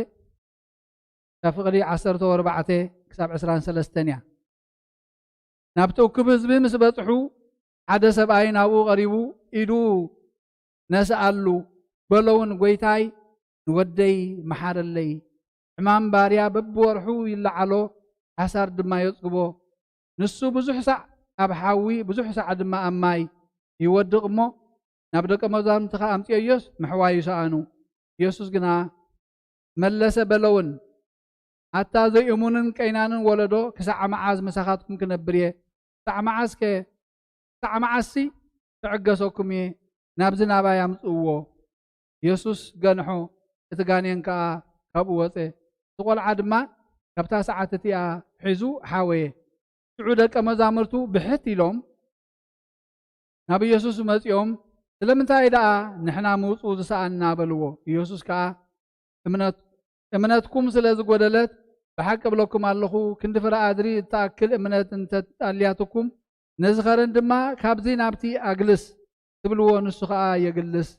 ካብ ፍቕዲ ዓሰርተ ኣርባዕተ ክሳብ ዕስራን ሰለስተን እያ። ናብቲ እኩብ ህዝቢ ምስ በጽሑ ሓደ ሰብኣይ ናብኡ ቀሪቡ ኢዱ ነስኣሉ፣ በሎ እውን፣ "ጐይታይ፣ ንወደይ መሓረለይ። ሕማም ባርያ በብወርሑ ይለዓሎ፣ ሓሳር ድማ የጽግቦ። ንሱ ብዙሕ ሳዕ ኣብ ሓዊ፣ ብዙሕ ሳዕ ድማ ኣብ ማይ ይወድቕ እሞ፣ ናብ ደቀ መዛሙርትኻ ኣምጽኦዮስ ምሕዋዩ ሰኣኑ።" ኢየሱስ ግና መለሰ በለውን፣ "ኣታ ዘይእሙንን ቀይናንን ወለዶ፣ ክሳዕ መዓዝ ምሳኻትኩም ክነብር እየ? ክሳዕ መዓዝከ፣ ክሳዕ መዓስሲ ክዕገሰኩም እየ? ናብዚ ናባይ ኣምጽእዎ።" ኢየሱስ ገንሖ፣ እቲ ጋኔን ከኣ ካብኡ ወጸ። እቲ ቈልዓ ድማ ካብታ ሰዓት እቲኣ ሒዙ ሓወየ። ሽዑ ደቀ መዛሙርቱ ብሕት ኢሎም ናብ ኢየሱስ መጺኦም፣ "ስለምንታይ ደኣ ንሕና ምውጹ ዝሰኣንና?" በልዎ። ኢየሱስ ከኣ፣ "እምነት-፣ እምነትኩም ስለ ዝጎደለት፣ ብሓቂ እብለኩም ኣለኹ፣ ክንዲ ፍረ ኣድሪ እትኣክል እምነት እንተ ኣልያትኩም፣ ነዚ ኸረን ድማ፣ 'ካብዚ ናብቲ ኣግልስ' ትብልዎ፣ ንሱ ኸኣ የግልስ።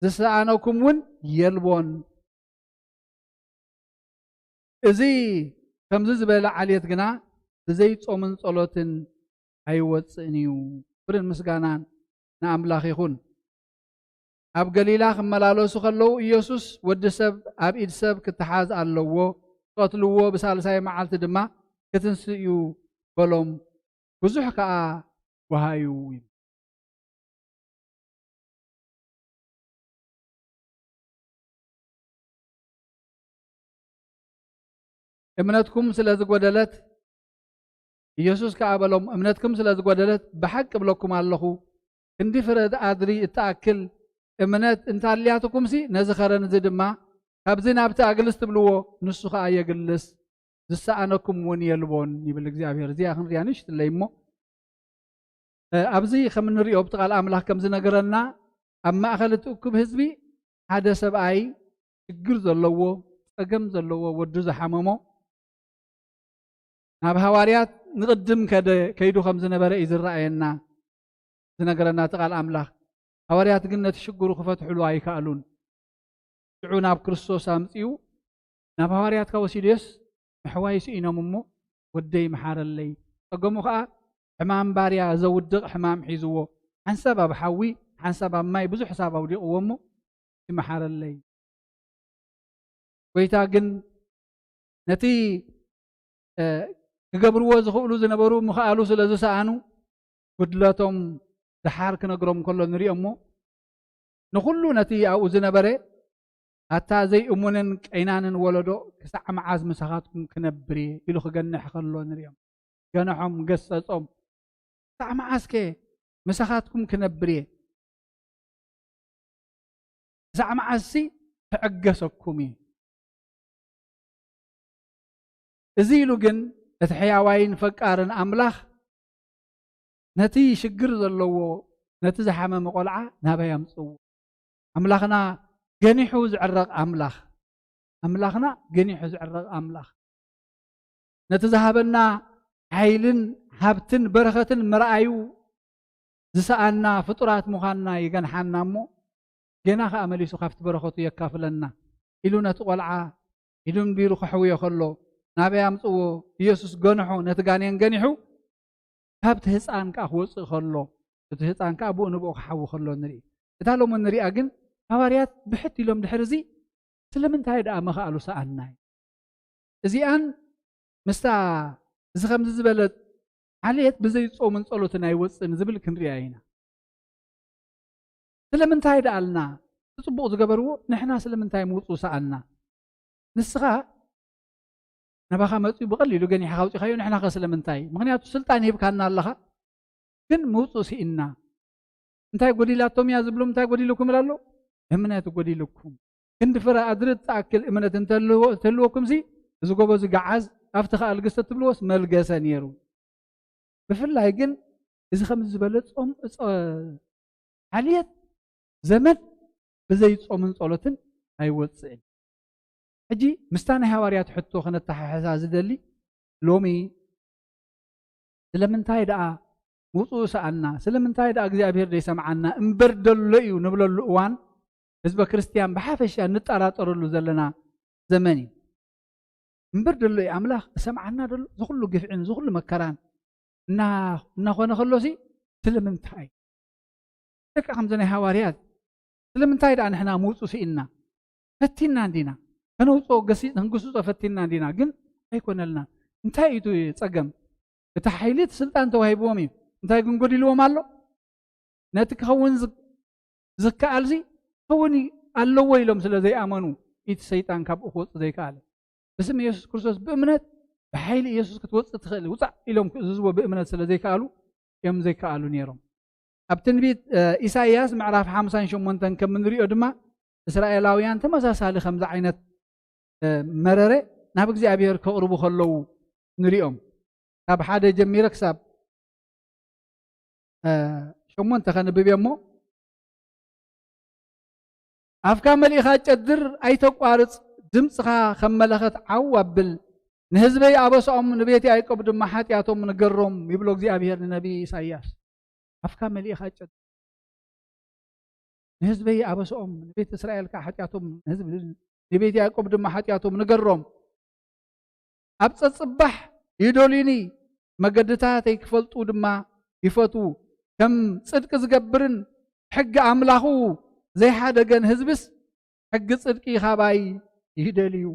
ዝሰኣነኩም እውን የልቦን።" እዚ ከምዚ ዝበለ ዓሌት ግና ብዘይ ጾምን ጸሎትን ኣይወጽእን እዩ። ክብርን ምስጋናን ንኣምላኽ ይኹን። ኣብ ገሊላ ክመላለሱ ከለዉ፣ ኢየሱስ፣ "ወዲ ሰብ ኣብ ኢድ ሰብ ክተሓዝ ኣለዎ፣ ክቐትልዎ፣ ብሳልሳይ መዓልቲ ድማ ክትንስእ እዩ" በሎም። ብዙሕ ከኣ ወሃዩ። እምነትኩም ስለ ዝጎደለት፣ ኢየሱስ ከኣ በሎም፣ "እምነትኩም ስለ ዝጎደለት፣ ብሓቂ እብለኩም ኣለኹ፣ ክንዲ ፍረ ኣድሪ እትኣክል እምነት እንተ ኣልያትኩምሲ፣ ነዚ ኸረን እዚ ድማ፣ ካብዚ ናብቲ ኣግልስ ትብልዎ፣ ንሱ ኸኣ የግልስ፣ ዝሰኣነኩም እውን የልቦን" ይብል እግዚኣብሔር። እዚኣ ክንሪኣ ንእሽትለይ እሞ፣ እ፣ ኣብዚ ከም እንሪኦ ኣብቲ ቃል ኣምላኽ ከም ዝነገረና፣ ኣብ ማእከል እቲ እኩብ ህዝቢ ሓደ ሰብኣይ ሽግር ዘለዎ፣ ጸገም ዘለዎ፣ ወዱ ዝሓመሞ ናብ ሃዋርያት ንቕድም ከደ፣ ከይዱ ከም ዝነበረ እዩ ዝረኣየና፣ ዝነገረና እቲ ቃል ኣምላኽ። ሃዋርያት ግን ነቲ ሽግሩ ክፈትሕሉ ኣይከኣሉን። ሽዑ ናብ ክርስቶስ ኣምጺኡ፣ ናብ ሃዋርያትካ ወሲዱስ፣ "ኣሕዋይ ስኢኖም እሞ፣ ወደይ መሓረለይ። ጸገሙ ኸኣ ሕማም ባርያ ዘውድቕ ሕማም ሒዝዎ። ሓንሳብ ኣብ ሓዊ፣ ሓንሳብ ኣብ ማይ ብዙሕ ሳብ ኣውዲቕዎ እሞ፣ ይመሓረለይ።" ጎይታ ግን ነቲ፣ እ፣ ክገብርዎ ዝኽእሉ ዝነበሩ ምኽኣሉ ስለ ዝሰኣኑ፣ ጉድለቶም ደሓር ክነግሮም ከሎ ንሪኦ እሞ፣ ንኹሉ ነቲ ኣብኡ ዝነበረ፣ "ኣታ ዘይእሙንን ቀይናንን ወለዶ፣ ክሳዕ መዓስ ምሳኻትኩም ክነብር እየ?" ኢሉ ክገንሕ ከሎ ንሪኦም። ገንሖም፣ ገሰጾም። "ክሳዕ መዓስከ ምሳኻትኩም ክነብር እየ? ክሳዕ መዓስሲ ክዕገሰኩም እየ?" እዚ ኢሉ ግን እቲ ሕያዋይን ፈቃርን ኣምላኽ ነቲ ሽግር ዘለዎ፣ ነቲ ዝሓመመ ቆልዓ ናበይ ኣምጽእዎ? ኣምላኽና ገኒሑ ዝዕረቕ ኣምላኽ፣ ኣምላኽና ገኒሑ ዝዕረቕ ኣምላኽ፣ ነቲ ዝሃበና ሓይልን ሃብትን በረኸትን ምርኣዩ ዝሰኣና ፍጡራት ምዃንና ይገንሓና እሞ፣ ገና ኸኣ መሊሱ ካብቲ በረኸቱ የካፍለና ኢሉ ነቲ ቆልዓ ኢዱ ኣንቢሩ ከሕውዮ ከሎ፣ ናበይ ኣምጽዎ? ኢየሱስ ገንሖ፣ ነቲ ጋኔን ገኒሑ፣ ካብቲ ህጻን ከኣ ክወጽእ ከሎ፣ እቲ ህጻን ከኣ ብኡ ንብኡ ክሓዊ ከሎ ንርኢ። እታ ሎሚ ንሪኣ ግን፣ ሃዋርያት ብሕት ኢሎም ድሕሪ እዚ፣ ስለምንታይ ደኣ ምኽኣሉ ሰኣናይ? እዚኣን ምስታ እዚ ከምዚ ዝበለት ዓሌት ብዘይ ጾምን ጸሎትን ኣይወጽእን ዝብል ክንሪኣ ኢና። ስለምንታይ ደኣልና? እቲ ጽቡቕ ዝገበርዎ ንሕና ስለምንታይ ምውጽኡ ሰኣና? ንስኻ ናባኻ መጺኡ ብቐሊሉ ገኒሕኻ ኣውጺኻዮ፣ ንሕናኸ ስለምንታይ? ምኽንያቱ ስልጣን ሂብካና ኣለኻ፣ ግን ምውጽኡ ስኢንና። እንታይ ጎዲላቶም እያ ዝብሎም፣ እንታይ ጎዲልኩም እላ ኣሎ? እምነት ጎዲልኩም። ክንዲ ፍረ ኣድሪ እትኣክል እምነት እንተልዎ-፣ እንተልወኩምሲ፣ እዚ ጎቦ እዚ ገዓዝ፣ ኣብቲ ከኣ ልግስ ተትብልዎስ መልገሰ ነይሩ። ብፍላይ ግን እዚ ከምዚ ዝበለ ጾም፣ ጸ-፣ ዓልየት ዘመን ብዘይ ጾምን ጸሎትን ኣይወጽእን። ሕጂ ምስታ ናይ ሃዋርያት ሕቶ ከነተሓሕዛ ዝደሊ፣ ሎሚ ስለምንታይ ደኣ ምውጽኡ ሰኣና? ስለምንታይ ደኣ እግዚኣብሔር ዘይሰምዓና? እምበር ደሎ እዩ ንብለሉ እዋን፣ ህዝበ ክርስትያን ብሓፈሻ እንጠራጠረሉ ዘለና ዘመን እዩ። እምበር ደሎ እዩ ኣምላኽ፣ እሰምዓና ደሎ፣ እዚ ኩሉ ግፍዕን እዚ ኩሉ መከራን እና-፣ እናኾነ ከሎሲ ስለምንታይ? ደቂ ከምዚ ናይ ሃዋርያት ስለምንታይ ደኣ ንሕና ምውጹ ስኢንና? ፈቲንና እንዲና። ከነውጽኦ ገሲ-፣ ክንግስጾ ፈቲንና እንዲና፣ ግን ኣይኮነልና። እንታይ እዩ እቲ ጸገም? እቲ ሓይሊ፣ እቲ ስልጣን ተዋሂብዎም እዩ። እንታይ ግን ጎዲልዎም ኣሎ? ነቲ ክኸውን ዝ-፣ ዝከኣልሲ ክኸውን ኣለዎ ኢሎም ስለ ዘይኣመኑ፣ እቲ ሰይጣን ካብኡ ክወጽእ ዘይከኣለ። ብስም ኢየሱስ ክርስቶስ ብእምነት ብሓይሊ ኢየሱስ ክትወጽእ ትኽእል፣ ውጻእ ኢሎም ክእዝዝዎ ብእምነት ስለ ዘይከኣሉ እዮም ዘይከኣሉ ነይሮም። ኣብ ትንቢት፣ እ፣ ኢሳይያስ ምዕራፍ ሓምሳን ሸሞንተን ከም እንሪኦ ድማ፣ እስራኤላውያን ተመሳሳሊ ከምዚ ዓይነት፣ እ፣ መረረ ናብ እግዚኣብሔር ከቕርቡ ከለዉ ንሪኦም። ካብ ሓደ ጀሚረ ክሳብ፣ እ፣ ሸሞንተ ከንብብ እየ እሞ፣ "ኣፍካ መሊእኻ ጨድር፣ ኣይተቋርጽ፣ ድምጽኻ ከም መለኸት ዓው ኣብል። ንህዝበይ ኣበሳኦም፣ ንቤት ያዕቆብ ድማ ሓጢኣቶም ንገሮም" ይብሎ እግዚኣብሔር ንነቢ ኢሳይያስ። "ኣፍካ መሊእኻ ጨድር፣ ንህዝበይ ኣበሳኦም፣ ንቤት እስራኤል ከኣ ሓጢኣቶም፣ ንህዝብ-፣ ንቤት ያዕቆብ ድማ ሓጢኣቶም ንገሮም" ኣብ ጸጽባሕ ይደልዩኒ፣ መገድታተይ ክፈልጡ ድማ ይፈትዉ። ከም ጽድቂ ዝገብርን ሕጊ ኣምላኹ ዘይሓደገን ህዝብስ፣ ሕጊ ጽድቂ ኻባይ ይደልዩ።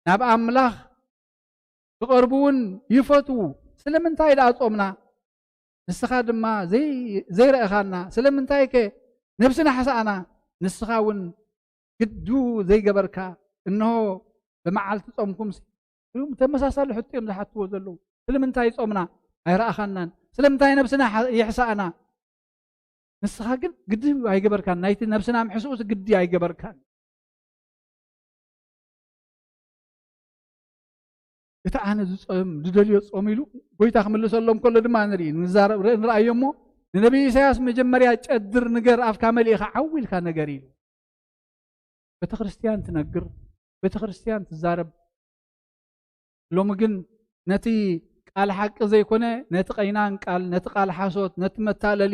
ናብ ኣምላኽ ክቐርቡ እውን ይፈትዉ። ስለምንታይ ደኣ ጾምና? ንስኻ ድማ ዘይ-፣ ዘይረእኻና። ስለምንታይከ ነብስና ሓሳእና? ንስኻ እውን ግዱ ዘይገበርካ። እንሆ ብመዓልቲ ጾምኩምሲ። ተመሳሳሊ ሕቶ እዮም ዝሓትዎ ዘለዉ። ስለምንታይ ጾምና ኣይረኣኻናን? ስለምንታይ ነብስና ሓ-፣ የሕሳእና? ንስኻ ግን ግዲ ኣይገበርካን። ናይቲ ነብስና ምሕስኡስ ግዲ ኣይገበርካን። እቲ ኣነ ዝጾም፣ ዝደልዮ ጾም ኢሉ ጎይታ ክምልሰሎም ከሎ ድማ ንርኢ። ንዛረብ፣ ንርኣዮ እሞ፣ ንነቢይ ኢሳያስ መጀመርያ ጨድር ንገር፣ ኣፍካ መሊእኻ ዓው ኢልካ ነገር ኢሉ። ቤተ ክርስቲያን ትነግር፣ ቤተ ክርስቲያን ትዛረብ። ሎሚ ግን ነቲ ቃል ሓቂ ዘይኮነ፣ ነቲ ቀይናን ቃል፣ ነቲ ቃል ሓሶት፣ ነቲ መታለሊ፣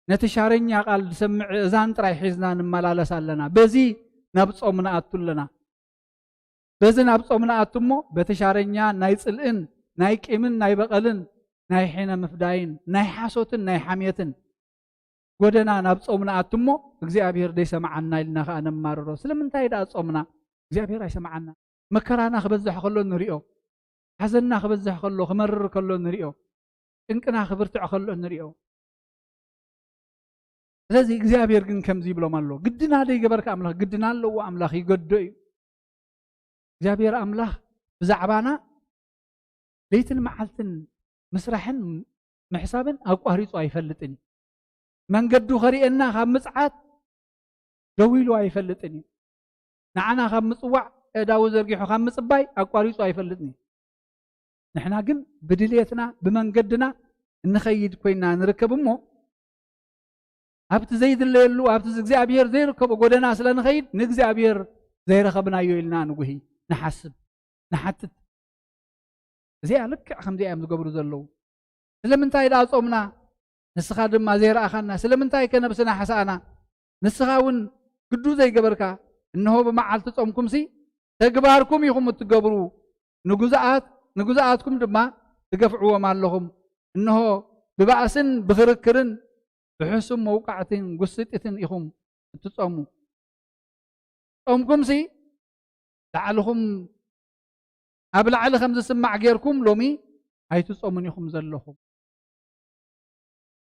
ነቲ ሻረኛ ቃል ዝሰምዕ እዛን ጥራይ ሒዝና ንመላለስ ኣለና። በዚ ናብ ጾም ንኣቱ ኣለና። በዚ ናብ ጾም ንኣቱ እሞ፣ በቲ ሻረኛ ናይ ጽልእን ናይ ቂምን ናይ በቐልን ናይ ሕነ ምፍዳይን ናይ ሓሶትን ናይ ሓሜትን ጎደና ናብ ጾም ንኣቱ እሞ፣ እግዚኣብሔር ደይሰምዓና ኢልና ኸኣ ነማርሮ። ስለምንታይ ደኣ ጾምና እግዚኣብሔር ኣይሰምዓና? መከራና ክበዝሕ ከሎ ንሪኦ፣ ሓዘንና ክበዝሕ ከሎ፣ ክመርር ከሎ ንሪኦ፣ ጭንቅና ክብርትዕ ከሎ ንሪኦ። ስለዚ እግዚኣብሔር ግን ከምዚ ይብሎም ኣሎ፣ ግድና ደይገበርካ ኣምላኽ፣ ግድና ኣለዎ ኣምላኽ፣ ይገዶ እዩ። እግዚኣብሔር ኣምላኽ ብዛዕባና ለይትን መዓልትን ምስራሕን ምሕሳብን ኣቋሪጹ ኣይፈልጥን እዩ። መንገዱ ከርእየና ካብ ምጽዓት ደው ኢሉ ኣይፈልጥን እዩ። ንዓና ካብ ምጽዋዕ፣ ኣእዳዉ ዘርጊሑ ካብ ምጽባይ ኣቋሪጹ ኣይፈልጥን እዩ። ንሕና ግን ብድልየትና፣ ብመንገድና እንኸይድ ኮይና ንርከብ እሞ፣ ኣብቲ ዘይድለየሉ፣ ኣብቲ እግዚኣብሔር ዘይርከቦ ጎደና ስለ ንኸይድ፣ ንእግዚኣብሔር ዘይረኸብናዮ ኢልና ንጉሂ፣ ንሓስብ፣ ንሓትት። እዚኣ ልክዕ ከምዚኣ እዮም ዝገብሩ ዘለዉ። ስለምንታይ ደኣ ጾምና? ንስኻ ድማ ዘይረኣኻና። ስለምንታይ ከ ነብስና ሓሳእና? ንስኻ እውን ግዱ ዘይገበርካ። እንሆ ብመዓልቲ ጾምኩምሲ ተግባርኩም ኢኹም እትገብሩ። ንጉዛኣት-፣ ንጉዛኣትኩም ድማ ትገፍዕዎም ኣለኹም። እንሆ ብባእስን ብኽርክርን ብሕሱም መውቃዕትን ጉስጢትን ኢኹም እትጾሙ። ጾምኩምሲ ላዕልኹም ኣብ ላዕሊ ከም ዝስማዕ ጌርኩም ሎሚ ኣይትጾሙን ኢኹም ዘለኹም።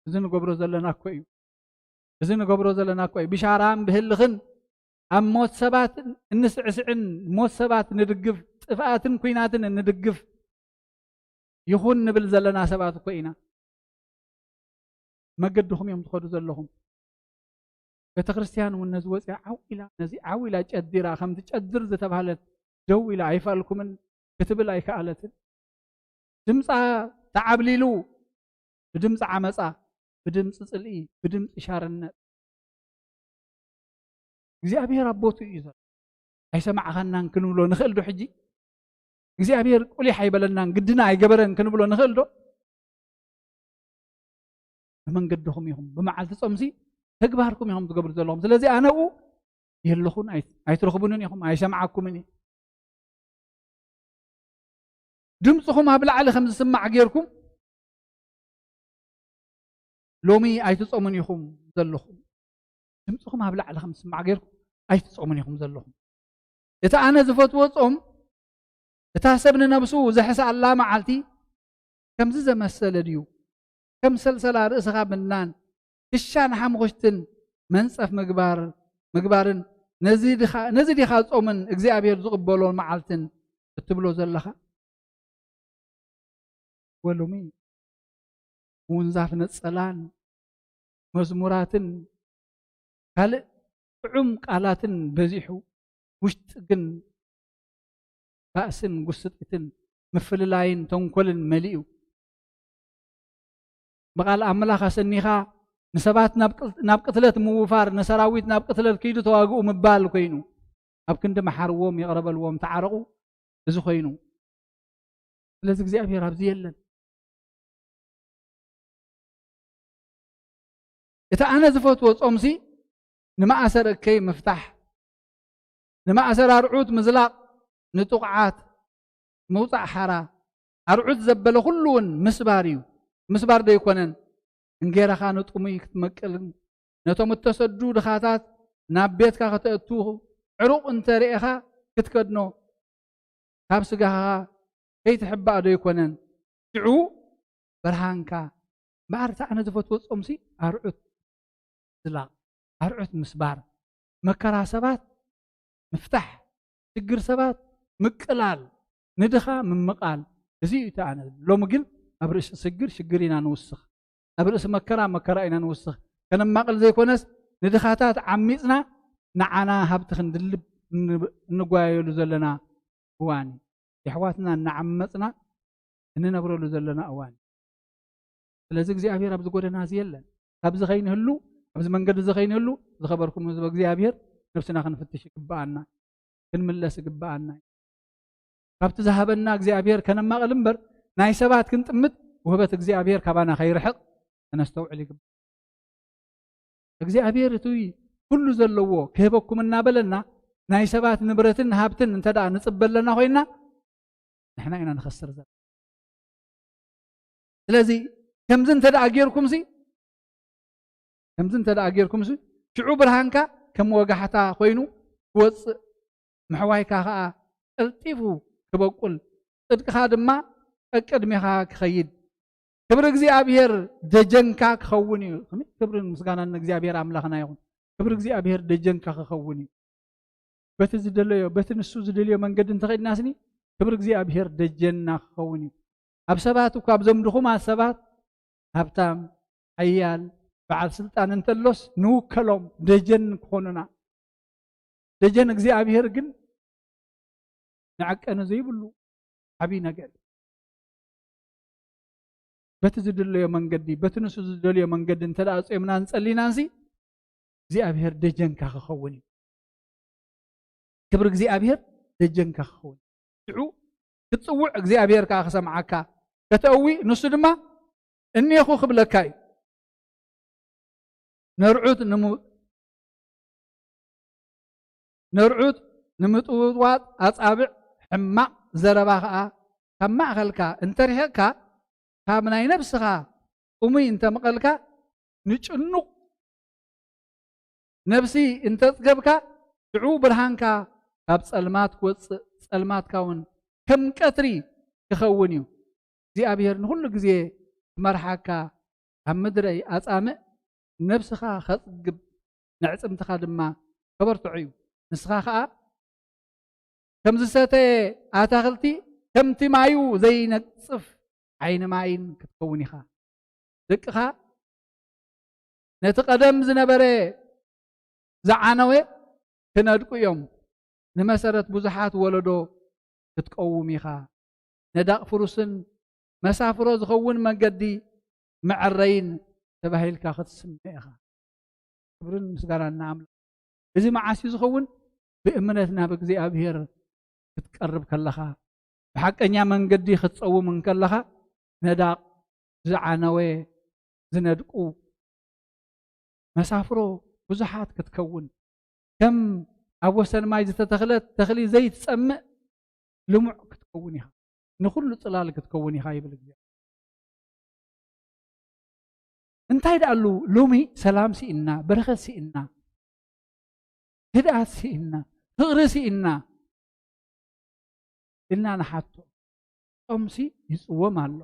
እዚ ንገብሮ ዘለና እኮ እዩ። እዚ ንገብሮ ዘለና እኮ እዩ። ብሻራን ብህልኽን ኣብ ሞት ሰባት እንስዕስዕን ሞት ሰባት ንድግፍ፣ ጥፍኣትን ኲናትን እንድግፍ ይኹን ንብል ዘለና ሰባት እኮ ኢና። መገድኹም እዮም ትኸዱ ዘለኹም። ቤተ ክርስቲያን እውን ነዚ ወፂኣ ዓው ኢላ፣ ነዚ ዓው ኢላ ጨዲራ፣ ከምቲ ጨድር ዝተባህለት ደው ኢላ ኣይፋልኩምን ክትብል ኣይከኣለትን። ድምፃ ተዓብሊሉ፣ ብድምፂ ዓመፃ፣ ብድምፂ ፅልኢ፣ ብድምፂ ሻርነት። እግዚኣብሔር ኣብ ቦትኡ እዩ ዘሎ። ኣይሰማዕኻናን ክንብሎ ንኽእል ዶ? ሕጂ እግዚኣብሔር ቁሊሕ ኣይበለናን፣ ግድና ኣይገበረን ክንብሎ ንኽእል ዶ? ብመንገድኹም ኢኹም፣ ብመዓልቲ ጾምሲ ተግባርኩም ኢኹም ትገብሩ ዘለኹም። ስለዚ ኣነ ኣብኡ የለኹን፣ ኣይ-፣ ኣይትረኽቡንን ኢኹም፣ ኣይሰምዓኩምን እየ። ድምፅኹም ኣብ ላዕሊ ከም ዝስማዕ ጌርኩም ሎሚ ኣይትጾሙን ኢኹም ዘለኹም። ድምፅኹም ኣብ ላዕሊ ከም ዝስማዕ ጌርኩም ኣይትጾሙን ኢኹም ዘለኹም። እቲ ኣነ ዝፈትዎ ጾም፣ እታ ሰብ ንነብሱ ዘሕስኣላ መዓልቲ ከምዚ ዘመሰለ ድዩ? ከም ሰልሰላ ርእስኻ ምድናን፣ ክሻን ሓሙኽሽትን መንጸፍ ምግባር፣ ምግባርን፣ ነዚ ድኻ-፣ ነዚ ዲኻ ጾምን እግዚኣብሔር ዝቕበሎ መዓልትን እትብሎ ዘለኻ? ወሎሚ ምውንዛፍ ነጸላን መዝሙራትን ካልእ ጥዑም ቃላትን በዚሑ፣ ውሽጢ ግን ባእስን ጉስጢትን ምፍልላይን ተንኮልን መሊኡ። ብቓል ኣምላኽ ኣሰኒኻ ንሰባት ናብ ቅል-፣ ናብ ቅትለት ምውፋር፣ ንሰራዊት ናብ ቅትለት ከይዱ ተዋግኡ ምባል ኮይኑ፣ ኣብ ክንዲ መሓርዎም፣ ይቕረ በልዎም፣ ተዓረቑ፣ እዚ ኮይኑ። ስለዚ እግዚኣብሔር ኣብዚ የለን። እቲ ኣነ ዝፈትዎ ጾምሲ ንማእሰር እከይ ምፍታሕ፣ ንማእሰር ኣርዑት ምዝላቕ፣ ንጥቑዓት ምውጻእ ሓራ፣ ኣርዑት ዘበለ ኩሉ እውን ምስባር እዩ። ምስባር ዶ ኣይኮነን? እንጌራኻ ንጥሙይ ክትመቅልን ነቶም እተሰዱ ድኻታት ናብ ቤትካ ከተእቱ ዕሩቕ እንተ ርኤኻ ክትከድኖ ካብ ስጋኻ ከይትሕባእ ዶ ኣይኮነን? ሽዑ ብርሃንካ። እምበኣር እቲ ኣነ ዝፈትዎ ጾምሲ ኣርዑት ዝላቕ፣ ኣርዑት ምስባር፣ መከራ ሰባት ምፍታሕ፣ ሽግር ሰባት ምቅላል፣ ንድኻ ምምቓል። እዚ እዩ እቲ ኣነ። ሎሚ ግን ኣብ ርእሲ ሽግር ሽግር ኢና ንውስኽ፣ ኣብ ርእሲ መከራ መከራ ኢና ንውስኽ። ከነማቕል ዘይኮነስ ንድኻታት ዓሚጽና ንዓና ሃብቲ ክንድልብ እንጓየሉ ዘለና እዋን እዩ። የሕዋትና እናዓመጽና እንነብረሉ ዘለና እዋን እዩ። ስለዚ እግዚኣብሔር ኣብዚ ጎደና እዚ የለን። ኣብዚ ከይንህሉ፣ ኣብዚ መንገዲ እዚ ከይንህሉ፣ ዝኸበርኩም ህዝበ እግዚኣብሔር፣ ነብስና ክንፍትሽ ይግብኣና፣ ክንምለስ ይግብኣና። ካብቲ ዝሃበና እግዚኣብሔር ከነማቕል እምበር፣ ናይ ሰባት ክንጥምት ውህበት እግዚኣብሔር ካባና ከይርሕቕ ከነስተውዕል ይግባእ። እግዚኣብሔር እቲ ኩሉ ዘለዎ ክህበኩም እናበለና፣ ናይ ሰባት ንብረትን ሃብትን እንተ ደኣ ንጽበ ኣለና ኮይና፣ ንሕና ኢና ንኸስር ዘለና። ስለዚ ከምዚ እንተ ደኣ ጌርኩምሲ፣ ከምዚ እንተ ደኣ ጌርኩምሲ፣ ሽዑ ብርሃንካ ከም ወጋሕታ ኮይኑ ክወጽእ፣ ምሕዋይካ ኸኣ ቀልጢፉ ክበቁል፣ ጽድቅኻ ድማ ቀቅድሜኻ ክኸይድ፣ ክብሪ እግዚኣብሔር ደጀንካ ክኸውን እዩ። ከመይ ክብርን ምስጋናን ንእግዚኣብሔር ኣምላኽና ይኹን። ክብሪ እግዚኣብሔር ደጀንካ ክኸውን እዩ። በቲ ዝደለዮ፣ በቲ ንሱ ዝደልዮ መንገዲ እንተኸድናስኒ፣ ክብሪ እግዚኣብሔር ደጀንና ክኸውን እዩ። ኣብ ሰባት እኳ፣ ኣብዞም ድኹማት ሰባት፣ ሃብታም፣ ሓያል፣ በዓል ስልጣን እንተሎስ፣ ንውከሎም ደጀን ክኾኑና። ደጀን እግዚኣብሔር ግን መዐቀኒ ዘይብሉ ዓብዪ ነገር እዩ። በቲ ዝድለዮ መንገዲ፣ በቲ ንሱ ዝደልዮ መንገዲ እንተ ደኣ ጾምናን ጸሊናንሲ፣ እግዚኣብሔር ደጀንካ ክኸውን እዩ። ክብሪ እግዚኣብሔር ደጀንካ ክኸውን እዩ። ሽዑ ክትጽውዕ፣ እግዚኣብሔር ከኣ ክሰምዓካ፣ ከተእዊ፣ ንሱ ድማ እኔኹ ክብለካ እዩ። ነርዑት ንሙ-፣ ነርዑት ንምጥውጥዋጥ ኣጻብዕ ሕማቕ ዘረባ ኸኣ ካብ ማእከልካ እንተ ርሒቕካ፣ ካብ ናይ ነብስኻ ጥሙይ እንተ ምቐልካ፣ ንጭኑቕ ነብሲ እንተ ጽገብካ፣ ሽዑ ብርሃንካ ካብ ጸልማት ክወጽእ፣ ጸልማትካ እውን ከም ቀትሪ ክኸውን እዩ። እግዚኣብሔር ንኹሉ ግዜ ክመርሓካ፣ ኣብ ምድረይ ኣጻምእ፣ ነብስኻ ከጽግብ፣ ነዕጽምትኻ ድማ ከበርትዖ እዩ። ንስኻ ኸኣ ከም ዝሰተየ ኣታኽልቲ፣ ከምቲ ማዩ ዘይነጽፍ ዓይኒ ማይን ክትከውን ኢኻ። ደቅኻ ነቲ ቀደም ዝነበረ ዝዓነወ ክነድቁ እዮም። ንመሰረት ብዙሓት ወለዶ ክትቀውም ኢኻ። ነዳቕ ፍሩስን መሳፍሮ ዝኸውን መንገዲ መዐረይን ተባሂልካ ክትስመ ኢኻ። ክብርን ምስጋናን ንኣምላኽ። እዚ መዓስ እዩ ዝኸውን? ብእምነት ናብ እግዚኣብሔር ክትቀርብ ከለኻ፣ ብሓቀኛ መንገዲ ክትጸውም እንከለኻ፣ ነዳቕ ዝዓነወ ዝነድቁ መሳፍሮ ብዙሓት ክትከውን፣ ከም ኣብ ወሰን ማይ ዝተተኽለት ተኽሊ ዘይትጸምእ ልሙዕ ክትከውን ኢኻ፣ ንኹሉ ጽላል ክትከውን ኢኻ ይብል እግዚኣብሔር። እንታይ ደኣሉ ሎሚ ሰላም ስኢና፣ በረኸት ስኢና፣ ህድኣት ስኢና፣ ፍቕሪ ስኢና ኢልና ንሓቶ። ጾምሲ ይጽወም ኣሎ።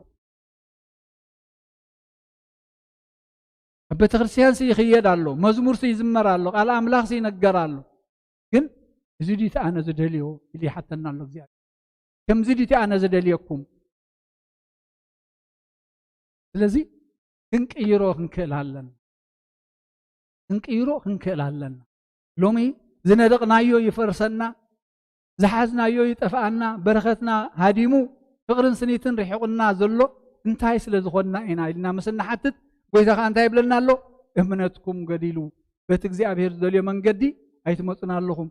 ኣብ ቤተ ክርስቲያን ሲ ይኽየድ ኣሎ፣ መዝሙር ሲ ይዝመር ኣሎ፣ ቃል ኣምላኽ ሲ ይነገር ኣሎ። ግን እዚ ድዩ እቲ ኣነ ዝደልዮ ኢሉ ይሓተና ኣሎ እግዚኣብሔር። ከምዚ ድዩ እቲ ኣነ ዝደልየኩም? ስለዚ ክንቅይሮ ክንክእል ኣለና። ክንቅይሮ ክንክእል ኣለና። ሎሚ ዝነደቕናዮ ይፈርሰና፣ ዝሓዝናዮ ይጠፍኣና፣ በረኸትና ሃዲሙ፣ ፍቕርን ስኒትን ርሒቑና ዘሎ እንታይ ስለ ዝኾንና ኢና ኢልና ምስ እንሓትት፣ ጎይታ ኸኣ እንታይ ይብለና ኣሎ? እምነትኩም ገዲሉ፣ በቲ እግዚኣብሔር ዝደልዮ መንገዲ ኣይትመጹን ኣለኹም።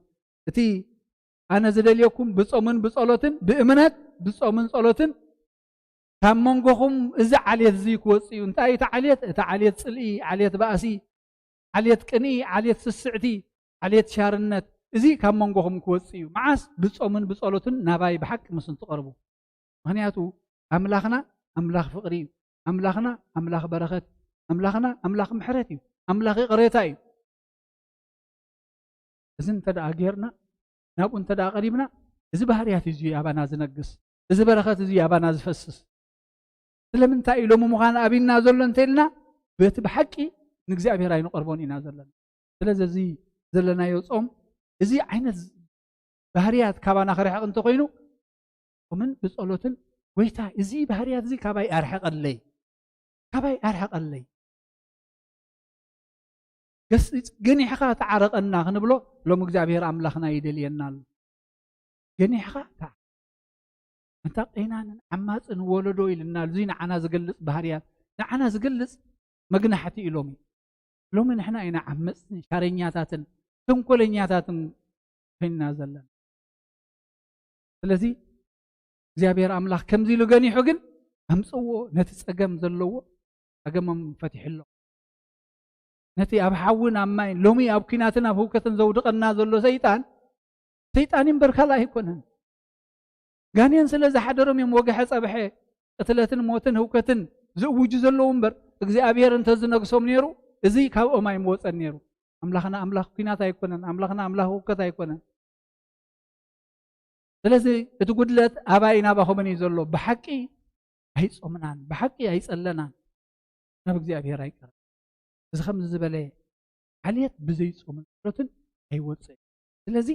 እቲ ኣነ ዝደልየኩም ብጾምን ብጸሎትን፣ ብእምነት ብጾምን ጸሎትን ካብ መንጎኹም እዚ ዓሌት እዚ ክወጽእ እዩ። እንታይ እዩ እቲ ዓሌት? እቲ ዓሌት ጽልኢ፣ ዓሌት ባእሲ፣ ዓሌት ቅንኢ፣ ዓሌት ስስዕቲ፣ ዓሌት ሻርነት፣ እዚ ካብ መንጎኹም ክወጽእ እዩ። መዓስ? ብጾምን ብጸሎትን ናባይ ብሓቂ ምስ እንትቐርቡ። ምኽንያቱ ኣምላኽና ኣምላኽ ፍቕሪ እዩ። ኣምላኽና ኣምላኽ በረኸት፣ ኣምላኽና ኣምላኽ ምሕረት እዩ፣ ኣምላኽ ይቕሬታ እዩ። እዚ እንተ ደኣ ጌርና፣ ናብኡ እንተ ደኣ ቀሪብና፣ እዚ ባህርያት እዚ ኣባና ዝነግስ፣ እዚ በረኸት እዚ ኣባና ዝፈስስ። ስለምንታይ እዩ ሎሚ ምዃን ኣብና ዘሎ እንተ ኢልና፣ በቲ ብሓቂ ንእግዚኣብሔር ኣይንቐርቦን ኢና ዘለና። ስለዚ እዚ ዘለናዮ ጾም፣ እዚ ዓይነት ባህርያት ካባና ክርሕቕ እንተኾይኑ፣ ጾምን ብጸሎትን፣ "ጎይታ፣ እዚ ባህርያት እዚ ካባይ ኣርሕቐለይ፣ ካባይ ኣርሕቐለይ፣ ገስ-፣ ገኒሕኻ ተዓረቐና" ክንብሎ፣ ሎም እግዚኣብሔር ኣምላኽና ይደልየና ኣሎ። ገኒሕኻ ተዓ-፣ ኣንታ ቄናንን ዓማጽን ወለዶ ኢልና፣ እዚ ንዓና ዝገልጽ ባህርያት፣ ንዓና ዝገልጽ መግናሕቲ እዩ ሎሚ። ሎሚ ንሕና ኢና ዓመጽትን ሻረኛታትን ተንኮለኛታትን ኮይንና ዘለና። ስለዚ እግዚኣብሔር ኣምላኽ ከምዚ ኢሉ ገኒሑ ግን ኣምጽዎ፣ ነቲ ጸገም ዘለዎ ጸገሞም ፈቲሑ ኣሎ። ነቲ ኣብ ሓውን ኣብ ማይን ሎሚ ኣብ ኲናትን ኣብ ህውከትን ዘውድቐና ዘሎ ሰይጣን፣ ሰይጣን እዩ እምበር ካልእ ኣይኮነን። ጋኔን ስለ ዝሓደሮም እዮም ወግሐ ጸብሐ ቅትለትን ሞትን ህውከትን ዝእውጁ ዘለዉ እምበር፣ እግዚኣብሔር እንተዝነግሶም ነይሩ፣ እዚ ካብኦም ኣይምወጸን ነይሩ። ኣምላኽና ኣምላኽ ኲናት ኣይኮነን፣ ኣምላኽና ኣምላኽ ህውከት ኣይኮነን። ስለዚ እቲ ጉድለት ኣባይን ኣባኹምን እዩ ዘሎ። ብሓቂ ኣይጾምናን፣ ብሓቂ ኣይጸለናን፣ ናብ እግዚኣብሔር ኣይቀረብናን። እዚ ከምዚ ዝበለ ዓሌት ብዘይ ጾምን ጸሎትን ኣይወጽእን። ስለዚ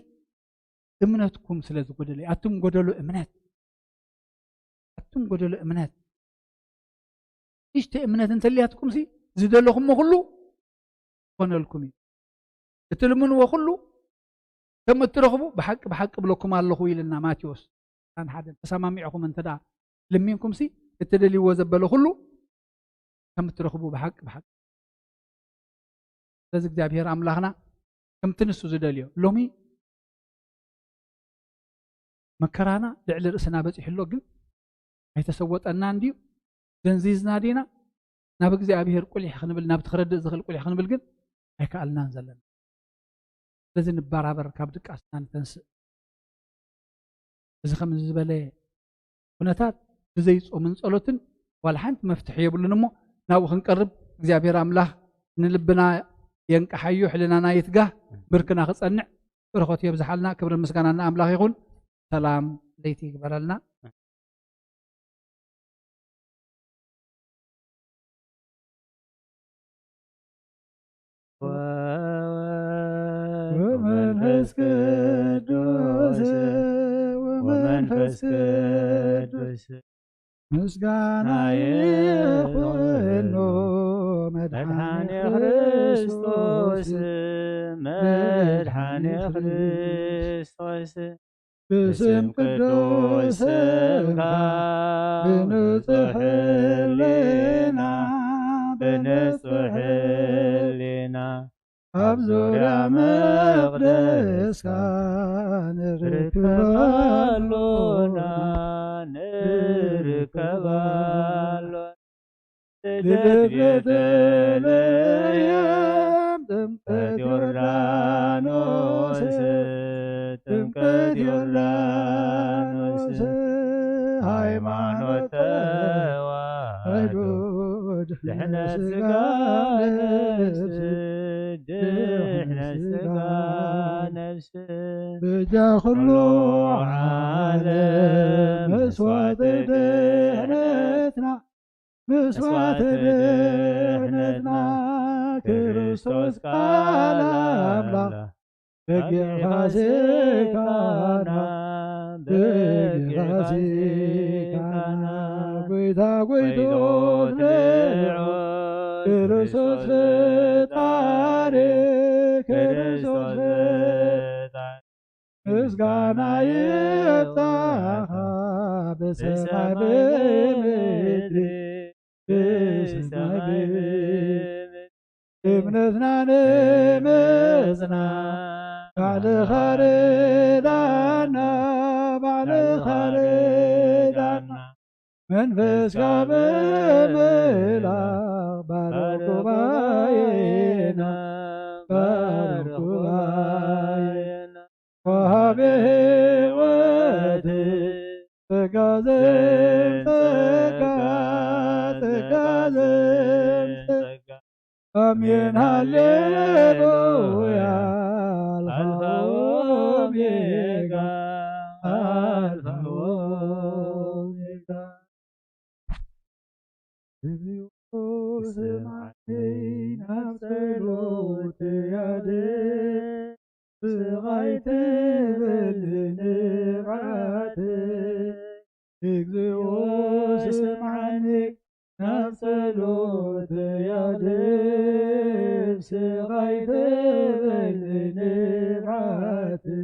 እምነትኩም ስለ ዝጎደለ፣ ኣቱም ጎደሎ እምነት፣ ኣቱም ጎደሎ እምነት፣ ንእሽተይ እምነት እንተልያትኩምሲ ዝደለኹሞ ኩሉ ክኾነልኩም እዩ። እትልምንዎ ኩሉ ከም እትረኽቡ ብሓቂ ብሓቂ እብለኩም ኣለኹ ኢልና ማቴዎስ ዕስራን ሓደን። ተሰማሚዕኹም እንተ ደኣ ልሚንኩምሲ እትደልይዎ ዘበለ ኩሉ ከም እትረኽቡ ብሓቂ ብሓቂ። ስለዚ እግዚኣብሔር ኣምላኽና ከምቲ ንሱ ዝደልዮ ሎሚ መከራና ልዕሊ ርእስና በጺሑ ኣሎ፣ ግን ኣይተሰወጠናን ድዩ? ደንዚዝና ዲና? ናብ እግዚኣብሔር ቁሊሕ ክንብል፣ ናብቲ ክረድእ ዝኽእል ቁሊሕ ክንብል ግን ኣይከኣልናን ዘለና። ስለዚ ንበራበር፣ ካብ ድቃስና ንተንስእ። እዚ ከምዚ ዝበለ ኩነታት ብዘይ ጾምን ጸሎትን ዋላ ሓንቲ መፍትሒ የብሉን እሞ ናብኡ ክንቀርብ እግዚኣብሔር ኣምላኽ ንልብና የንቅሓዮ፣ ሕልናና ይትጋህ፣ ብርክና ክጸንዕ በረኸቱ የብዝሓልና። ክብርን ምስጋናን ንኣምላኽ ይኹን። ሰላም ለይቲ ይግበረልና። ወመንፈስ ቅዱስ፣ ወመንፈስ ቅዱስ፣ ምስጋና ይኹኖ መድኃኔ ክርስቶስ፣ መድኃኔ ክርስቶስ። ብስም ቅዱስ ስምካ ብንጹሕ ሕሊና፣ ብንጹሕ ሕሊና ኣብ ዙርያ መቕደስካ ንርከብ ኣሎና፣ ንርከብ ኣሎና። ልደት ቤተልሔም ጥምቀት ዮርዳኖስ፣ ጥምቀት ዮርዳኖስ፣ ሃይማኖት ተዋህዶ ድሕነት ሥጋ ነፍስ፣ ድሕነት ሥጋ ነፍስ፣ በጃ ኩሉ ዓለም መስዋዕቲ ድሕነትና፣ መስዋዕቲ ድሕነትና፣ ክርስቶስ ቃል ኣምላኽ በጊዕ ፋሲካና፣ በጊዕ ፋሲካና፣ ጎይታ ጎይቶት ንዑ፣ ክርስቶስ ፈጣሪ፣ ክርስቶስ ፈጣሪ። ምስጋና ይብጻኻ ብሰማይ ብምድሪ፣ ብሰማይ ብምድሪ። እምነትና ንምጽና ባዕልኻ ርዳና፣ ባዕልኻ ርዳና። መንፈስካ ብምልኣኽ ባርኽ ጉባኤና፣ ባርኽ ጉባኤና። ወሃቢ ሕይወት ጸጋ ዘይ ኣሜን ሃሌሉያ። ኣልፋ ኦሜጋ፣ ኣልፋ ኦሜጋ። እግዚኦ ስምዓኒ፣ ናብ ጸሎተይ ኣድምፅ፣ ስቓይ ትበል ንብዓተይ። እግዚኦ ስምዓኒ፣ ናብ ጸሎተይ ኣድምፅ፣ ስቓይ ትበል ንብዓተይ።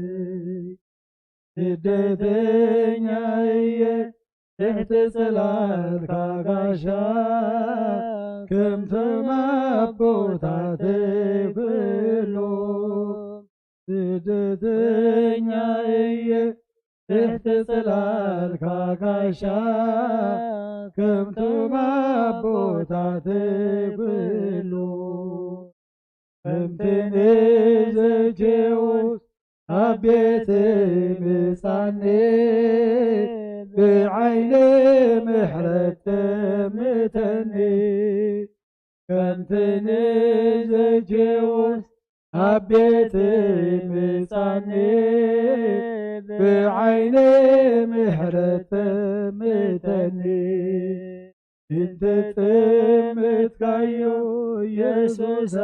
ስደተኛ እየ ትሕቲ ጽላልካ ጋሻ፣ ከምቶም ኣቦታተይ ኩሎም። ስደተኛ እየ ትሕቲ ጽላልካ ጋሻ፣ ከምቶም ኣቦታተይ ኩሎም። ከምቲ ንዘኬዎስ ኣብ ቤት ምጻኒ፣ ብዓይኒ ምሕረት ተምተኒ። ከምቲ ንዘኬዎስ ኣብ ቤት ምጻኒ፣ ብዓይኒ ምሕረት ተምተኒ። እንተ ጠመትካዮ የሱሳ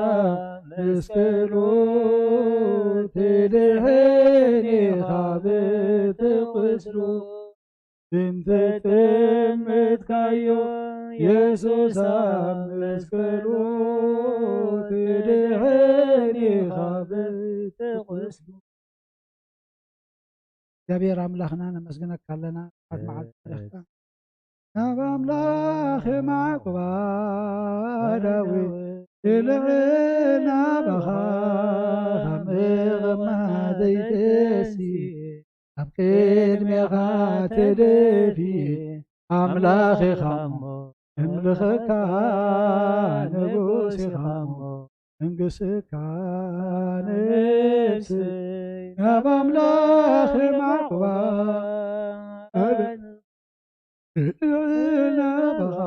መስቀሉ፣ ትድሕን ኢኻ ብቲ ቁስሉ። እንተ ጠመትካዮ የሱሳ መስቀሉ፣ ትድሕን ኢኻ ብቲ ቁስሉ። እግዚኣብሔር ኣምላኽና ነመስግነካ ኣለና። ኣብ መዓልቲ ረፍታ ናብ ኣምላኽ ማዕቁባ ዳዊት ይልዕል ናባኻ፣ ካብ ምቕማጥ ዘይትሲ ኣብ ቅድሜኻ ተደፊ ኣምላኽ ኢኻ እሞ እምልኸካ ንጉስ ኢኻ እሞ እንግስካ ነፍሰይ ናብ ኣምላኽ ማዕቁባ ናባኻ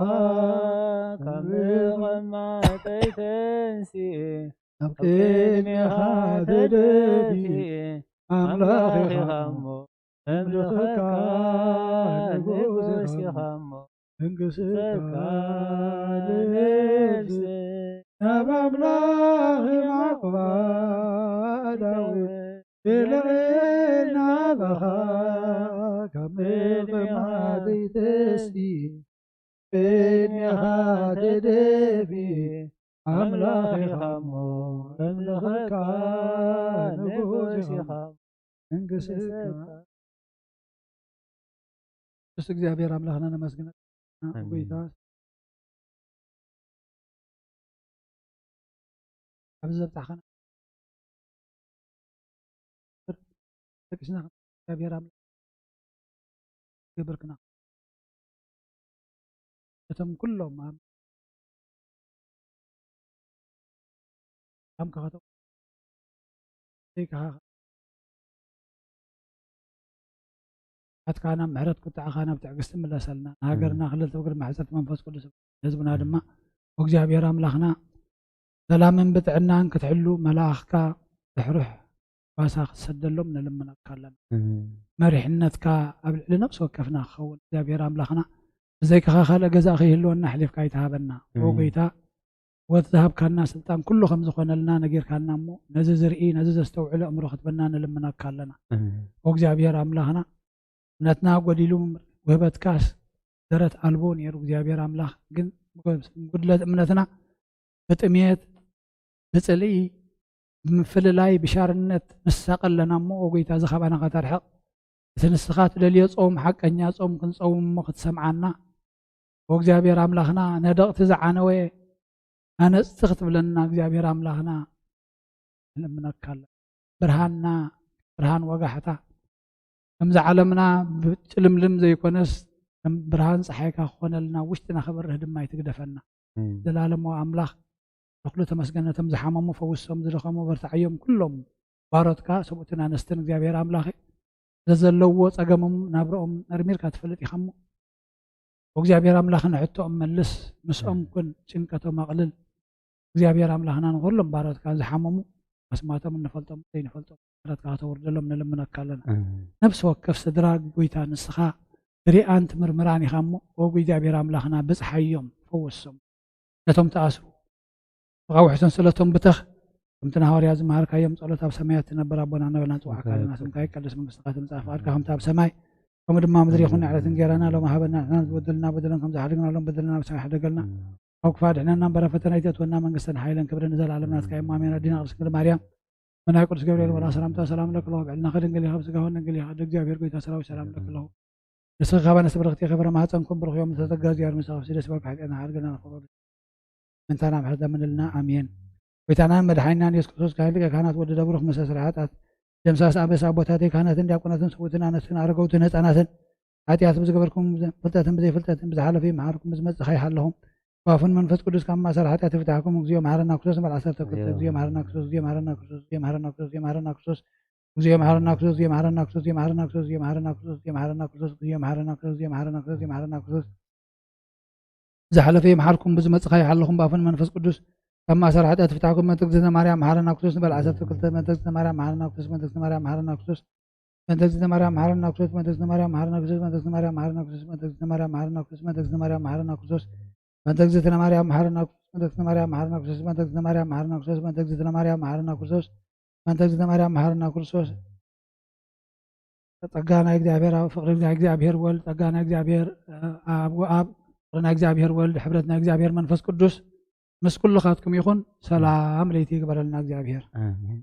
ካብ ምቕማጠይ ተንስኤ ኣብ ቅድሜኻ ተደፊ ኣምላኽ ኢኻ እሞ እምልኸካ ንጉስ ኢኻ እሞ እንግስካ ነፍሰይ ናብ ኣምላኽ ማዕቁባ ዳዊት ይልዕል ናባኻ ካብ ምቕማጥ ዘይተሲ ቅድሜኻ ተደፊ ኣምላኽ ኢኻ እሞ እምልኸካ ንጉስ ኢኻ መንግስትካ። ቅዱስ እግዚኣብሔር ኣምላኽና ነመስግነካ። ኣሜን። ጎይታ ኣብዚ ዘብጻሕኻና ደቂስና እግዚኣብሔር ኣምላኽ ግብርክና እቶም ኩሎም ኣብ ኣምካኸቶም ዘይከኻ ኣትካ ናብ ምሕረት ቁጥዓኻ ናብ ትዕግስቲ ምለሰልና። ንሃገርና ክልል ትብግር ማሕፀርቲ መንፈስ ቅዱስ ህዝብና ድማ እግዚኣብሔር ኣምላኽና ሰላምን ብጥዕናን ክትሕሉ መላእኽካ ርሕሩሕ ባሳ ክትሰደሎም ንልምነካ ኣለና። መሪሕነትካ ኣብ ልዕሊ ነፍሲ ወከፍና ክኸውን እግዚኣብሔር ኣምላኽና ብዘይካኻ ካልእ ገዛእ ከይህልወና ኣሕሊፍካ ኣይትሃበና። ኦ ጎይታ ወት ዝሃብካና ስልጣን ኩሉ ከም ዝኾነልና ነጊርካና እሞ ነዚ ዝርኢ ነዚ ዘስተውዕል ኣእምሮ ክትበና ንልምነካ ኣለና። ኦ እግዚኣብሔር ኣምላኽና እምነትና ጎዲሉ ውህበትካስ ደረት ኣልቦ ነይሩ እግዚኣብሔር ኣምላኽ ግን ጉድለት እምነትና ብጥሜት ብጽልኢ ብምፍልላይ ብሻርነት ንሳቐ ኣለና እሞ ኦ ጎይታ እዚ ካባና ከተርሕቕ እቲ ንስኻ ትደልዮ ጾም ሓቀኛ ጾም ክንጸውም እሞ ክትሰምዓና ኦ እግዚኣብሔር ኣምላኽና ነደቕቲ ዝዓነወ ኣነጽቲ ክትብለና እግዚኣብሔር ኣምላኽና ንልምነካ ኣለና። ብርሃንና ብርሃን ወጋሕታ ከምዚ ዓለምና ብጭልምልም ዘይኮነስ ከም ብርሃን ፀሓይካ ክኾነልና ውሽጥና ክበርህ ድማ ይትግደፈና። ዘላለማዊ ኣምላኽ ንኩሉ ተመስገን። ነቶም ዝሓመሙ ፈውሶም ዝደኸሙ በርትዓዮም። ኩሎም ባሮትካ ሰብኡትን ኣነስትን እግዚኣብሔር ኣምላኸ ዘዘለውዎ ጸገሞም ናብርኦም መርሚርካ ትፈልጥ ኢኻ እሞ እግዚኣብሔር ኣምላኽ ንሕቶኦም መልስ ምስኦም ኩን ጭንቀቶም ኣቕልል። እግዚኣብሔር ኣምላኽና ንኹሎም ባሮትካ ዝሓመሙ ኣስማቶም እንፈልጦም ዘይንፈልጦም ባሮትካ ከተውርደሎም ንልምነካ ኣለና። ነፍሲ ወከፍ ስድራ ጎይታ ንስኻ ትሪኣን ትምርምራን ኢኻ እሞ፣ ኦ እግዚኣብሔር ኣምላኽና ብጽሓዮም፣ ፈወሶም። ነቶም ተኣስሩ ብቓ ውሕሰን ስለቶም ብተኽ፣ ከምቲ ንሃዋርያ ዝመሃርካዮም ጸሎት ኣብ ሰማያት ትነብር ኣቦና እናበልና ንጽውዓካ ኣለና። ስምካ ይቀደስ፣ መንግስትኻ ትምጻእ፣ ፍቓድካ ከምቲ ኣብ ሰማይ ከምኡ ድማ ምድሪ ይኹን። ዕለት እንጌራና ሎም ሃበና፣ ንሕና ዝበደልና በደለን ከም ዝሓደግና ሎም በደልና ኣብ ሰማይ ሓደገልና። ኣብ ክፋ ድሕነና እምበር ፈተና ኣይተእትወና፣ መንግስትን ሓይልን ክብርን ንዘለኣለም ናትካ እዮም። ኣሜን። ኣዲና ቅድስት ድንግል ማርያም፣ ብናይ ቅዱስ ገብርኤል ወላ ሰላምታ ሰላም ለክሎ ብዕልና ከድንግል ይኸብ ስጋ ሆን ድንግል ይኸብ። እግዚኣብሔር ጎይታ ሰራዊት ሰላም ለክሎ። ንስኻ ካባና ብርኽቲ ከበረ ማህፀንኩም ብሩኽ እዮም። ተጸጋ እግዚኣብሔር ምሳኹም። ደስ ይበልካ፣ ሓጢኣትና ሓድገና ንኽብሮ ምንታና ምሕረት ለምንልና። ኣሜን። ጎይታናን መድሓኒናን የሱስ ክርስቶስ፣ ካህን ሊቀ ካህናት ወዲ ደብሩኽ፣ መስተስርሒ ሓጢኣት፣ ደምሳስ ኣበሳ ኣቦታተይ ካህናትን ዲያቆናትን፣ ስውእትን ኣነስትን ኣረገውትን ህፃናትን፣ ሓጢኣት ብዝገበርኩም ፍልጠትን ብዘይፍልጠትን ብዝሓለፈ ይምሓርኩም፣ ብዝመፅእ ከይሓለኹም፣ ባፉን መንፈስ ቅዱስ ካብ ማእሰር ሓጢኣት ይፍታሕኩም። እግዚኦ መሓረና ክርስቶስ በል ዓሰርተ ክልተ። እግዚኦ መሓረና ክርስቶስ፣ እግዚኦ መሓረና ክርስቶስ፣ እግዚኦ መሓረና ክርስቶስ፣ እግዚኦ መሓረና ክርስቶስ፣ እግዚኦ መሓረና ክርስቶስ፣ እግዚኦ መሓረና ክርስቶስ፣ እግዚኦ መሓረና ክርስቶስ፣ እግዚኦ መሓረና ክርስቶስ፣ እግዚኦ መሓረና ክርስቶስ፣ እግዚኦ መሓረና ክርስቶስ፣ እግዚኦ መሓረና ክርስቶስ። ዝሓለፈ ይምሓርኩም፣ ብዝመጽእ ከይሓለኹም፣ ባፉን መንፈስ ቅዱስ ካብ ማእሰር ሓጢኣት ይፍታሕኩም። መንተግዝእትነ ማርያም መሓረና ክርስቶስ ንበል ዓሰርተ ክልተ። መንተግዝእትነ ማርያም መሓረና ክርስቶስ፣ መንተግዝእትነ ማርያም መሓረና ክርስቶስ፣ መንተግዝእትነ ማርያም መሓረና ክርስቶስ፣ መንተግዝእትነ ማርያም መሓረና ክርስቶስ፣ መንተግዝእትነ ማርያም መሓረና ክርስቶስ፣ መንተግዝእትነ ማርያም መሓረና ክርስቶስ፣ መንተግዝእትነ ማርያም መሓረና ክርስቶስ፣ መንተግዝእትነ ማርያም መሓረና ክርስቶስ፣ መንተግዝእትነ ማርያም መሓረና ክርስቶስ፣ መንተግዝእትነ ማርያም መሓረና ክርስቶስ፣ መንተግዝእትነ ማርያም መሓረና ክርስቶስ። ጸጋ ናይ እግዚኣብሔር ኣብ፣ ፍቕሪ ናይ እግዚኣብሔር ወልድ፣ ጸጋ ናይ እግዚኣብሔር ኣብ፣ ኣብ፣ ፍቕሪ ናይ እግዚኣብሔር ወልድ፣ ሕብረት ናይ እግዚኣብሔር መንፈስ ቅዱስ ምስ ኩልኻትኩም ይኹን። ሰላም ለይቲ ይግበረልና እግዚኣብሔር። ኣሜን።